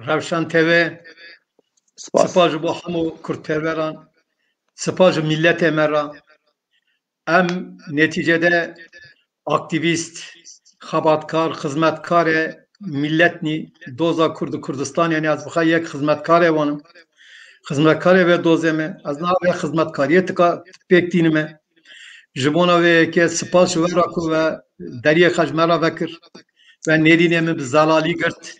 Rewşen T V, Spas. Spas ji bo hemû kurdperweran, spas ji miletê me re. Em netîcede aktîvîst, xebatkar, xizmetkarê miletnî, doza Kurd û Kurdistanê, yanî ez bixwe yek xizmetkarê wan im. Xizmetkarê vê dozê me, ez niha vê xizmetkariyê tika pêk tînime. Ji bona vê yekê spas ji we re ku we deriyê xwe ji me re vekir. We nêrînê min bi zelalî girt.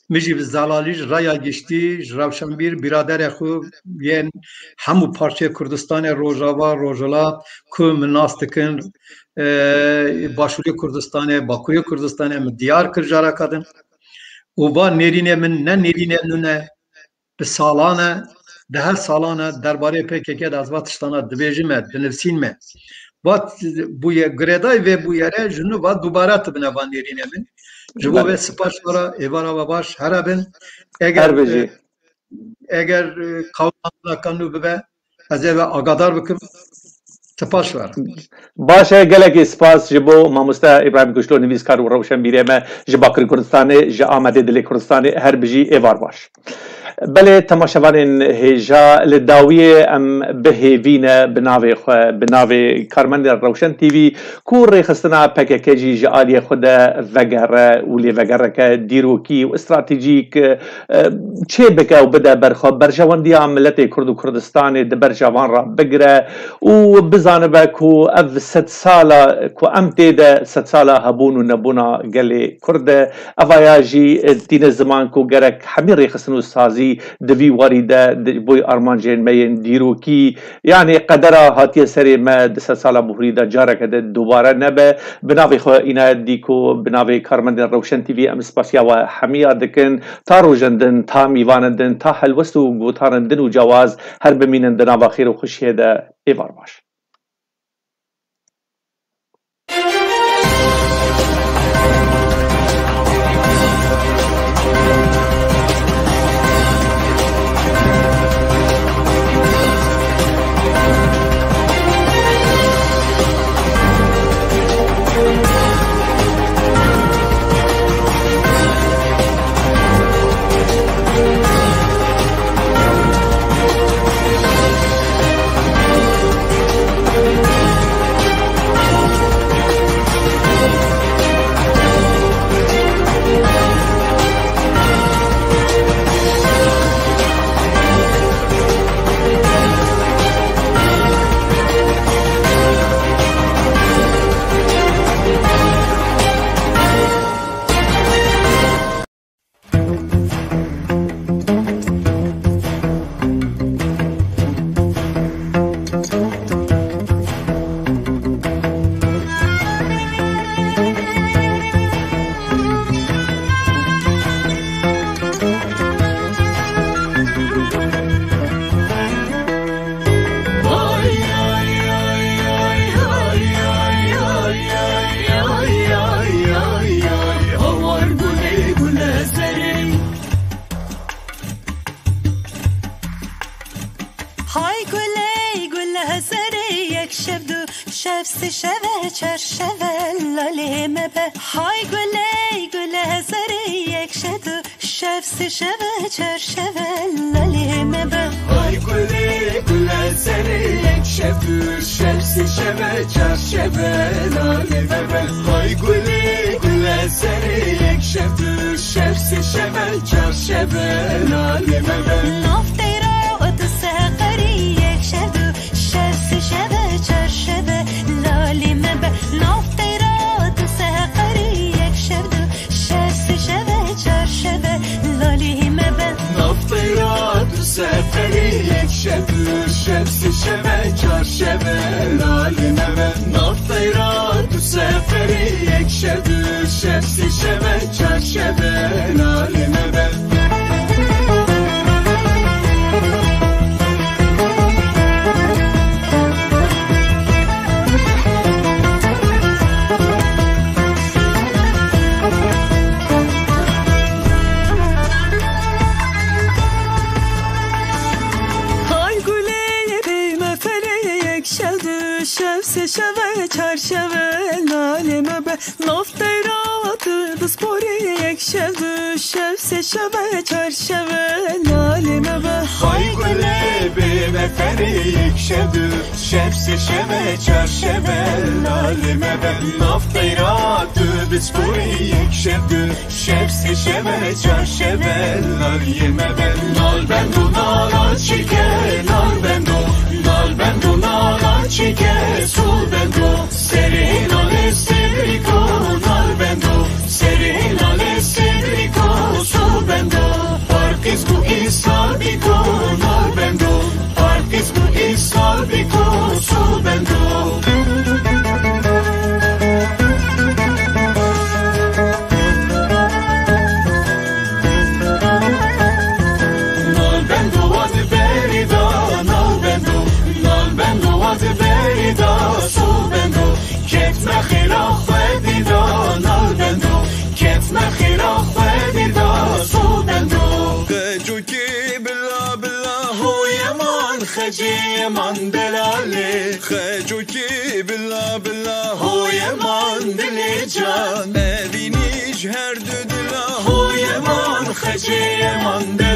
Min jî bi zelalî ji raya giştî, ji rewşenbîr, biraderê xwe yên hemû parçeyê Kurdistanê, Rojava, Rojhilat, ku min nas dikin, e, Başûrê Kurdistanê, Bakurê Kurdistanê, min diyar kir careka din. Û va nêrînê min ne nêrînê nû ne, bi salan e, di her salan e, derbarê P K K de ez va tiştana dibêjim e, dinivsîn me. Va bûye, girêdayî vê bûyere ji nû va dubare dibine va nêrînê min. Ji bo Belê. Vê spas we re, êvara we baş, here bin. Eger, Her bijî. E, eger, e, qewimandina ka nû bibe, ez ê ve agadar bikim. Spas ji we re. Baş e, gelekî spas ji bo mamoste Îbrahîm Guşlû, nivîskar û rewşenbîrê me ji Bakurê Kurdistanê, ji Amedê, dilê Kurdistanê, her bijî, êvar baş. Belê, temaşevanên hêja, li dawiyê em bi hêvî ne, bi navê xwe, bi navê karmendên Rewşen T V, ku rêxistina P K K jî ji aliyê xwe de vegere û lêvegereke dîrokî û stratejîk, e, çê bike û bide ber xwe, berjewendiya miletê Kurd û Kurdistanê di ber çavan re bigire û bizanibe ku ev sedsala ku em tê de, sedsala hebûn û nebûna gelê Kurd e. Eva ya jî, e, tîne ziman ku gerek hemî rêxistin û sazî di vî warî de di bo armancên me yên dîrokî, yanî qedera hatiye serê me di sedsala bihurî de careke din dubare nebe. Bi navê xwe Înayet Dîko, bi navê karmendên Rewşen T V em spasiya we hemiya dikin. Ta rojan din, ta mîvanan din, ta helwest û gotaran din û cewaz, her bimînin di nava xêr û xweşiyê de. Êvar baş. Şev sê şeve çar şeve lalê me be. Hay gulê gule zerê yek şev du şev sê şeve çar şeve lalê me be. Hay gulê gule zerê yek şev du şev sê şeve çar şeve lalê me be. Hay gulê gule zerê yek şev du şev sê şeve çar şeve lalê me be. Nav teyra tu seqerî yek şev du şev sê şeve çar şeve lalê me be. Nav teyra tu seqerî yek şev du şev sê şeve çar şeve lalê me be. Nav teyra tu seqerî yek şev du şev sê şeve çar şeve lalê me be. Nav teyra tu seqerî yek şev du şev sê şeve çar şeve lalê me be. Hay gulê bê me ferê yek şev du şev sê şeve çar şeve lalê me be. Nav teyra tu disporê yek şev du şev sê şeve çar şeve lalê me be. Hay gulê bê me ferê yek şev du şev sê şeve çar şeve lalê me be. Nav teyra tu disporê yek şev du şev sê şeve çar şeve lalê me be. Nal bendo nala çike, nal bendo, nal bendo nala çike, sol bendo. Serê nalê sebrîko nal bendo, serê nalê sebrîko sol bendo. Parqîz ku îsal bîko nal bendo, parqîz ku îsal bîko sol bendo. Nal bendo wa di berî da, nal bendo, nal bendo wa di berî da, sol bendo. Ketme xêla xwedî da, nal bendo, ketme xêla xwedî da, sol bendo. Xecokê bila bila hoyeman, xecê yeman delalê. Xecokê bila bila hoyeman dilê can. Evînî ji her du dila hoyeman, xecê yeman delalê.